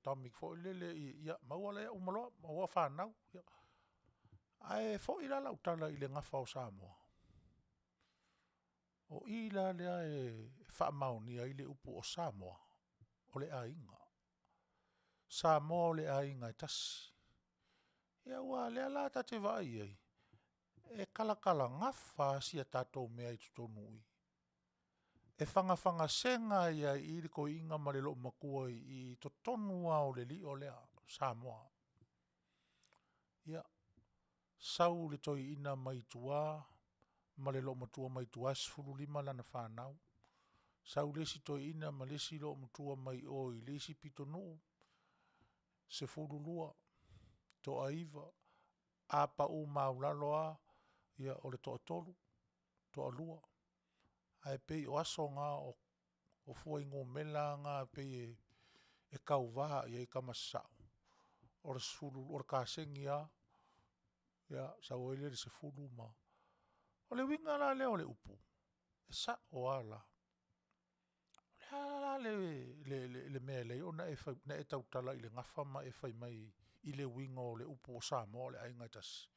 [SPEAKER 2] Tomic foi lele ia maua lea uma loa maua fanau. Ae foi la lau tala i le gafa o Samoa, o i la lea e faamaonia ai le upu o Samoa, o le aiga. Samoa o le aiga e tasi. Ia aua o lea la ta te vaai i ai, e talatalagafa lava si a tatou mea i totonu i i. E fagafagasega ai lava i i le toeaina ma le loomatua i totonu lava o le lio lea o Samoa. Ia. Sau le toeaina mai tua ma le loomatua mai tua e 15 lana fanau. Sau le isi toeaina ma le isi loomatua mai o i le isi pitonuu, 12, toaiva. A pau maualalo lava, ia o le toatolu, toalua. Ae pei o aso na o fuainumera na e pei e tauva i ai tama sasao. O le 12, o le kasegi lava, ia sau ai lea i le 10 ma… O le uiga la lea o le upu, e sao lava la. O le a la le mea e ala ai ona e tautala i le gafa ma e fai mai i le uiga o le upu o Samoa o le aiga e tasi?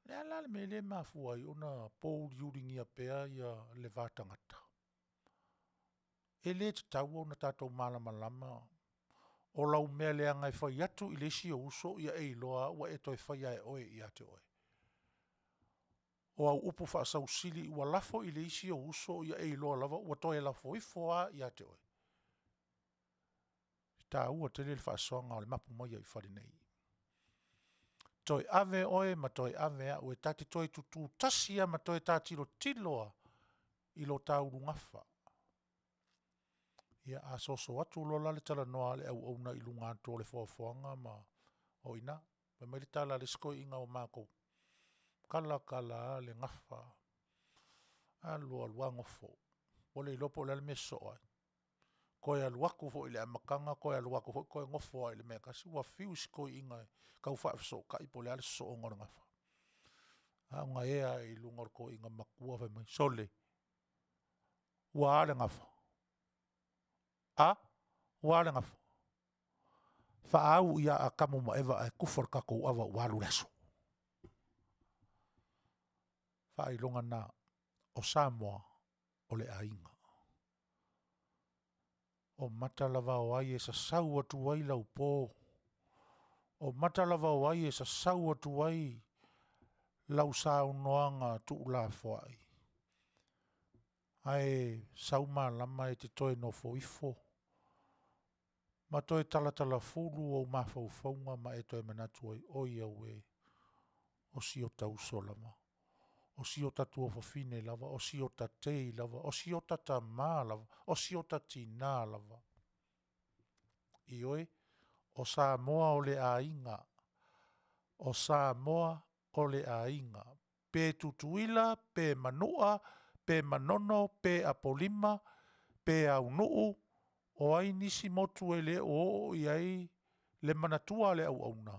[SPEAKER 2] O le a la le mea lea e mafua ai ona pouliuligia pea le va tagata? E le tatau ona tatou malamalama o lau mea leaga e fai atu i le isi ou uso, ia e iloa lava ua e toe faia lava e oe ia te oe. O au upu faasausili ua lafo i le isi ou uso, ia e iloa lava ua toe lafo ifo lava ia te oe. E taua tele le faasoaga o le mapu mai i fale nei. Toe ave oe ma toe ave au e ta te toe tutu tasi lava ma toe ta tilotilo lava i lo ta ulugafa. Ia a soso atu loa la le talanoa a le auauna i luga atu o le foafoaga ma o i ina. Fai mai le tala a le isi toeaina o matou, tala tala lava le gafa, alu alu lava nofo, ua le iloa po o le a le mea e sosoo ai. Toe alu atu foi i le amataga toe alu atu foi toe nofo lava i le mea e tasi. Ua fiu si toeaina e tau faafesootai po o le a le sosooga o le gafa, a ona ea ae i luga o le toeaina matua fai mai, “Sole, ua a le gafa?” A? Ua a le gafa? Faaau ia Atamu ma Eva ae tufa le tatou ava ua alu le aso. Faailoga lena o Samoa o le aiga. O mata lava o ai e sasau atu ai laupo, o mata lava o ai e sasau atu ai lau saunoaga tuulafoai, ae sau malama e te toe nofo ifo ma toe talatalafulu ou mafaufauga ma e toe manatu ai, oi auē, o si o ta uso lava, o si ota tuafafine lava, o si ota tei lava, o si ota tama lava, o si ota tina lava. Ioe, o Samoa o le aiga, o Samoa o le aiga. Pe Tutuila, pe Manua, pe Manono, pe Apolima, pe Aunuu, o ai nisi motu e le o oo i ai le manatua a le auauna?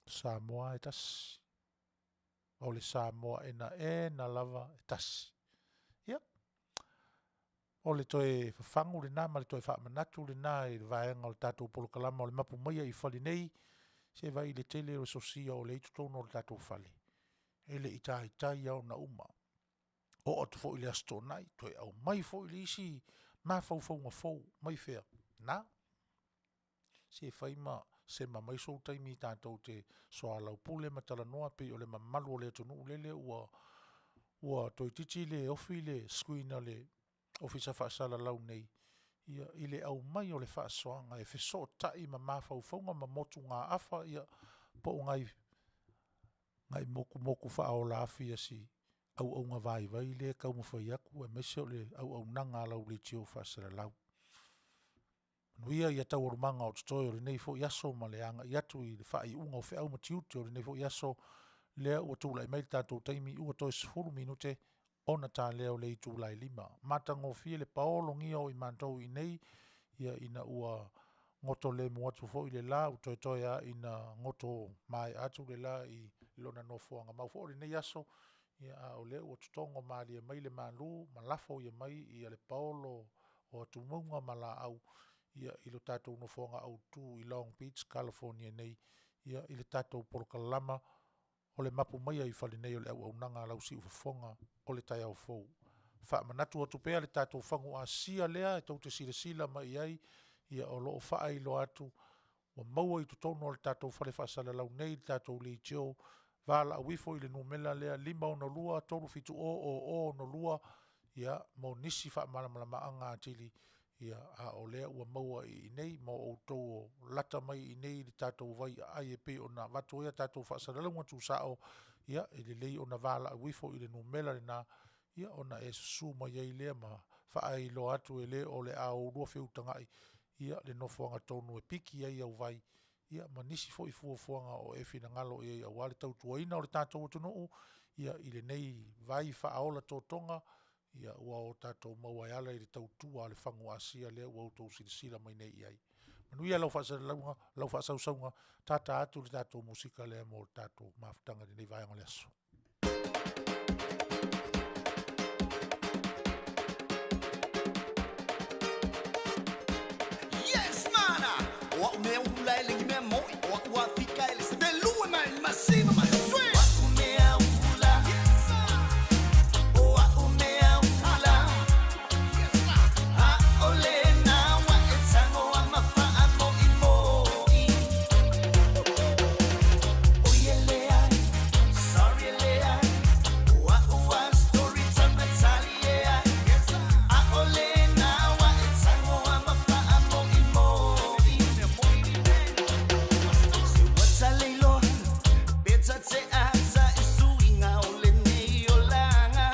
[SPEAKER 2] O Samoa lava e tasi. O le Samoa enaena lava e tasi. Ia, o le toe fafagu lena ma le toe faamanatu lena i le vaega o le tatou polokalama o le Mapu maiga i fale nei, se vaai i le tele o le sosia o lea e i totonu o le tatou fale, e le i taitai lava ona uma. Oo atu foi i le Aso Toonai toe aumai foi le isi mafaufauga fou, mai fea? Na. Se fai ma sema mai sou taimi tatou te soalaupule ma talanoa pei o le mamalu o le atunuu lele ua toeitiiti le ofi le screen a le Ofisa Faasalalau nei i le aumai o le faasoaga e fesootai ma mafaufauga ma motugaafa, ia po o nai motumotu faaola afi a si auauna vaivai lea e taumafai atu aemaise o le auaunaga a lau leitio faasalalau. Manuia taualumaga o totoe o lenei foi aso ma le agai atu i le faaiuga o feau ma tiute o lenei foi aso, lea ua tulai mai le tatou taimi ua toe 10 minute ona ta lea o le itula e 5. Matagofie le paologia o i matou i inei ina ua goto lemu atu foi le la, ua toetoe lava ina goto maea atu le la i lona nofoaga mau foi o lenei aso, a o lea ua totogo malie mai le malu ma lafo mai le paolo o atumauga ma laau i lo tatou nofoaga autu i Long Beach Kalofonia nei i le tatou polokalama o le Mapu maiga i fale nei o le auaunaga a lau siufofoga o le taeao fou. Faamanatu atu pea le tatou fagu Asia lea tou te silasila mai i ai, o lo o faailoa atu ua maua i totonu o le tatou fale faasalalau nei le tatou leitio, valaau ifo i le numera lea 562 370 0062 mo nisi faamalamalamaga atili. Ia, a o lea ua maua i inei mo outou o lata mai i inei i le tatou vai aai e pei ona avatu ai a tatou faasalalauga tuusao, ia, e lelei ona valaau ifo i le numera lena, ia ona e susu mai ai lea ma faailoa atu e le o le a oulua feutagai ia le nofoaga tonu e piki ai au vai, ia ma nisi foi fuafuaga o e finagalo i ai aua le tautuaina o le tatou atunuu, ia i lenei vai faaola totoga, ia ua o tatou maua e ala i le tautua a le Fagu Asia lea ua outou silasila mai nei i ai. Manuia lau faasalalauga, lau faasausauga, tata atu le tatou musika lea mo le tatou mafutaga i lenei vaega o le aso.
[SPEAKER 3] Yes, mana! O au mea ula e lengi mea moi, o au Afika e le se velue mai masima mai swe. O au mea ula. Yes, sir. O au mea ula. Yes, sir. A ole na wa e tango a mawha mo i mo i. O ye le ai, sorry le ai. O au a story time e tali e ai. Yes, sir. A ole na wa e tango a mawha mo i mo i. Se wata leilo, beta te ata e suinga o le nei o langa.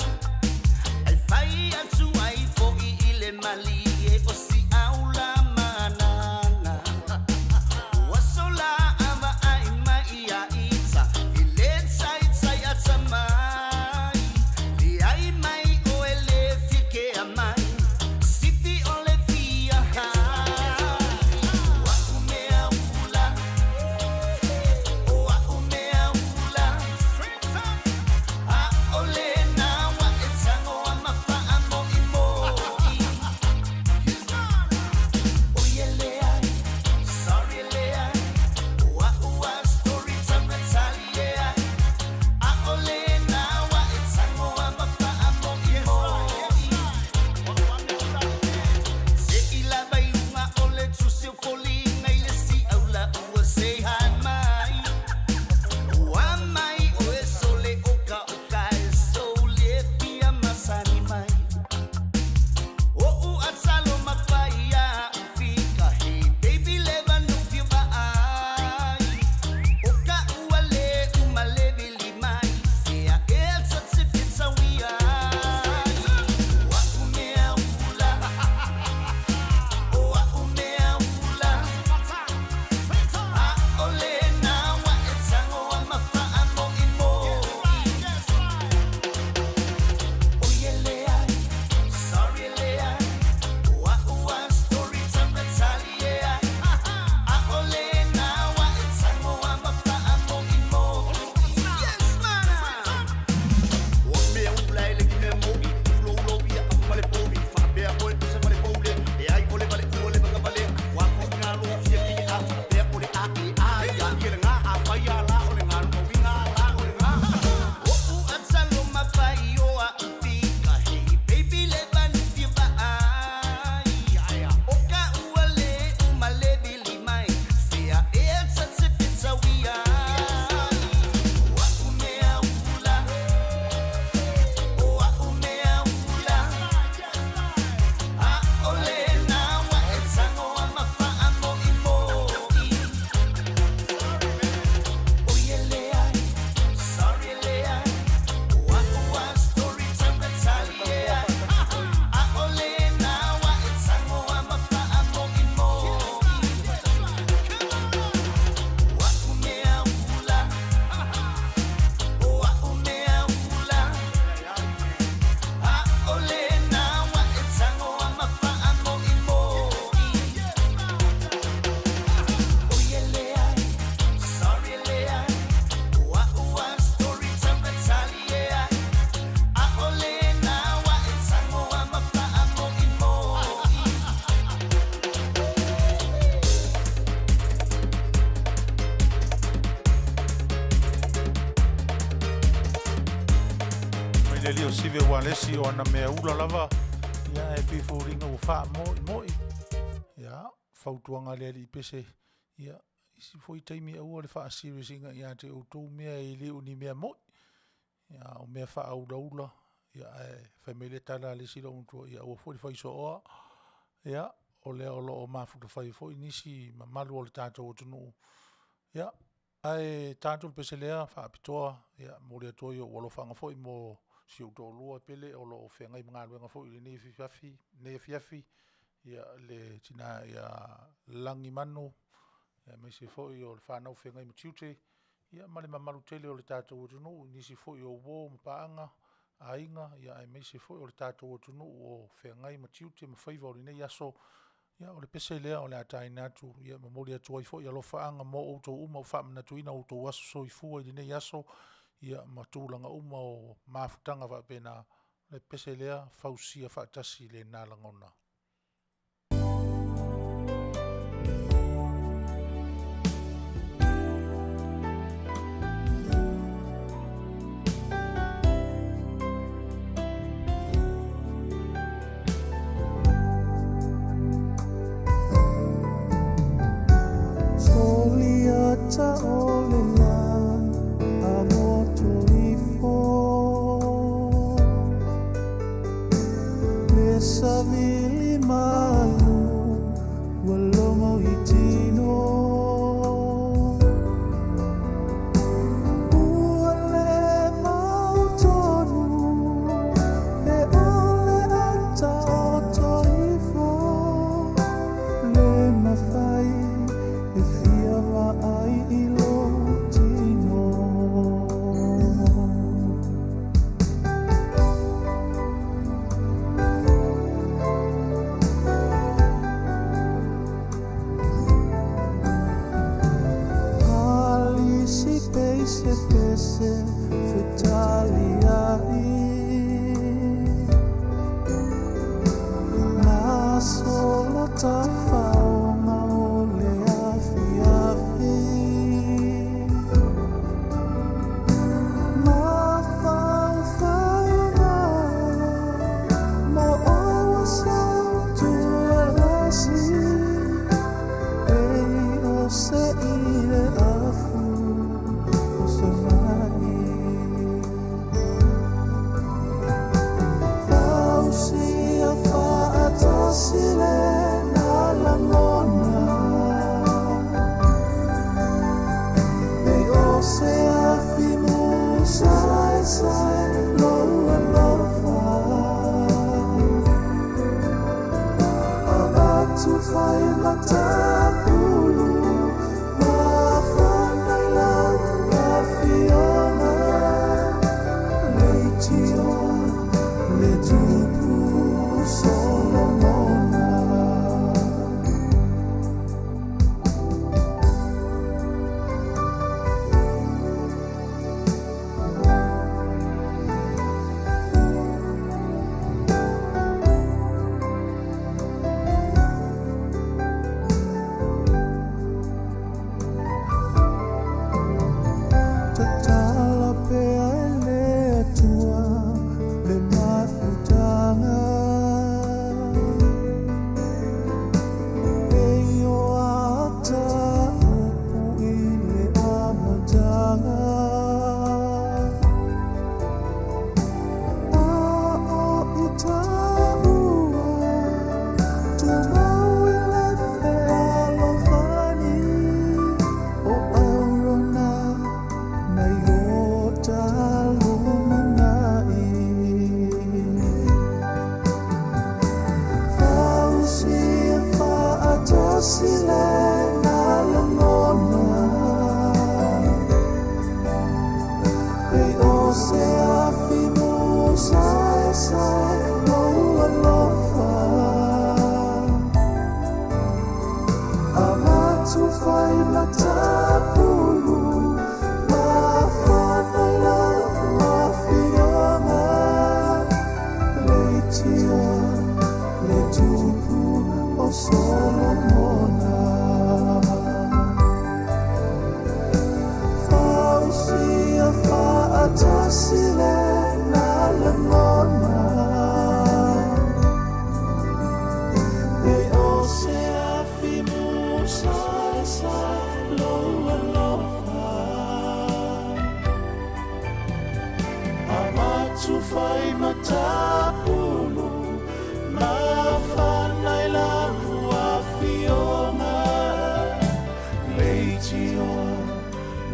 [SPEAKER 3] Ai fai atu ai fo i ile mali e o si aula manana. Ua sola ava ai mai ia ita, i le tai tai ata mai. Le ai mai o e le fike a mai, sifi o le fia hai. Ua umea ula, o a umea ula. A ole na wa e tango a mawha mo i mo i. O ye le ai, sorry le ai. O a ua story time e tali e ai. A ole na wa e tango a mawha mo i mo i. Se i la vai lunga o le tusi o foliga i le si aula ua se hai mai. Ua mai o e sole o ka o ka e sole fia masani mai. O u atalo mapai a ufika hey baby leva no fia vaai. O ka ua le umalevili mai sea e atate fita wiai. O au mea ula, o au mea ula. A ole na wa e tango a mawha mo i mo i. O ye le ai, sorry le ai. O a ua story time e tali e ai. A ole na wa e tango a mawha mo i mo i. Yes, mana!
[SPEAKER 5] O mea ula e lengi mea moi, ulo ulo ia afu male povi, whaapea oe puse male poule, e ai ole vale ua le manga vale, wa ko ngā lo fia ki a whaapea ole a e a ia i le ngā a whai a la ole ngā no winga la ole ngā.
[SPEAKER 3] O u atalo mapai o a ufika hey baby leva no fia vaai. O ka ua le umalevili mai sea e atate fita wiai. O au mea ula, o au mea ula. A ole na wa e tango a mawha mo i mo i. O ye le ai, sorry le ai. O a ua story time e tali e ai. A ole na wa e tango a mawha mo i mo i. O au mea ula, o au mea ula. A ole na wa e tango a mawha mo i mo i. O ye le ai, sorry le ai. O a ua story time e tali e ai. A ole na wa e tango a mawha mo i mo i.
[SPEAKER 2] Mai le alii o Sive ua alesi o ana mea ula lava, ia ae pei foliga ua faamoimoi. Ia, fautuaga a le alii pese, ia, isi foi taimi aua le faaserious ina ia te outou mea e le o ni mea moi. Ia, a o mea faaulaula, ia ae fai mai le tala a le isi loomatua, ia aua foi le faisooa. Ia, o lea o lo o mafuta fai ai foi nisi mamalu o le tatou atunuu. Ia, ae ta atu le pese lea faapitoa, ia, momoli atu ai ou alofaaga foi mo si ou toalua pele o lo o feagai ma galuega foi i lenei afiafi, lenei afiafi, ia le tina ia Lagimanu, aemaise foi o le fanau feagai ma tiute, ia ma le mamalu tele o le tatou atunuu i nisi foi o uo ma paaga, aiga, aemaise foi o le tatou atunuu o feagai ma tiute ma faiva o lenei aso. Ia o le pese lea o le a taina atu, ia momoli atu ai foi alofaaga mo outou uma ua faamanatuina outou aso soifua i lenei aso, ia ma tulaga uma o mafutaga faapena. O le pese lea, fausia faatasi lena lagona.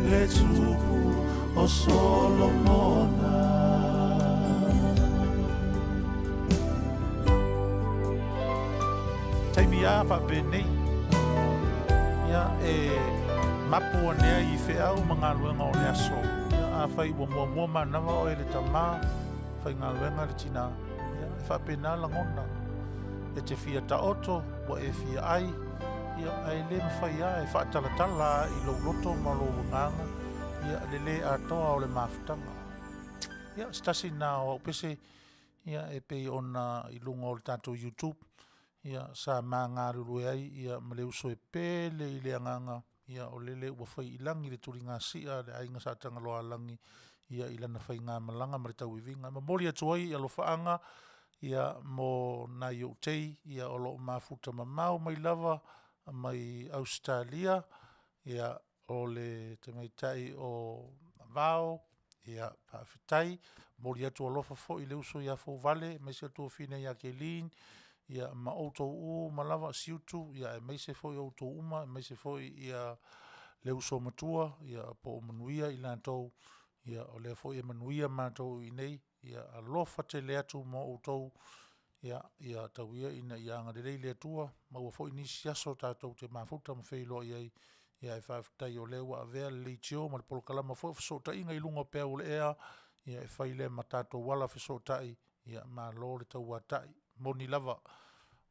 [SPEAKER 1] Le tupu o Solomona.
[SPEAKER 2] Taimi a faapenei, ia e mapu ane ai i feau ma galuega o le aso. Ia afai ua muamua manava oe le tama, faigaluega le tina, ia e faapena lagona. E te fia taoto, ua e fia ai, ia ae le mafai lava e faatalatala lava i lou loto ma lou agaga, ia le le atoa o le mafutaga. Ia, se tasi lena o au pese, ia e pei ona i luga o le tatou YouTube, ia sa ma galulue ai ia ma le uso e pele i le agaga, ia o lele ua fai i lagi le tuligasia a le aiga Sa Tagaloaalagi ia i lana faigamalaga ma le tauiviga. E momoli atu ai alofaaga ia mo nai ou tei ia o lo o mafuta mamao mai lava mai Ausetalia, ia o le tamaitai o Vao, ia faafetai. Momoli atu alofa foi i le uso ia Fouvale aemaise le tuafafine ia Keline, ia ma outou uma lava, Siutu, aemaise foi outou uma, aemaise foi le uso matua, ia po o manuia i latou, ia o lea foi e manuia matou i inei. Ia alofa tele atu mo outou, ia tau ia ina ia agalelei le Atua, maua foi nisi aso tatou te mafuta ma feiloai ai, ae faafetai o lea ua avea le leitio ma le polokalama foi o Fesootaiga i luga o peau o le ea, ia e fai lea ma tatou ala fesootai, ia malo le tauatai. Moni lava,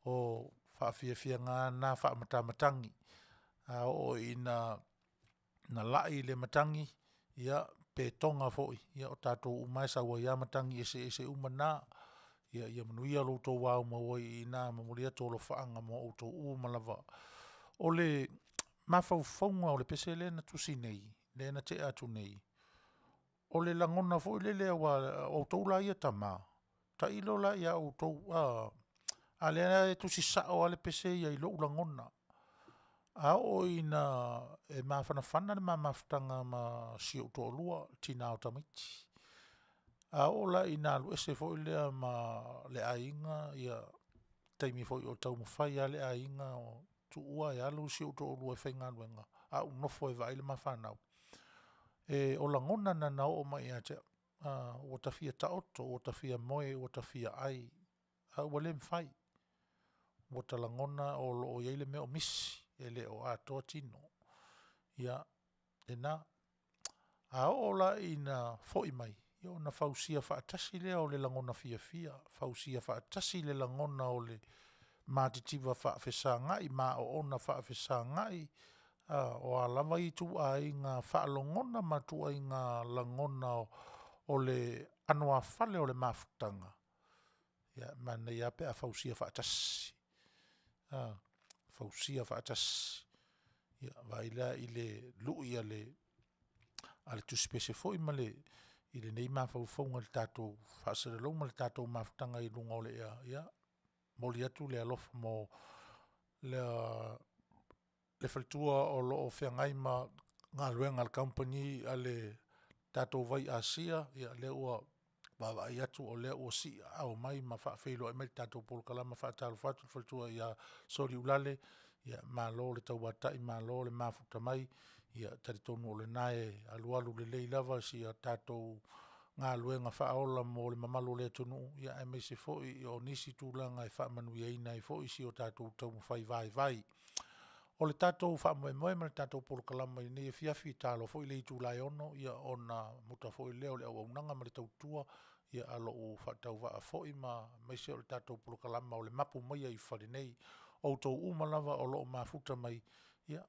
[SPEAKER 2] o faafiafiaga lava na faamatamatagi, a oo ina nalai le matagi, ia, pe toga foi, ia o tatou uma lava e sau ai lava matagi eseese uma na. Ia manuia lo outou aumau ai i ina, e momoli atu alofaaga mo outou uma lava. O le mafaufauga o le pese lea na tusi nei, lea na tea atu nei, o le lagona foi lele aua o outou la ia tama, tailo la ia outou, a, a o lea e tusi sao lava le pese ia i lou lagona. A oo ina e mafanafana le ma mafutaga ma si ou toalua, le tina o tamaiti, a oo la ina alu ese foi lea ma le aiga, ia taimi foi o taumafai lava le aiga o tuua e alu si ou toalua e faigaluega, ae ou nofo e vaai le ma fanau. O lagona na na oo mai ia te au, ua ta fia taoto, ua ta fia moe, ua ta fia ai, a ua le mafai. Ua ta lagona o lo o i ai le mea o misi, e le o atoa tino. Ia, lena. A oo la ina foi mai, ia ona fausia faatasi lea o le lagona fiafia, fausia faatasi le lagona o le matitiva faafesagai ma oona faafesagai, o a lava ituaiga faalogona ma ituaiga lagona o le anoāfale o le mafutaga, ia, e manaia lava pe a fausia faatasi, fausia faatasi. Ia, vaai la i le lui a le tusipese foi ma le, i lenei mafaufauga i le tatou faasalalauga ma le tatou mafutaga i luga o le ea, ia, momoli atu le alofa mo le faletua o lo o feagai ma galuega a le kamupani a le tatou Vai Asia, o lea ua vaavaai atu o lea ua siiaao mai ma faafeiloai mai i le tatou polokalama. E faatalofa atu le faletua ia Soliulale, malo le tauatai, malo le mafuta mai. E talitonu o lena e alualu lelei lava si a tatou galuega faaola mo le mamalu o le atunuu, aemaise foi o nisi tulaga e faamanuiaina ai foi si o tatou taumafai vaivai. O le tatou faamoemoe ma le tatou polokalama i lenei afiafi, e ta loa foi le itula e 6 ona muta foi lea o le auaunaga ma le tautua a lou faatauvaa foi aemaise o le tatou polokalama o le Mapu Maia i Fale Nei. O outou uma lava o lo o mafuta mai, ia,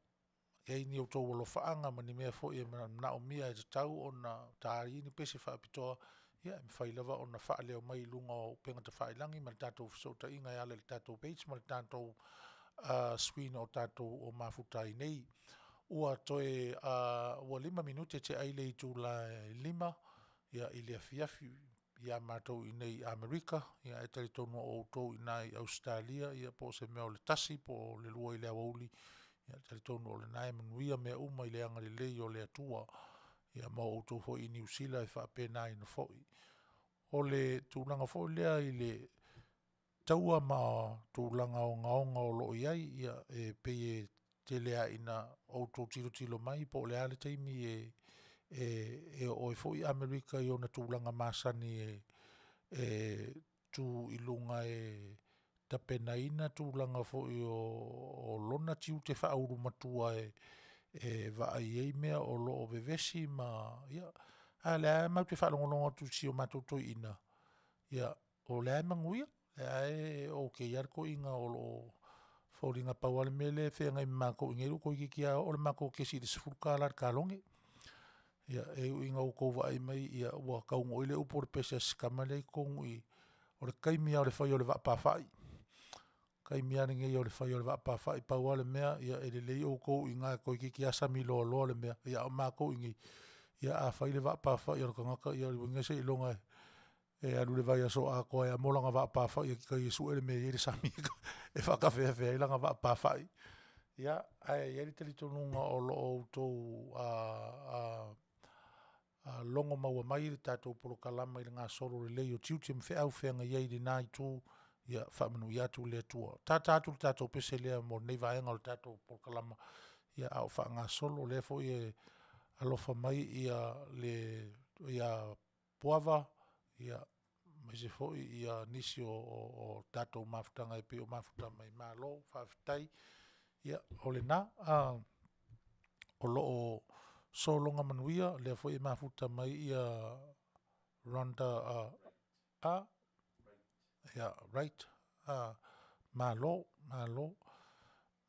[SPEAKER 2] e i ai ni outou alofaaga ma ni mea foi e manaomia e tatau ona ta ai ni pese faapitoa, ia e mafai lava ona faaleo mai i luga o upega tafailagi ma le tatou fesootaiga e ala i le tatou page ma le tatou screen o tatou o mafuta ai nei. Ua toe ua 5 minute te ai le itula e 5 i le afiafi ia matou i inei i Amerika, ae talitonu o outou i ina i Ausetalia, ia po o se mea o le 1 po o le 2 i le aoauli, ia talitonu o lena e manuia mea uma i le agalelei o le Atua. Ia ma o outou foi i Niu Sila e faapena foi. O le tulaga foi lea i le taua ma tulaga ogaoga o lo o i ai, ia e pei e tele lava ina outou tilotilo mai po o le a le taimi e e e oo ai foi Amerika i ona tulaga masani e e tu i luga e tapenaina tulaga foi o lona tiute faaulu matua e e vaai ai mea o lo o vevesi ma ia, a o lea lava matou te faalogologo atu i si o matou toeaina, ia, o lea lava e manuia, o lea lava e okay lava le toeaina o lo o foliga pau lava le mea lea e feagai ma matou i inei ua toeitiiti lava oo le matou kesi i le $10 i le kalone. Ia, e ui ina outou vaai mai ua taunuu ai le upu o le pese a si tama lea i totonu i i, o le taimi lava o le fai o le vaa pafaai. O le taimi lava lenei o le fai o le vaa pafaai, pau lava le mea e lelei outou i ina toeitiiti lava sami loaloa le mea, a o matou i inei, ia a fai le vaa pafaai a le tagata, ia lona uiga seiloga e alu i le vaiaso atoa e amo lana vaa pafaai e tai e sue le mea e i ai le sami e faatafeafe ai lana vaa pafaai. Ia, ae i ai le talitonuga o lo o outou logomaua mai le tatou polokalama i le gasolo lelei o tiute ma feau feagai ai i lena itu, ia faamanuia atu le Atua. Tata atu le tatou pese lea mo lenei vaega o le tatou polokalama, a o faagasolo. O lea foi e alofa mai le ia Puava, aemaise foi nisi o tatou mafutaga e pei ona mafuta mai. Malo faafetai. Ia, o lena. O lo o sologa manuia, o lea foi e mafuta mai Rhonda Wright, malo, malo.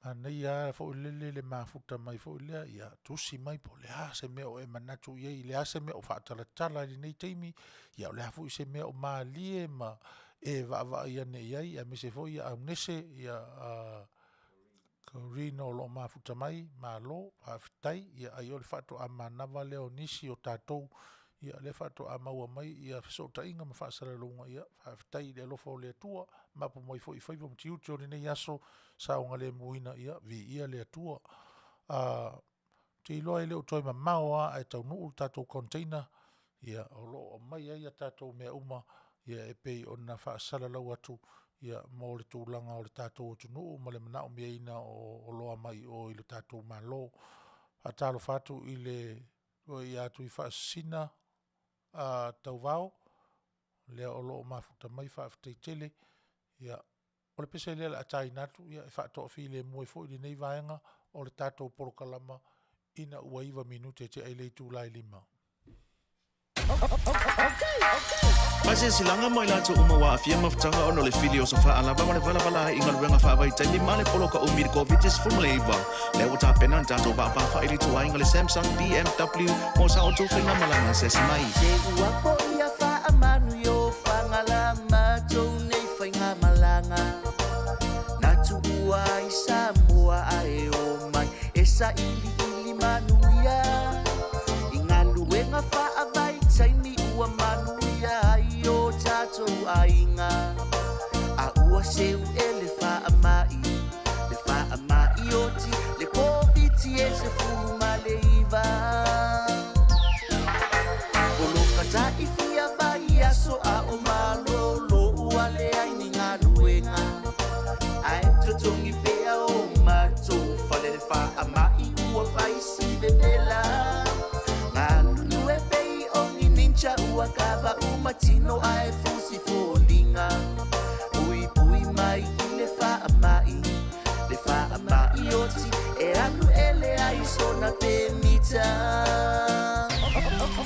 [SPEAKER 2] Manaia lava foi lele le mafuta mai foi lea, ia tusi mai po o le a se mea o e manatu i ai, o le a se mea o faatalatala i lenei taimi, a o le a foi se mea o malie ma e vaavaai ane i ai, aemaise foi Aunese Corina o lo o mafuta mai, malo faafetai. Ia ai o le faatoa manava lea o nisi o tatou, o lea faatoa maua mai fesootaiga ma faasalalauga, ia faafetai i le alofa o le Atua, mapu mai foi i faiva ma tiute o lenei aso, saogalemuina, ia viia le Atua. Ou te iloa e le o toe mamao lava ae taunuu le tatou container o lo o aumai ai a tatou mea uma e pei ona faasalalau atu mo le tulaga o le tatou atunuu ma le manaomiaina o oloa mai o i le tatou Malo. Faatalofa atu i le ia Tuifaasisina Tauvao, lea o lo o mafuta mai, faafetai tele. Ia, o le pese lea o le a taina atu e faatoafilemu ai foi lenei vaega o le tatou polokalama ina ua 9 minute tea i le itula e 5.
[SPEAKER 6] Faasilasilaga mo i latou uma ua aafia mafutaga ona o le fili o se faalava ma le valavala ai i galuega faavaitaimi ma le poloka umi i le Koviti-19. Lea ua tapena le tatou vaapafa i le ituaiga le Samsung BMW mo sa outou faigamalaga se asi mai.
[SPEAKER 1] Se ua poia faamanu i o fagala matou nei faigamalaga Na tuua ai Samoa ae omai e sailiili manuia I galuega faavaitaimi ua manuia ai o tatou aiga A ua seu e le faamai le faamai oti le Koviti e 19 Poloka ta'i fia vaiaso a o malolo ua leai ni galuega Ae totogi pea o matou fale le faamai ua fai si vevela Galulue pei o ni ninja ua kava uma tino ae fusi foliga Puipui mai i le faamai le faamai oti e alu ele ai sona pemita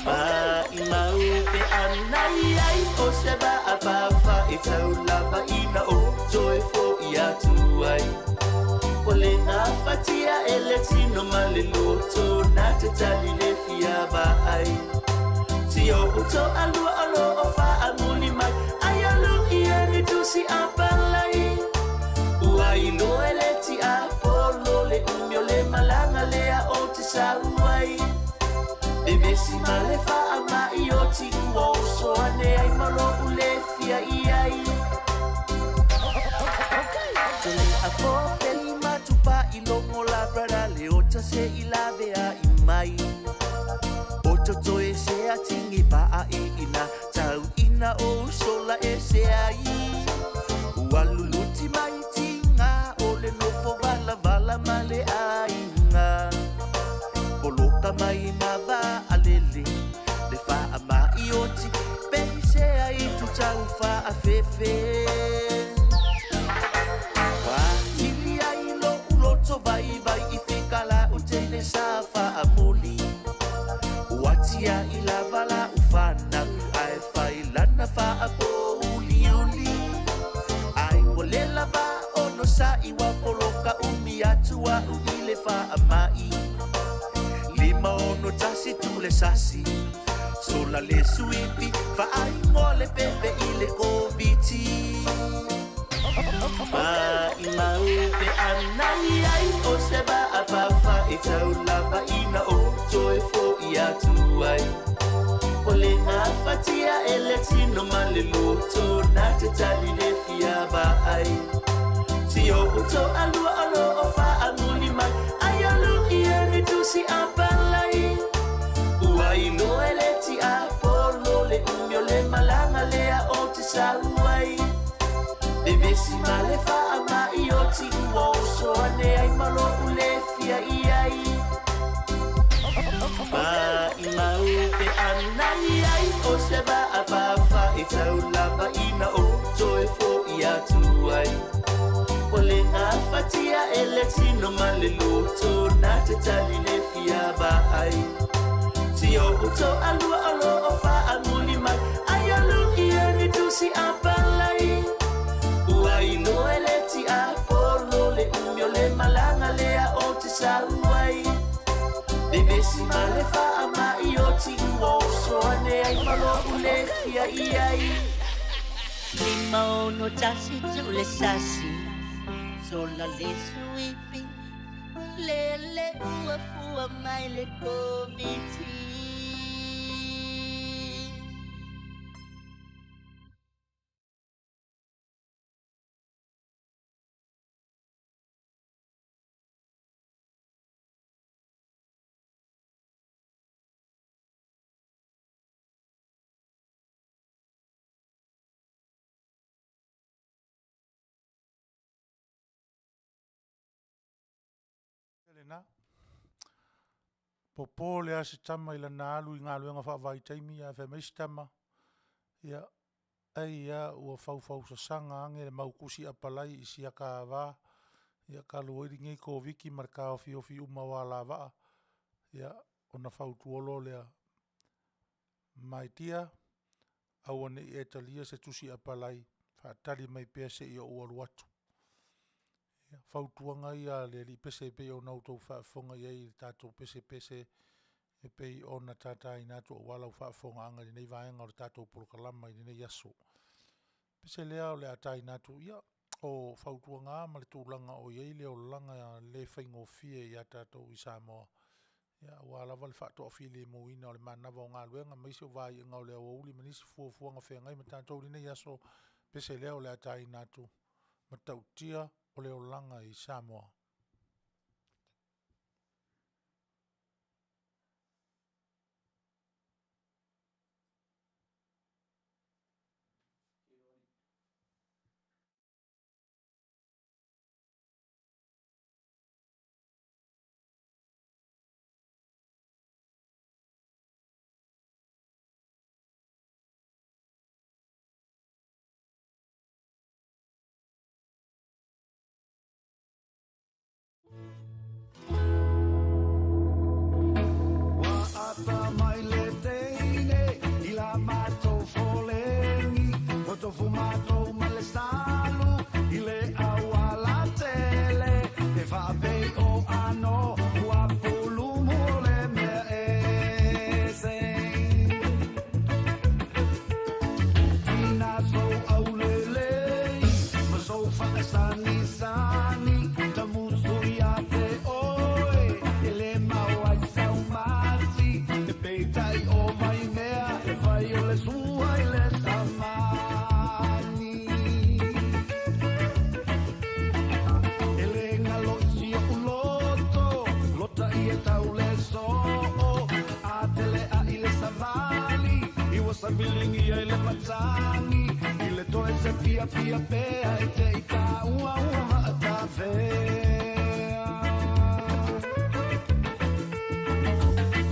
[SPEAKER 1] Maʻimau pe ana i ai o se vaa pafa e tau lava ina o toe foʻi atu ai Ua le gafatia e le tino ma le loto na te tali le fia vaai Si oʻu toalua o lo o faamuli mai Ai o luʻi e ni tusi a palai Ua iloa e le tiapolo le umi o le malaga lea ou te sau ai Vevesi ma le faamai oti ua oso ane ai ma loʻu le fia i ai Tele a fofeli matupa i logo la brada le ota se i lawe ai mai O toto e se a tingi vaa e ina tau ina o sola e se ai Ua luluti mai tiga o le nofo valavala ma le aiga. tiai lava la'u fanau ae fai lana faapouliuli ai ua le lava onosa'i ua poloka umi atu a'u i le faama'i 561 tu le sasi sola le suipi faaigoa le pepe i le koviti Maʻimau pe ana i ai o se va'a e tau lava ina o toe fo'i atu ai. O le gafatia e le tino ma le loto na te tali le fia vaai. Si o'u to'alua o lo'o fa'amuli mai ai o lu'i e ni tusi apalai. Ua iloa e le tiapolo le umi o le malaga lea o te sau ai. Vevesi ma le faama'i o ti'ua oso ane ai ma lo'u le fia i ai. Maʻimau pe ana i ai o se va'a e tau lava ina o toe fo'i atu ai. Ua le gafatia e le tino ma le loto na te tali le fia vaai. Si o'u to'alua o lo'o fa'amuli mai ai o lu'i e ni tusi apalai. Ua iloa e le tiapolo le umi o le malaga lea o te sau ai. Vevesi ma le faama'i o ti'ua oso ane ai ma lo'u le fia i ai.
[SPEAKER 7] 561 tu le sasi sola le suipi lele ua fua mai le koviti.
[SPEAKER 2] Lena. Popo le a se tama i lana alu i galuega faavaitaimi ae fai mai se tama, ia, ai a ua faufausasaga age le mau tusi apalai i siaka ava, ia talu ai lenei Koviti ma le taofiofi uma o alavaa, ia, ona fautua loa lea, my dear, aua ne i e talia se tusi apalai, faatali mai pea seia ou alu atu. Ia, fautuaga ia a le alii pese e pei ona outou faafofoga i ai i le tatou pesepese e pei ona tataina atu aua lau faafofogaaga i lenei vaega o le tatou polokalama i lenei aso. Pese lea o le a taina atu, ia, o fautuaga lava ma le tulaga o i ai le olaga le faigofie ia tatou i Samoa, ia aua lava le faatoafilemuina o le manava o galuega aemaise o vaiaga o le aoauli ma nisi fuafuaga feagai ma tatou i lenei aso, pese lea o le a taina atu, matautia o le olaga i Samoa.
[SPEAKER 3] Ua ata mai le teine i la matou foleni, ua tofu matou ma le salu i le auala tele, e faapei o ano ua pulumu o le mea ese. Tina sou aulelei ma sou faasagisagi, tamusu ia te oe, e le mau ai sau mati, e peitai o Vaimea, e fai o le sua i le samani. E le galo i si o'u loto, lota i e tau le soo, a tele a i le savali, i ua saviligia i le matagi, i le toe se fiafia pea e te i tāua ua vaatafea.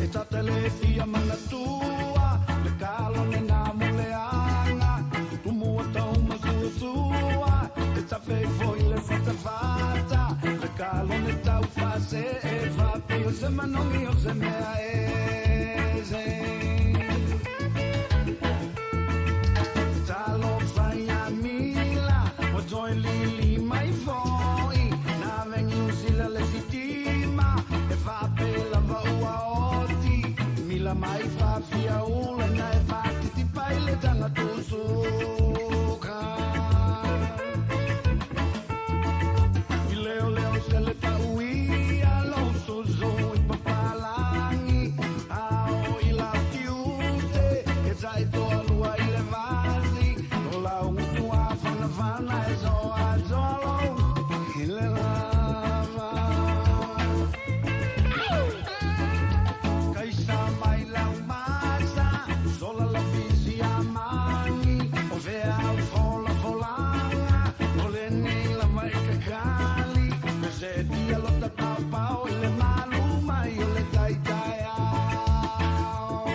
[SPEAKER 3] E tatele fia manatua, le kalone na muleanga, tumua tau masuasua, e tafeifo i le fatafata, le kalone tau fase e faapei o se manogi o se mea ese. la mai faafia ula na e faatitipai le tagatusuka. I leoleo se le ta'uia lou susu i papalagi ao i lautiute e ta'itoalua i le vasi o laugutuafanafana e soasoa lou i le lava. Kaisa mai lau masa, sola la fisi amani, o vea au fola folanga, o le nei lava e kakali, me se tia lota pau pau i le malu mai o le taitai ao.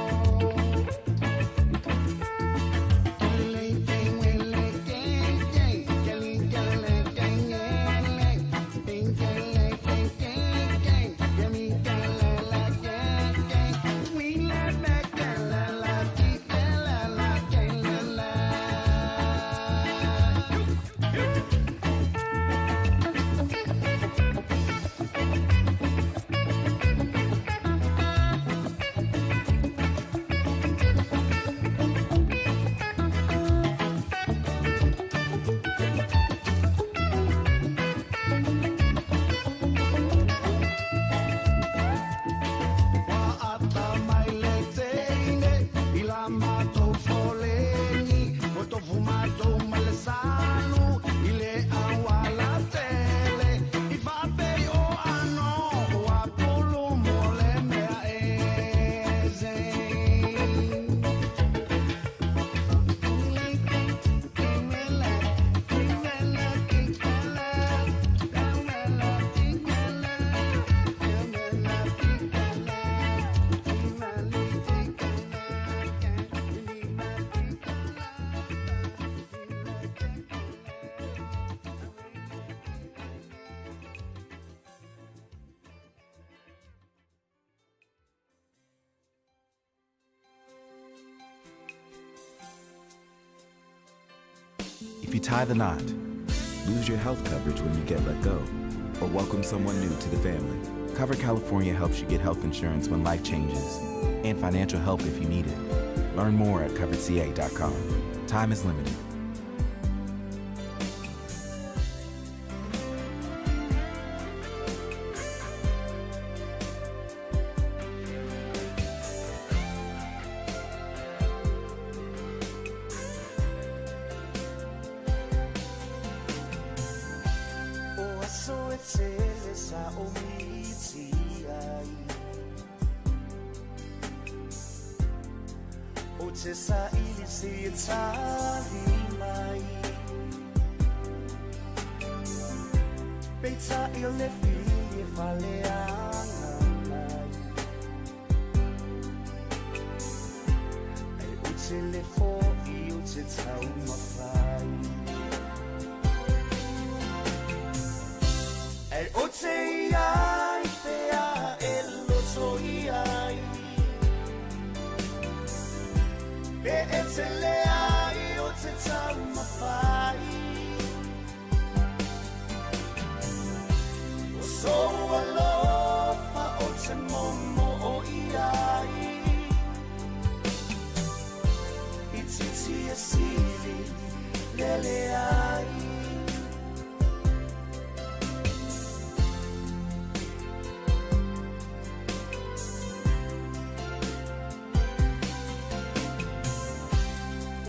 [SPEAKER 3] Ata mai le teine i la matou foleni o tofu matou ma le salu i le auala tele i faapei o ano ua pulu mo le mea ese.
[SPEAKER 8] If you tie the knot, lose your health coverage when you get let go, or welcome someone new to the family, Cover California helps you get health insurance when life changes and financial help if you need it. Learn more at coveredca.com. Time is limited.
[SPEAKER 3] O aso e tele sa o miti ai O te sa ili se e tali mai Peita i le fili e faleanga mai Ai o te le fo i o te tau mawhai E o te iai pea e loto iai Pe e te lea i o te taumawhai O so alofa o te momo o iai I titi e sili lele ai.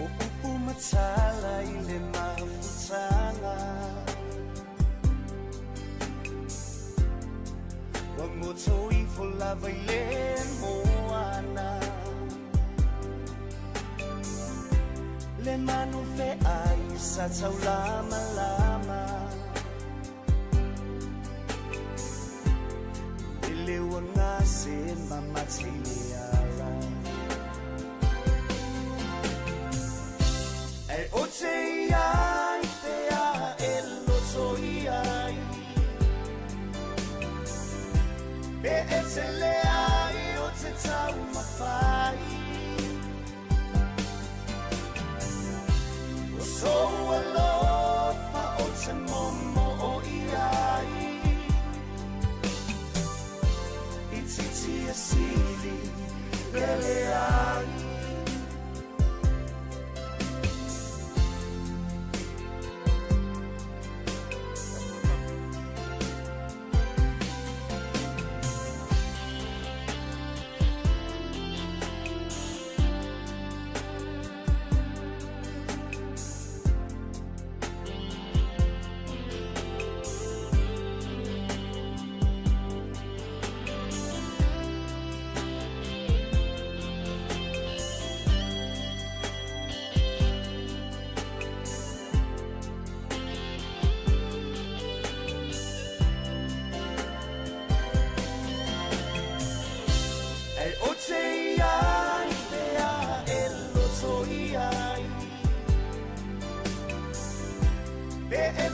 [SPEAKER 3] O upu matala i le mafutanga Wa ngoto ifo lava i le moana Le manu fe ai sa tau lama lama E le wanga se mamati le ala E o te iai pea e loto iai Pe e te lea i o te taumawhai O so alofa o te momo o iai I titi e sili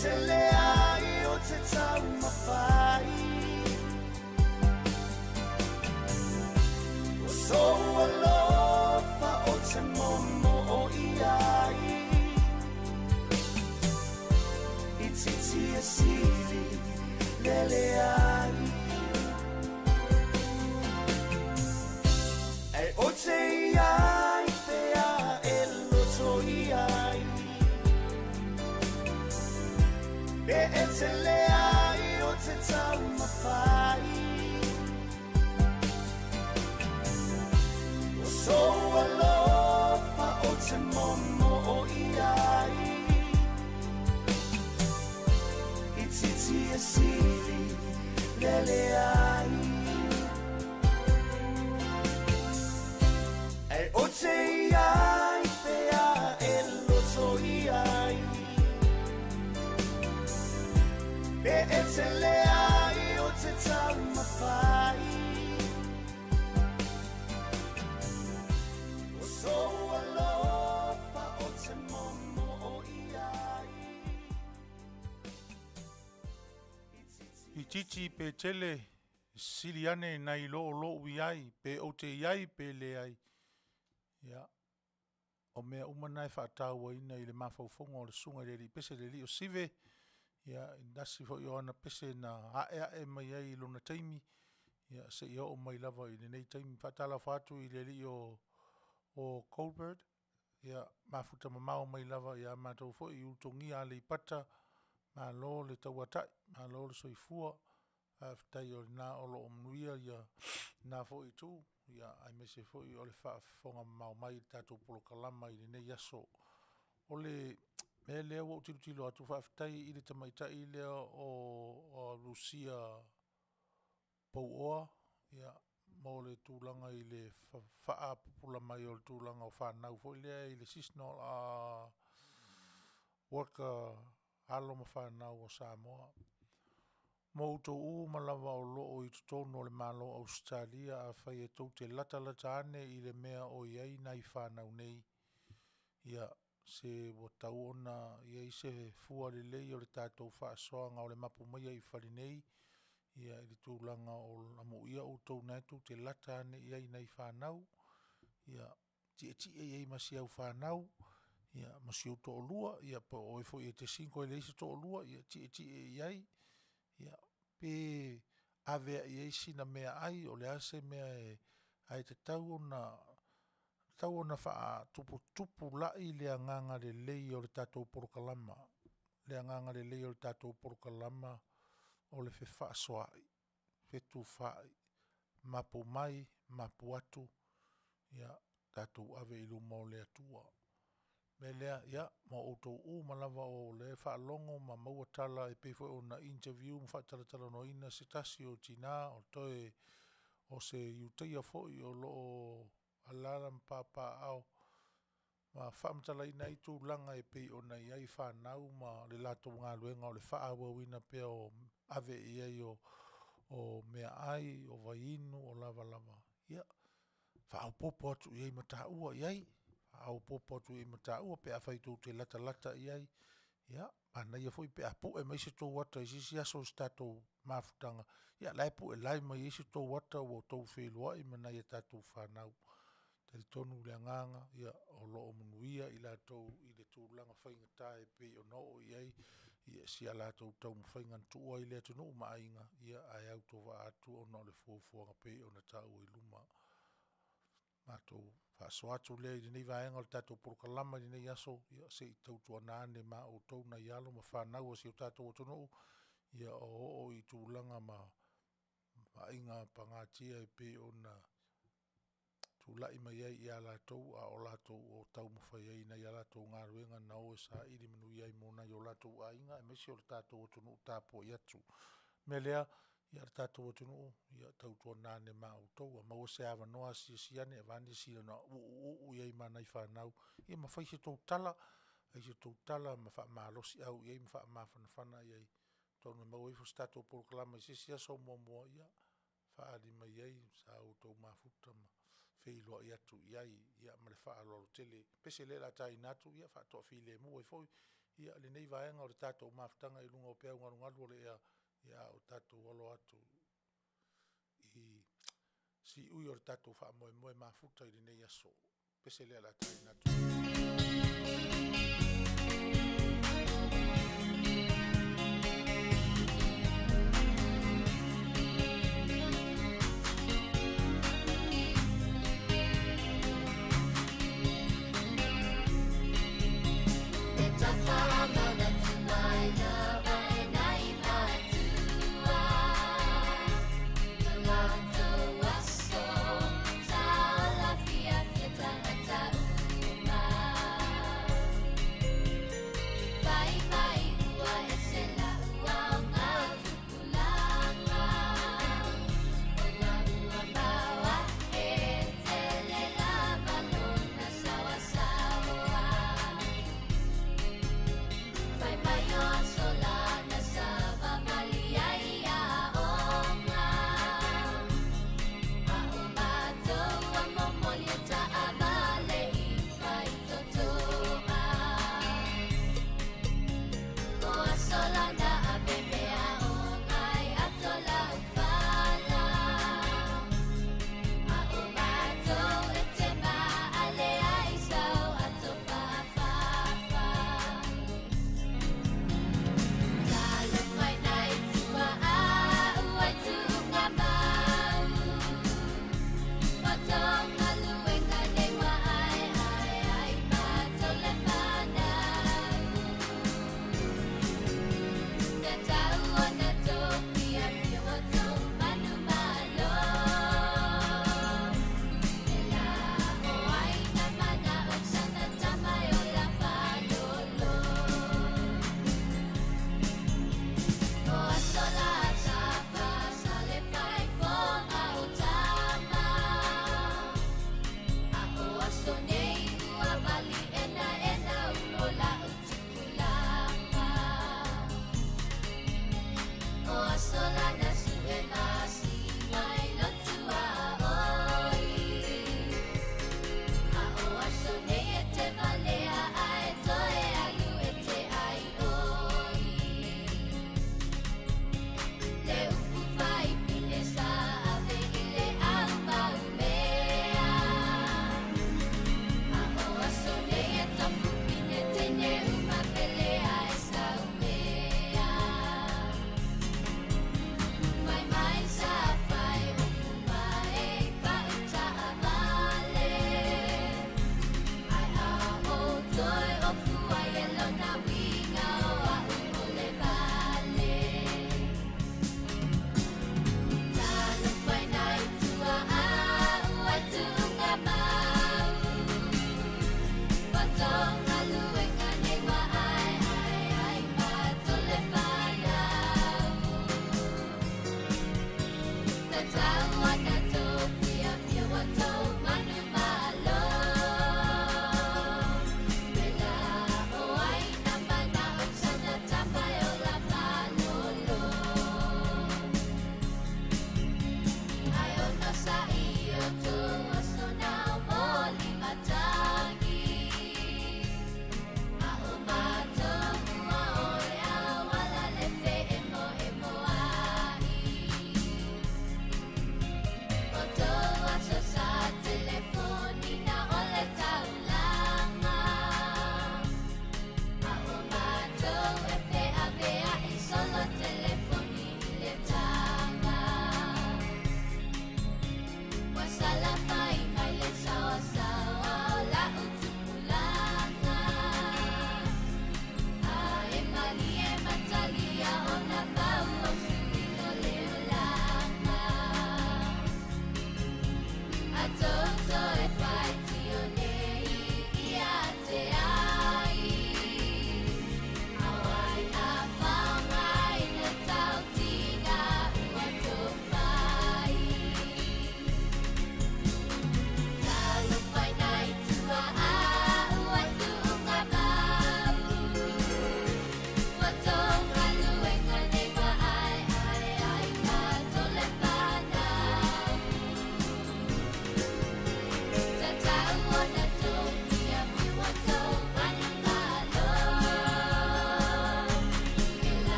[SPEAKER 3] te leai o te taumafai O sou alofa o te momo o iai I titi e sili lele ai E o te iai pe a e loto iai Pe e te leai o te taumafai O sou alofa o te momo o iai I titi e sili lele ai E o te iai pe a e loto iai Pe e te leai o te taumafai O sou alofa o te momo o iai
[SPEAKER 2] I titi pe tele sili ane nai lo lou iai pe ou te iai pe leai. Ia, o mea uma na e faatauaina i le mafaufauga o le susuga i le alii pese le alii o Sive, ia i tasi foi o ana pese na aeae mai ai i lona taimi, ia seia oo mai lava i lenei taimi. Faatalofa atu i le alii o Colbert, ia mafuta mamao mai lava ia matou foi i Ulutogia Aleipata, malo le tauatai, malo le soifua. Faafetai o lena o lo o manuia ia lena foi itu, ia aemaise foi o le faafofoga mamao mai i le tatou polokalama i lenei aso. O le mea lea ua ou tilotilo atu, faafetai i le tamaitai lea o Rusia Pouoa, ia, mo le tulaga i le faapupula mai o le tulaga o fanau foi lea i le seasonal worker alo ma fanau a Samoa. Mo outou uma lava o lo o i totonu o le Malo o Ausetalia, afai e tou te latalata ane i le mea o i ai nai fanau nei, ia se ua tatau ona i ai se fua lelei o le tatou faasoaga o le mapu maia i fale nei, ia i le tulaga o amuia outou na e tou te lata ane i ai i nai fanau, ia tietie i ai ma si au fanau, ia ma si ou toalua, ia po o oe foi e te single e leai se toalua, ia tietie i ai, ia pe ave ae i ai sina meaai, o le a se mea e ae tatau ona faatuputupula'i le agaga lelei o le tatou polokalama, le agaga lelei o le tatou polokalama o le fefaasoaai, fetufaai, mapu mai, mapu atu, ia tatou ave i luma o le Atua. O le mea lea, ia, mo outou uma lava o lea e faalogo ma maua tala e pei foi ona interview ma faatalatalanoaina se tasi o tina o toe o se Iutaia foi o lo o alaala ma papaaao ma faamatalaina ai tulaga e pei ona i ai fanau ma le latou galuega o le faaauauina pea o ave i ai o meaai, o vaiinu, o lavalava. Ia, faaopoopo atu i ai ma taua i ai, faaopoopo atu i ai ma taua pe afai tou te latalata i ai. Ia, manaia foi pe a pue mai se tou ata i se isi aso i se tatou mafutaga, ia o la e pue live mai ai se tou ata ua outou feiloai ma nai a tatou fanau. Talitonu le agaga, ia, o lo o manuia i latou i le tulaga faigata e pei ona oo i ai si a latou taumafaiga na tuua ai le atunuu ma aiga, ia ae autovaa atu ona o le fuafuaga e pei ona taua i luma. Matou faasoa atu lea i lenei vaega o le tatou polokalama i lenei aso, ia se i tautuana ane ma outou nai alo ma fanau a si o tatou atunuu, ia o oo i tulaga ma vaaiga pagatia e pei ona tulai mai ai ia latou a o latou o taumafai ai i nai a latou galuega na o e saili manuia ai mo nai o latou aiga aemaise o le tatou atunuu tapuai atu. O le mea lea, ia le tatou atunuu, ia tautuana ane ma outou, a maua se avanoa asiasi ane aveane sina uuuu i ai ma nai fanau, ia ma fai se tou tala, fai se tou tala ma faamalosiau i ai ma faamafanafana i ai. Atonu e maua ifo se tatou polokalama i se isi aso o muamua, ia faaali mai ai sa outou mafuta ma feiloai atu i ai, ia ma le faaaloalo tele. Pese lea o le a taina atu, ia faatoafilemu ai foi. Ia lenei vaega o le tatou mafutaga i luga o peau galugalu o le ea, ia a o tatou alo atu i siui o le tatou faamoemoe mafuta i lenei aso. Pese lea o le a taliina atu.
[SPEAKER 9] Fai mai ua e.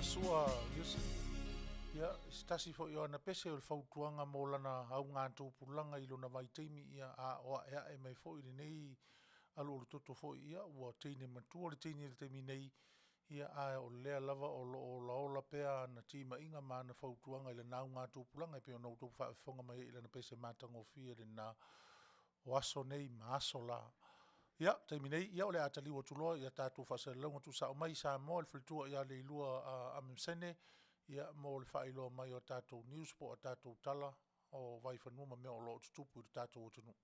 [SPEAKER 2] Sua Iose. Ia, i se tasi foi o ana pese o le fautuaga mo lana augatupulaga i lona vaitaimi, ia, a o aeae mai foi lenei alualutoto foi, ia, ua teine matua le teine i le taimi nei, ia, ae o lea lava o lo o olaola pea ana timaiga ma ana fautuaga i lana augatupulaga e pei ona outou faafofoga mai ai i lana pese matagofie lena o aso nei ma aso la. Ia, taimi nei, ia o le a taliu atu loa i a tatou faasalalauga tuusao mai i Samoa i le faletua ia Leilua Amesene, ia, mo le faailoa mai o a tatou news po o a tatou tala o vaifanua ma mea o lo o tutupu i le tatou atunuu.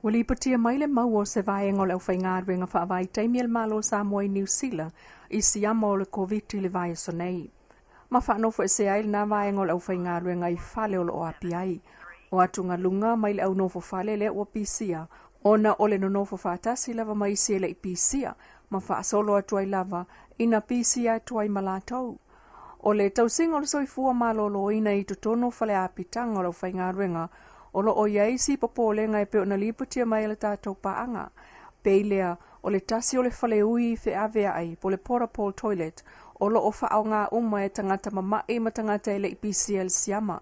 [SPEAKER 9] Ua lipotia mai le mau o se vaega o le aufaigaluega faavaitaimi a le Malo o Samoa i Niu Sila i siama o le Koviti i le vaiaso nei. Ma faanofoesea ai lena vaega o le aufaigaluega i fale o lo o api ai. O atugaluga mai le au nofo fale lea ua pisia ona o le nonofo faatasi lava ma isi e le i pisia ma faasolo atu ai lava ina pisia atu ai ma latou. O le tausiga o le soifua maloloina i totonu o fale apitaga o le aufaigaluega o lo o i ai si popolega e pei ona lipotia mai e le tatou paaga. Pei lea, o le tasi o le faleui feaveai po o le portable toilet o lo o faaaoga uma e tagata mama'i ma tagata e le i pisia i le siama.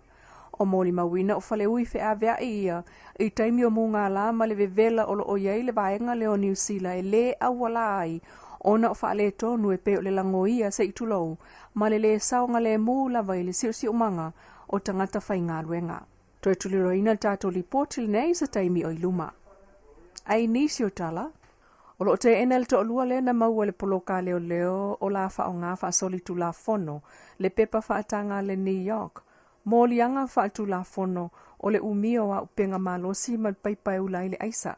[SPEAKER 9] O molimauina o faleui feaveai ia i taimi o mugala ma le vevela o lo o i ai le vaega lea o Niu Sila e lē auala ai ona o faaletonu e pei o le lagoia se i tulou ma le lē saogalēmū lava i le siosiomaga o tagata faigaluega. Toe tuliloaina le tatou lipoti lenei i se taimi o i luma. Ai nisi o tala, o lo o teena le toalua lea na maua i le poloka leoleo o la faaaoga faasolitulafono le pepa faataga a le New York Moliaga faaletulafono o le umia o auupega malosi ma le paipa e ula ai le aisa.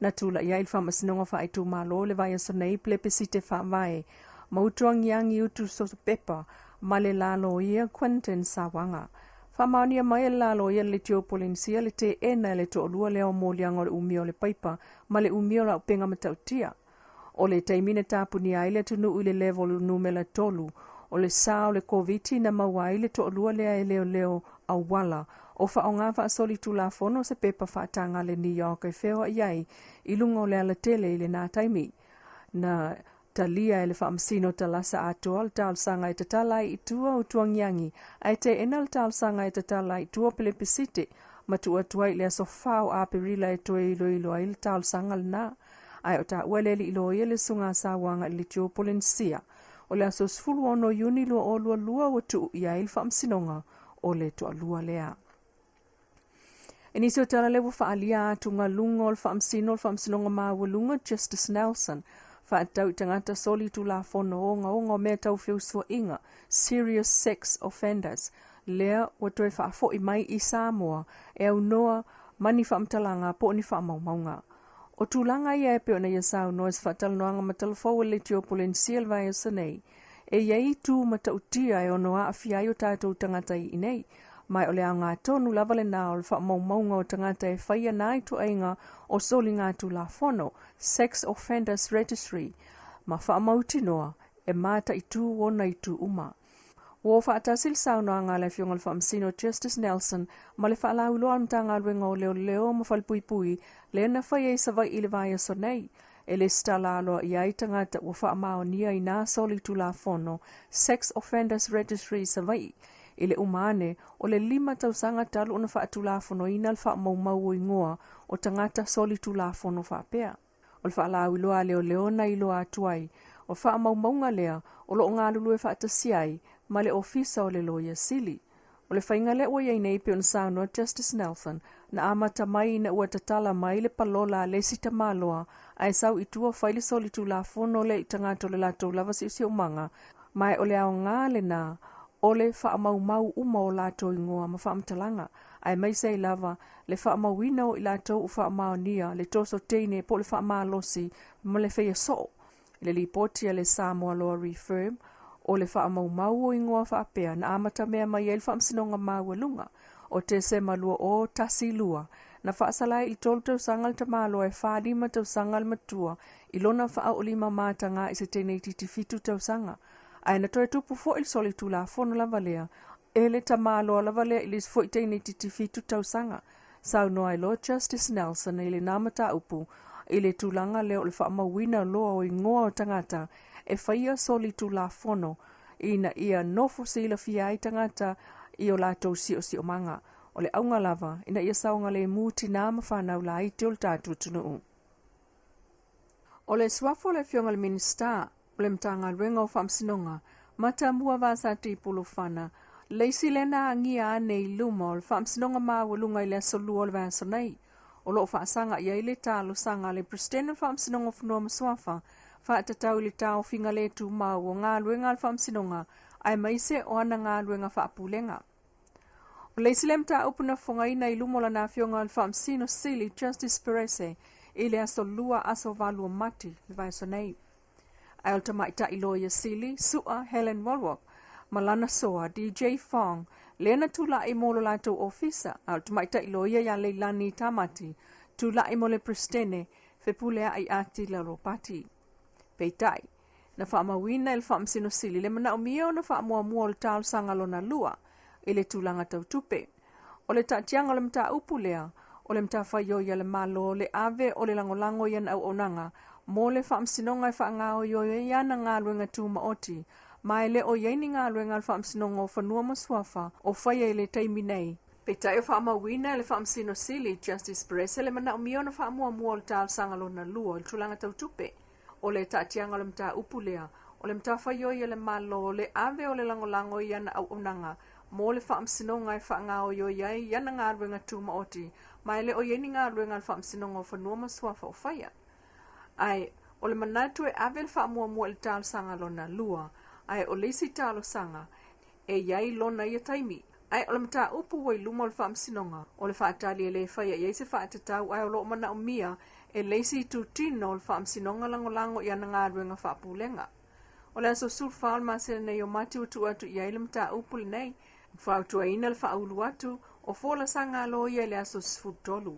[SPEAKER 9] Na tulai ai le Faamasinoga Faaitumalo i le vaiaso nei Plebisite Faavae ma utuagiagi utu sosopepa ma le la loia Quentin Sawaga. Faamaonia mai e le la loia le Litio Polensia le teena e le toalua lea o moliaga o le umia o le paipa ma le umia o le auupega matautia. O le taimi na tapunia ai le atunuu i le level numela 3 o le sa o le Koviti na maua ai le toalua lea e leoleo auala o faaaoga faasolitulafono se pepa faataga a le New York e feoai ai i luga o le alatele i lena taimi. Na talia e le Faamasino Talasa atoa le talosaga e tatala ai i tua Utuagiagi ae teena le talosaga e tatala ai i tua Pelepesite ma tuu atu ai i le aso 4 o Aperila e toe iloilo ai le talosaga lena. Ae o taua le alii loia le susuga Sauaga i le Litio Polensia. O le aso 16 Iuni 2022 ua tuu i ai le faamasinoga o le toalua lea. I nisi o tala lea ua faaalia atugaluga o le faamasino o le Faamasinoga Maualuga Justice Nelson faatatau i tagata soli tulafono ogaoga o mea tau feusuaiga serious sex offenders lea ua toe faafoi mai i Samoa e aunoa ma ni faamatalaga po o ni faamaumauga. O tulaga ia e pei ona ia saunoa i se faatalanoaga matalafou a le Leitio Polensia i le vaiaso nei, e i ai itu matautia e ono aafia ai o tatou tagata i inei, ma o le aoga tonu lava lena o le faamaumauga o tagata e faia nā ituaiga o soligatulafono, Sex Offenders Registry, ma faamautinoa e mataitu ona itu uma. Ua faatasi le saunoaga a le Afioga i le Faamasino Justice Nelson ma le faalauiloa a le Matagaluega o Leoleo ma Falepuipui lea na faia i Savaii i le vaiaso nei, e lesitala aloaia ai tagata ua faamaonia i nā solitulafono Sex Offenders Registry i Savaii i le uma ane o le 5 tausaga talu ona faatulafonoina le faamaumau o igoa o tagata solitulafono faapea. O le faalauiloa a leoleo na iloa atu ai, o faamaumauga lea o lo o galulue faatasi ai ma le Ofisa o le Loia Sili. O le faiga lea ua i ai nei pei ona saunoa Justice Nelson, na amata mai ina ua tatala mai le palola a le isi tamaloa ae sau i tua fai le solitulafono lea i tagata o le latou lava siosiomaga, ma o le aoga lena o le faamaumau uma o latou igoa ma faamatalaga, aemaise ai lava le faamauina o i latou ua faamaonia le toso teine po o le faamalosi ma le faia soo. I le lipoti a le Samoa Law Reform, o le faamaumau o igoa faapea na amatamea mai ai le Faamasinoga Maualuga o Tesema 2012, na faasala ai i le 3 tausaga le tamaloa e 45 tausaga le matua i lona faaoolima mataga i se teine itiiti 7 tausaga. Ae na toe tupu foi le solitulafono lava lea e le tamaloa lava lea i le isi foi teine itiiti 7 tausaga. Saunoa ai loa Justice Nelson i lena mataupu i le tulaga lea o le faamauina loa o igoa o tagata e faia solitulafono ina ia nofo silafia ai tagata i o latou siosiomaga. O le auga lava ina ia saogalemu tinā ma fanau laiti o le tatou atunuu. O le suafa o le Afioga i le Minisita o le Matagaluega o Faamasinoga, Matamua Vasati Pulufana, le isi lea na agia ane i luma o le Faamasinoga Maualuga i le aso Lua o le vaiaso nei, o lo o faasaga i ai le talosaga a le Peresetene o le Faamasinoga o Fanua ma Suafa faatatau i le taofiga le tumau o galuega a le Faamasinoga aemaise o ana galuega faapulega. O le isi lea mataupu na fofogaina i luma o lana afioga o le Faamasino Sili Justice Perese i le aso Lua aso 8 o Mati le vaiaso nei. Ae o le tamaitai loia sili, Su'a Helen Wallwork, ma lana soa, DJ Fong, lea na tula'i mo lo latou ofisa, a o le tamaitai loia ia Leilani Tamati, tula'i mo le Peresetene, Fepulea'i Atila Ropati. Peitai, na faamauina e le Faamasino Sili le manaomia ona faamuamua o le talosaga lona lua i le tulaga tau tupe. O le taatiaga o le mataupu lea, o le matafaioi a le Malo le ave o le lagolago i ana auaunaga mo le Faamasinoga e faagaoioi ai ana galuega tumaoti, ma e le o i ai ni galuega a le Faamasinoga o Fanua ma Suafa o faia i le taimi nei. Peitai o faamauina e le Faamasino Sili, Justice Perese, le manaomia ona faamuamua o le talosaga lona lua i le tulaga tau tupe. O le taatiaga o le mataupu lea, o le matafaioi a le Malo le ave o le lagolago i ana auaunaga mo le Faamasinoga e faagaoioi ai i ana galuega tumaoti, ma e le o i ai ni galuega a le Faamasinoga o Fanua ma Suafa o faia. Ae, o le manatu e ave le faamuamua i le talosaga lona lua, ae o le isi talosaga, e i ai lona ia taimi. Ae o le mataupu ua i luma o le Faamasinoga, o le faatali e le faia i ai se faatatau ae o lo o manaomia e le isi itutino o le Faamasinoga lagolago i ana galuega faapulega. O le aso 14 o le masina nei o Mati ua tuu atu i ai le mataupu lenei, fautuaina le faaulu atu o folasaga a loia i le aso 13.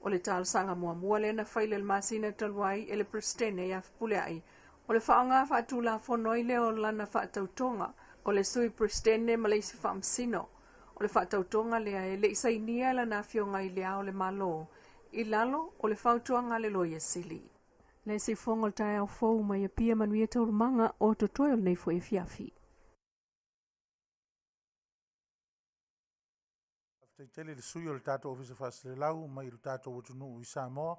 [SPEAKER 9] O le talosaga muamua lea na faila i le masina talu ai e le Peresetene ia Fepuleai, o le faaaoga faatulafono ai lea o lana faatautoga o le Sui Peresetene ma le isi faamasino. O le faatautoga lea e le i sainia e lana afioga i Le Ao o le Malo i lalo o le fautuaga a le Loia Sili. Le sifogo o le taeao fou mai Apia manuia taualumaga o totoe o lenei foi afiafi.
[SPEAKER 2] Faafetai tele i le sui o le tatou Ofisa Faaselelau mai le tatou atunuu i Samoa,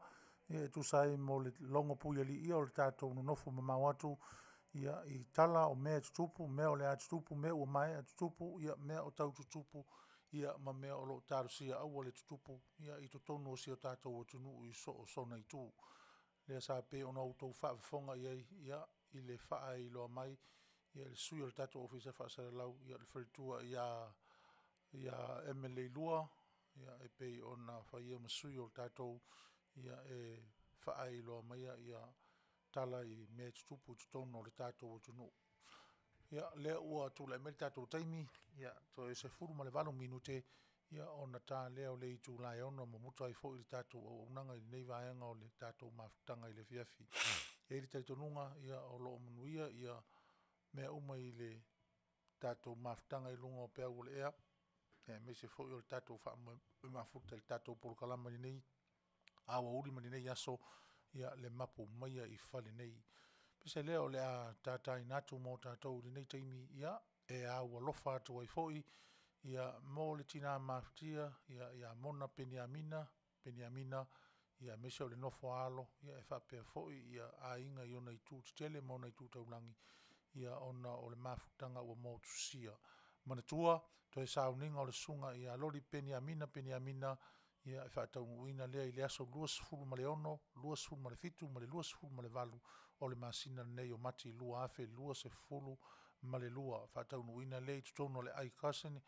[SPEAKER 2] ia e tusa ai mo le logo puialiia o le tatou nonofo mamao atu ia i tala o mea e tutupu, mea o le a tutupu, mea ua maea tutupu, ia mea o tau tutupu, ia ma mea o lo o talosia aua le tutupu ia i totonu o si o tatou atunuu i so o sona itu. Lea sa pei ona outou faafofoga i ai ia i le faailoa mai ia le sui o le tatou Ofisa Faasalalau ia le faletua ia ia MLA 2 ia e pei ona faia ma sui o le tatou ia e faailoa mai ia tala i mea e tutupu i totonu o le tatou atunuu. Ia, lea ua tulai mai le tatou taimi, ia, toe 18 minute, ia, ona ta lea o le itula e 6 ma muta ai foi le tatou auaunaga i lenei vaega o le tatou mafutaga i le afiafi. E i ai le talitonuga, ia, o lo o manuia ia mea uma i le tatou mafutaga i luga o peau o le ea, aemaise foi o le tatou faamoemoe mafuta i le tatou polokalama i lenei aoauli ma lenei aso, ia le mapu maia i fale nei. Pese lea o le a tataina atu mo tatou i lenei taimi, ia, e au alofa atu ai foi, ia, mo le tina mafutia, ia, ia Mona Peniamina, Peniamina, ia, aemaise o le nofo a alo, ia, e faapea foi, ia, aiga i ona itu tetele ma ona itu taulagi, ia, ona o le mafutaga ua motusia. Manatua, toe sauniga o le susuga ia Loli Peniamina Peniamina, ia e faataunuuina lea i le aso 26, 27 ma le 28 o le masina lenei o Mati 2028. ma le 2. Faataunuuina lea i totonu o le ai Curzon,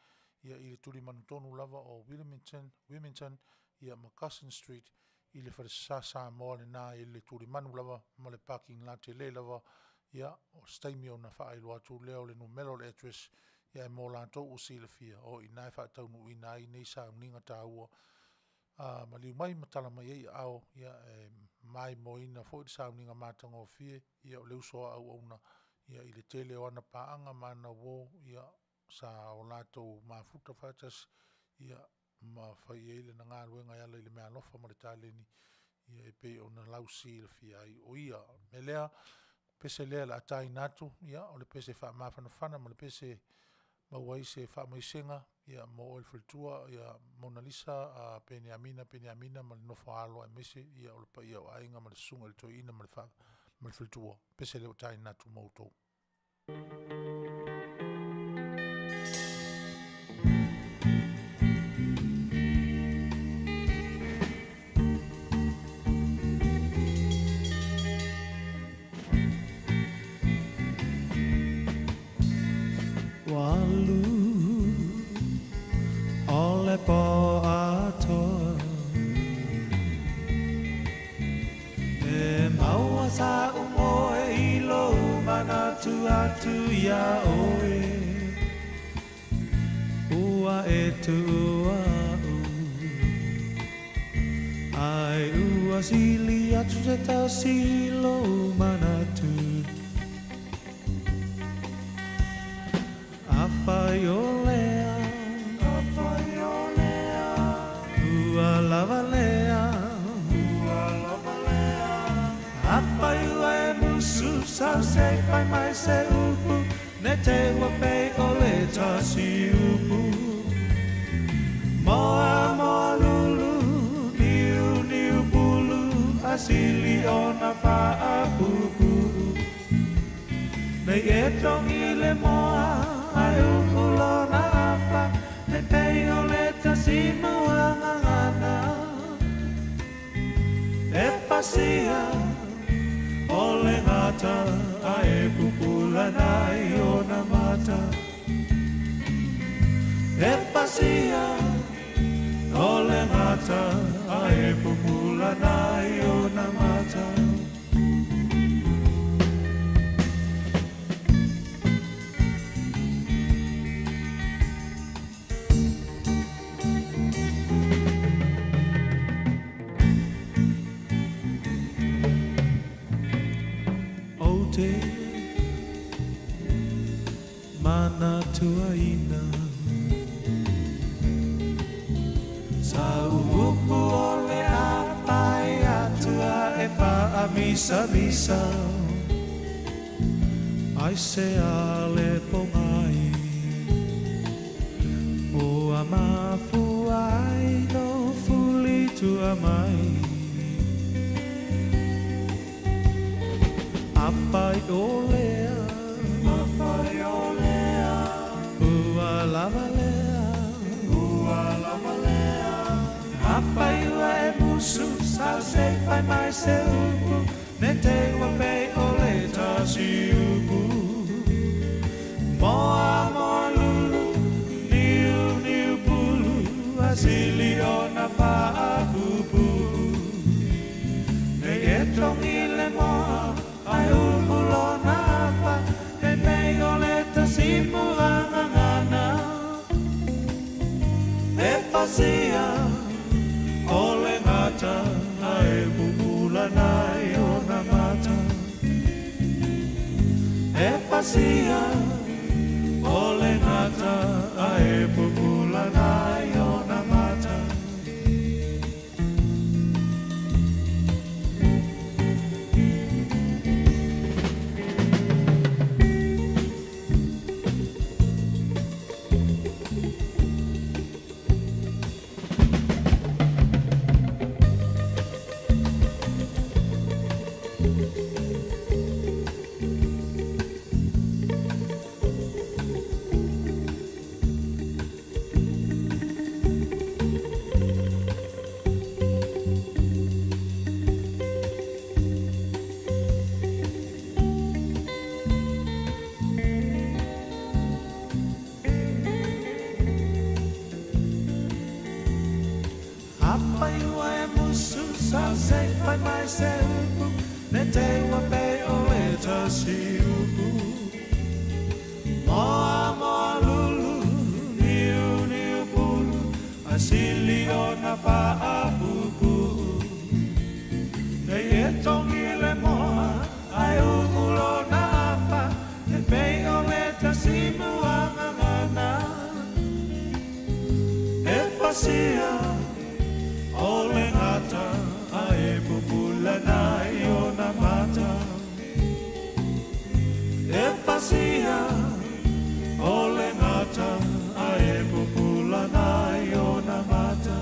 [SPEAKER 2] ia i le tulimanu tonu lava o Wilmington, Wilmington ia ma Curzon Street i le falesa Samoa lena i le tulimanu lava ma le parking lot tele lava. Ia, o se taimi ona faailoa atu lea o le numera o le address, ia ae mo latou ua silafia, o i ina e faataunuuina ai nei sauniga taua. A maliu mai ma tala mai ai aao, ia e maimoaina foi le sauniga matagofie, ia o le uso a auauna, ia i le tele o ana paaga ma ana uo, ia sa o latou mafuta faatasi, ia ma fai i ai lana galuega e ala i le meaalofa ma le taleni, ia e pei ona lausilafia ai o ia. O le mea lea, pese lea o le a taina atu, ia o le pese faamafanafana ma le pese e maua ai se faamaisega, ia mo oe le faletua, ia Monalisa Peniamina Peniamina ma le nofo a alo aemaise ia o le paia o aiga ma le susuga i le toeaina ma le ma le faletua. Pese lea ua taina atu mo outou.
[SPEAKER 1] Ua alu o le pō atoa E maua saʻu moe i lou manatu atu iā ʻoe Ua e tuua aʻu Ae ua sili atu se tasi i lou manatu Afai o lea, Afai o lea, ua lava lea, ua lava lea. Afai ua e musu sau se i fai mai se upu, ne i te i ua pei o le tasi upu. Moa moa lulu, niu niu pulu, a sili ona faapuupuu. Nei e togi le moa, ae uu lona afa, Ne pei o le tasi muagagana. E pasia o le gata, ae pupula nai ona mata. E pasia o le gata, ae pupula nai ona mata. Ou te manatuaina Sa upu o le a pae atu a e faamisamisa Ai se a le pogai Ua mafua ai lou fuli tua mai Afai o lea, Afai o lea, ua lava lea, ua lava lea. Afai ua e musu, sau se i fai mai se upu, ne i te i ua pei o le tasi upu. Moa moa lulu, niu niu pulu, a sili ona faapuupuu. Nei e togi le moa, ae uu lona afa, Ne i pei o le tasi muagagana. E pasia o le gata, ae pupula nai ona mata. E pasia o le gata, ae pupula nai ona mata. Afai ua e musu sa se fai mai se upu, ne te ua pe o le tasi upu. Moa moa lulu, niu niu pulu, a sili o na paapupu. Nei e tongi le moa, ai uulo na apa, e pei o le tasimu a ngangana. E pasia o le gata, a e pupula nai o na mata. E pasia o le gata, a e pupula nai o na mata.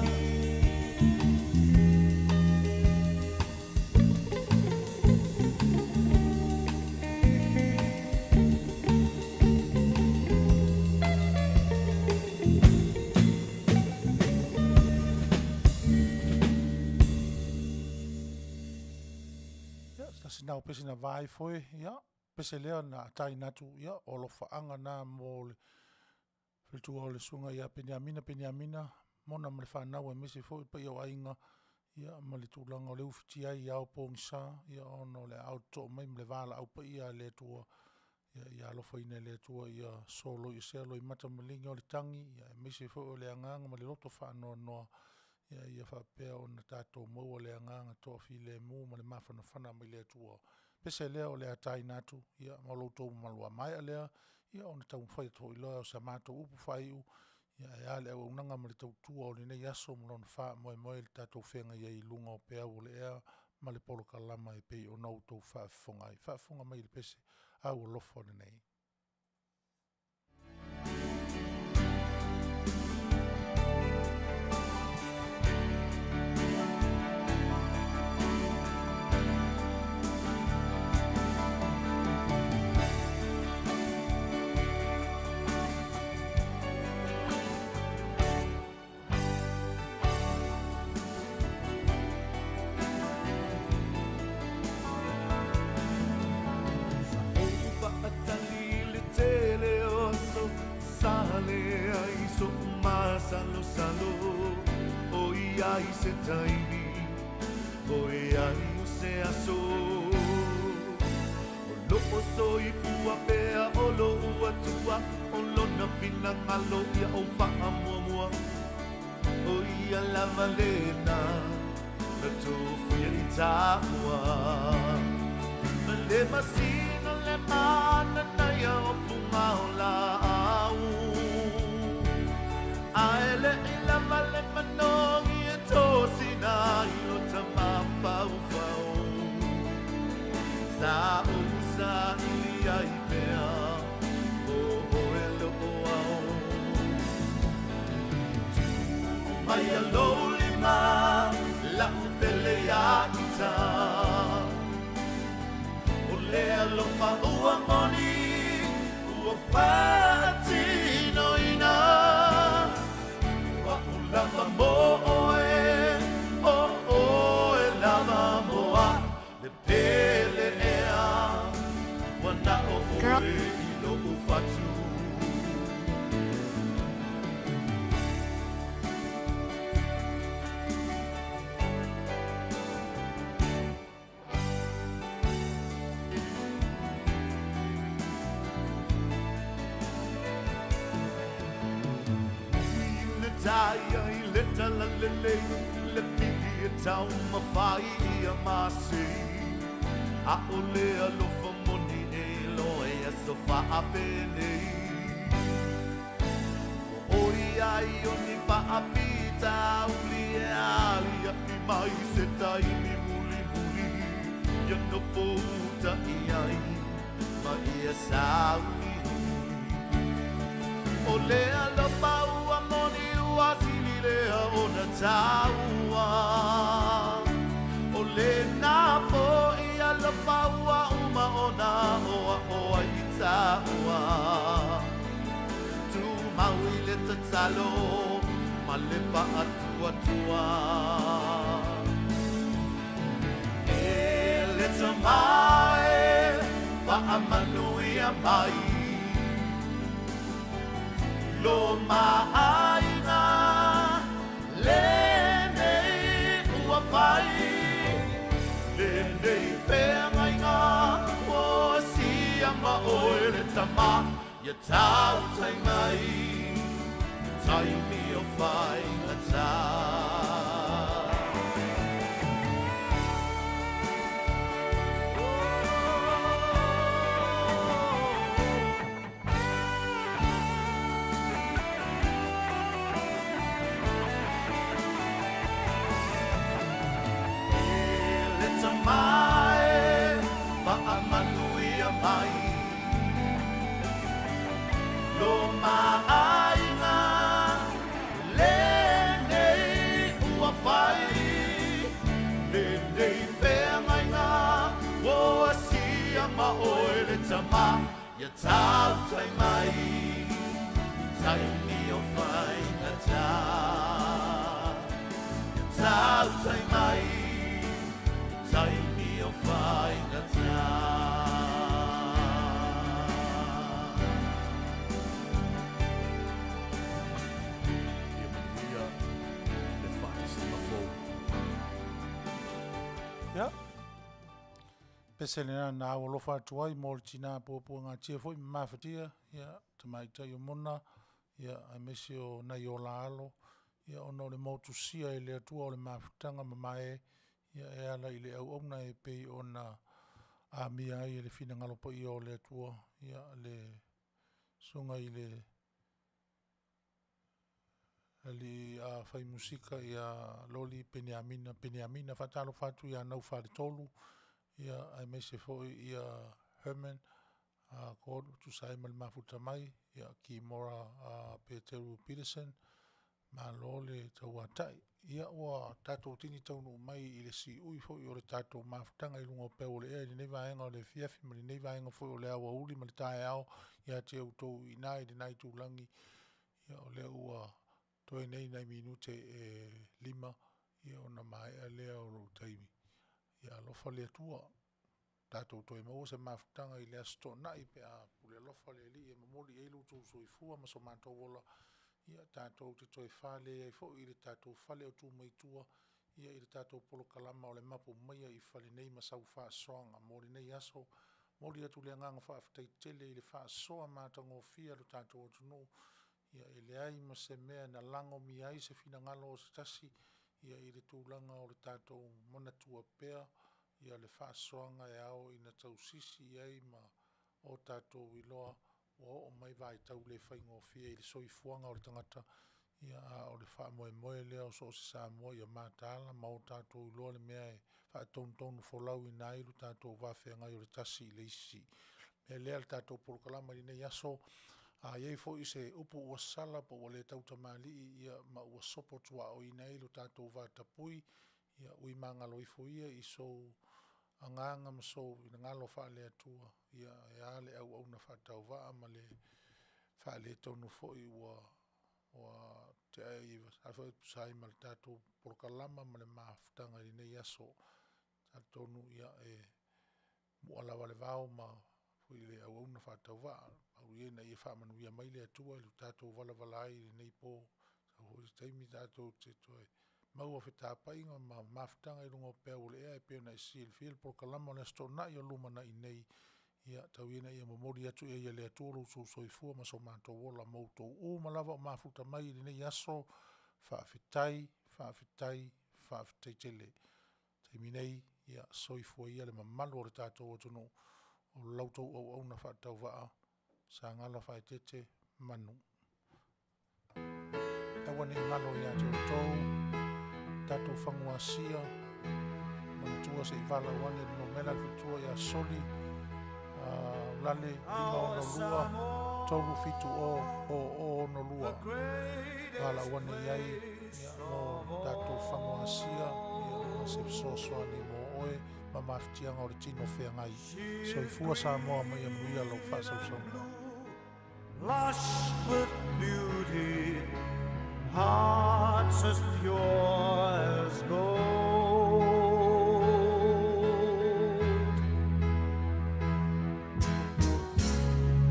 [SPEAKER 2] Ia, se tasi na o pese na vaai foe, ia, pese lea na ataina atu, ia, o alofaaga na mo le faletua o le susuga ia Peniamina Peniamina, mona ma le fanau aemaise foi le paia o aiga, ia, ma le tulaga o le ufitia ai i ao pogisa, ia, ona o le aao totoa mai ma le valaau paia a le Atua, ia, ia alofaina e le Atua ia soloiesea loimata ma ligi o le tagi, ia, aemaise foi o le agaga ma le loto faanoanoa, ia, ia faapea ona tatou maua le agaga toafilemu ma le mafanafana mai le Atua. Pese lea o le a taina atu, ia, ma lo outou mamalu a maea lea, ia ona taumafai atu foi loa o sa matou upu faaiu, ia, ae a le auaunaga ma le tautua o lenei aso ma lona faamoemoe i le tatou feagai ai i luga o peau o le ea ma le polokalama e pei ona outou faafofoga ai. Faafofoga mai i le pese aualofa lenei.
[SPEAKER 1] Sa ou faatali i le tele o aso, sa leai so'u masalosalo, ʻOiai se taimi, ʻoiai o se aso. O lo'o soifua pea o lo'u Atua, o lona finagalo ia ou faamuamua. O ia lava lena na tofia i tāua. Ma le masina le mananaia o fuga o laau. Ae leʻi lava le manogi e tosina ai lo ta mafaufau. Sa ou saili ai pea o oe lo'o ao. Tuu maia lou lima la'u pele ia ita. O le alofa ua moni ua faatinoina. O a'u lava mo oe, o oe lava mo a'u, le pele ea ua na o oe i lo'u fatu. Ui ina taia i le talalelei, le pihi e taumafai ia masei. A'ole alofa moni e iloa i aso faapenei. Ua ʻoi ai o ni faafitauli e aliaʻi mai se taimi mulimuli, ia nofo uta i ai ma ia sauni. O le alofa ua moni ua sili lea ona taua. O lena fo'i alofa ua uma ona aʻoaʻo ai i tāua. Tumau i le tatalo ma le faatuatua. E le Tama e faamanuia mai lo maaiga lenei. Ia tautai mai Taimi o faigata. E le tama e faamanuia mai Lo maaiga lenei ua fai Lenei feagaiga ua asia ma oe le tama Ia tautai mai taimi o faigata Ia tautai mai taimi o faigata.
[SPEAKER 10] Ia manuia le faatasiga fou.
[SPEAKER 2] Ia, pese lena na au alofa atu ai mo le tinā puapuagatia foi ma mafatia, ia, tamaitai o Mona, ia, aemaise o nai o la alo, ia, ona o le motusia e le Atua o le mafutaga mamae, ia, e ala i le auauna e pei ona amia ai e le finagalo paia o le Atua, ia, le susuga i le alii a fai musika ia Loli Peniamina Peniamina. Faatalofa atu ia Naufaletolu, ia aemaise foi ia Herman a Gordon tusa ai ma le mafuta mai, ia Kimora a Peteru Peterson, malo le tauatai. Ia ua tatou tini taunuu mai i le siui foi o le tatou mafutaga i luga o peu o le ea i lenei vaega o le afiafi ma lenei vaega foi o le aoauli ma le taeao ia te outou i ina i lena itulagi. Ia o lea ua toe nei nai minute e 5 ia ona maea lea o lou taimi. Ia alofa le Atua, tatou toe maua se mafutaga i le Aso Toonai pe a pule alofa le Alii e momoli i ai lo outou soifua ma so matou ola, ia tatou te toe fale ai foi i le tatou fale o tu mai tua, ia i le tatou polokalama o le mapu maia i fale nei ma sau faasoaga mo lenei aso. Momoli atu le agaga faafetai tele i le faasoa matagofie a lo tatou atunuu, ia e leai ma se mea na lagomia ai se finagalo o se tasi, ia i le tulaga o le tatou manatua pea ia le faasoaga e ao ina tausisi i ai ma o tatou iloa ua oo mai vaitau le faigofie i le soifuaga o le tagata, ia a o le faamoemoe lea o so o se Samoa ia mataala ma o tatou iloa le mea e faatonutonu folauina ai lo tatou va feagai o le tasi i le isi. Mea lea le tatou polokalama i lenei aso, a i ai foi se upu ua sala po ua le tautamalii ia ma ua sopo tuaoina ai lo tatou vatapuia, ia ui magalo ifo ia i sou agaga ma sou finagalo faale-Atua, ia e a le auauna faatauvaa ma le faaletonu foi ua ua tea ai foi tusa ai ma le tatou polokalama ma le mafutaga i lenei aso. Talitonu ia e mu'a lava le vao ma foi le auauna faatauvaa, pau ia ina ia faamanuia mai le Atua i lo tatou valavala ai i lenei po, sau foi se taimi tatou te toe maua fetapaiga ma mafutaga i luga o peau o le ea e pei ona e silafia le polokalama o le Aso Toonai o lumanai nei. Ia tau ia ina ia momoli atu i ai e le Atua lo outou soifua ma so matou ola mo outou uma lava o mafuta mai i lenei aso. Faafetai, faafetai, faafetai tele. Taimi nei, ia soifua ia le mamalu o le tatou atunuu, o la outou auauna faatauvaa, Sagala Faaeteete Manu. Aua ne i galo ia te outou, tatou faguasia, manatua se i valaau ane le numera le faletua ia Soli, Lale 562 370 0062. Valaau ane i ai ia, mo tatou faguasia ia, ma se fesoasoani mo oe ma mafatiaga o le tino feagai. Soifua Samoa ma ia manuia lau faasausauga.
[SPEAKER 1] Lush with beauty, hearts as pure as gold.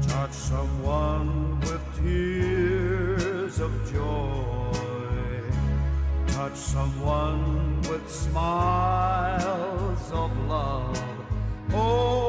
[SPEAKER 1] Touch someone with tears of joy. Touch someone with smiles of love. Oh,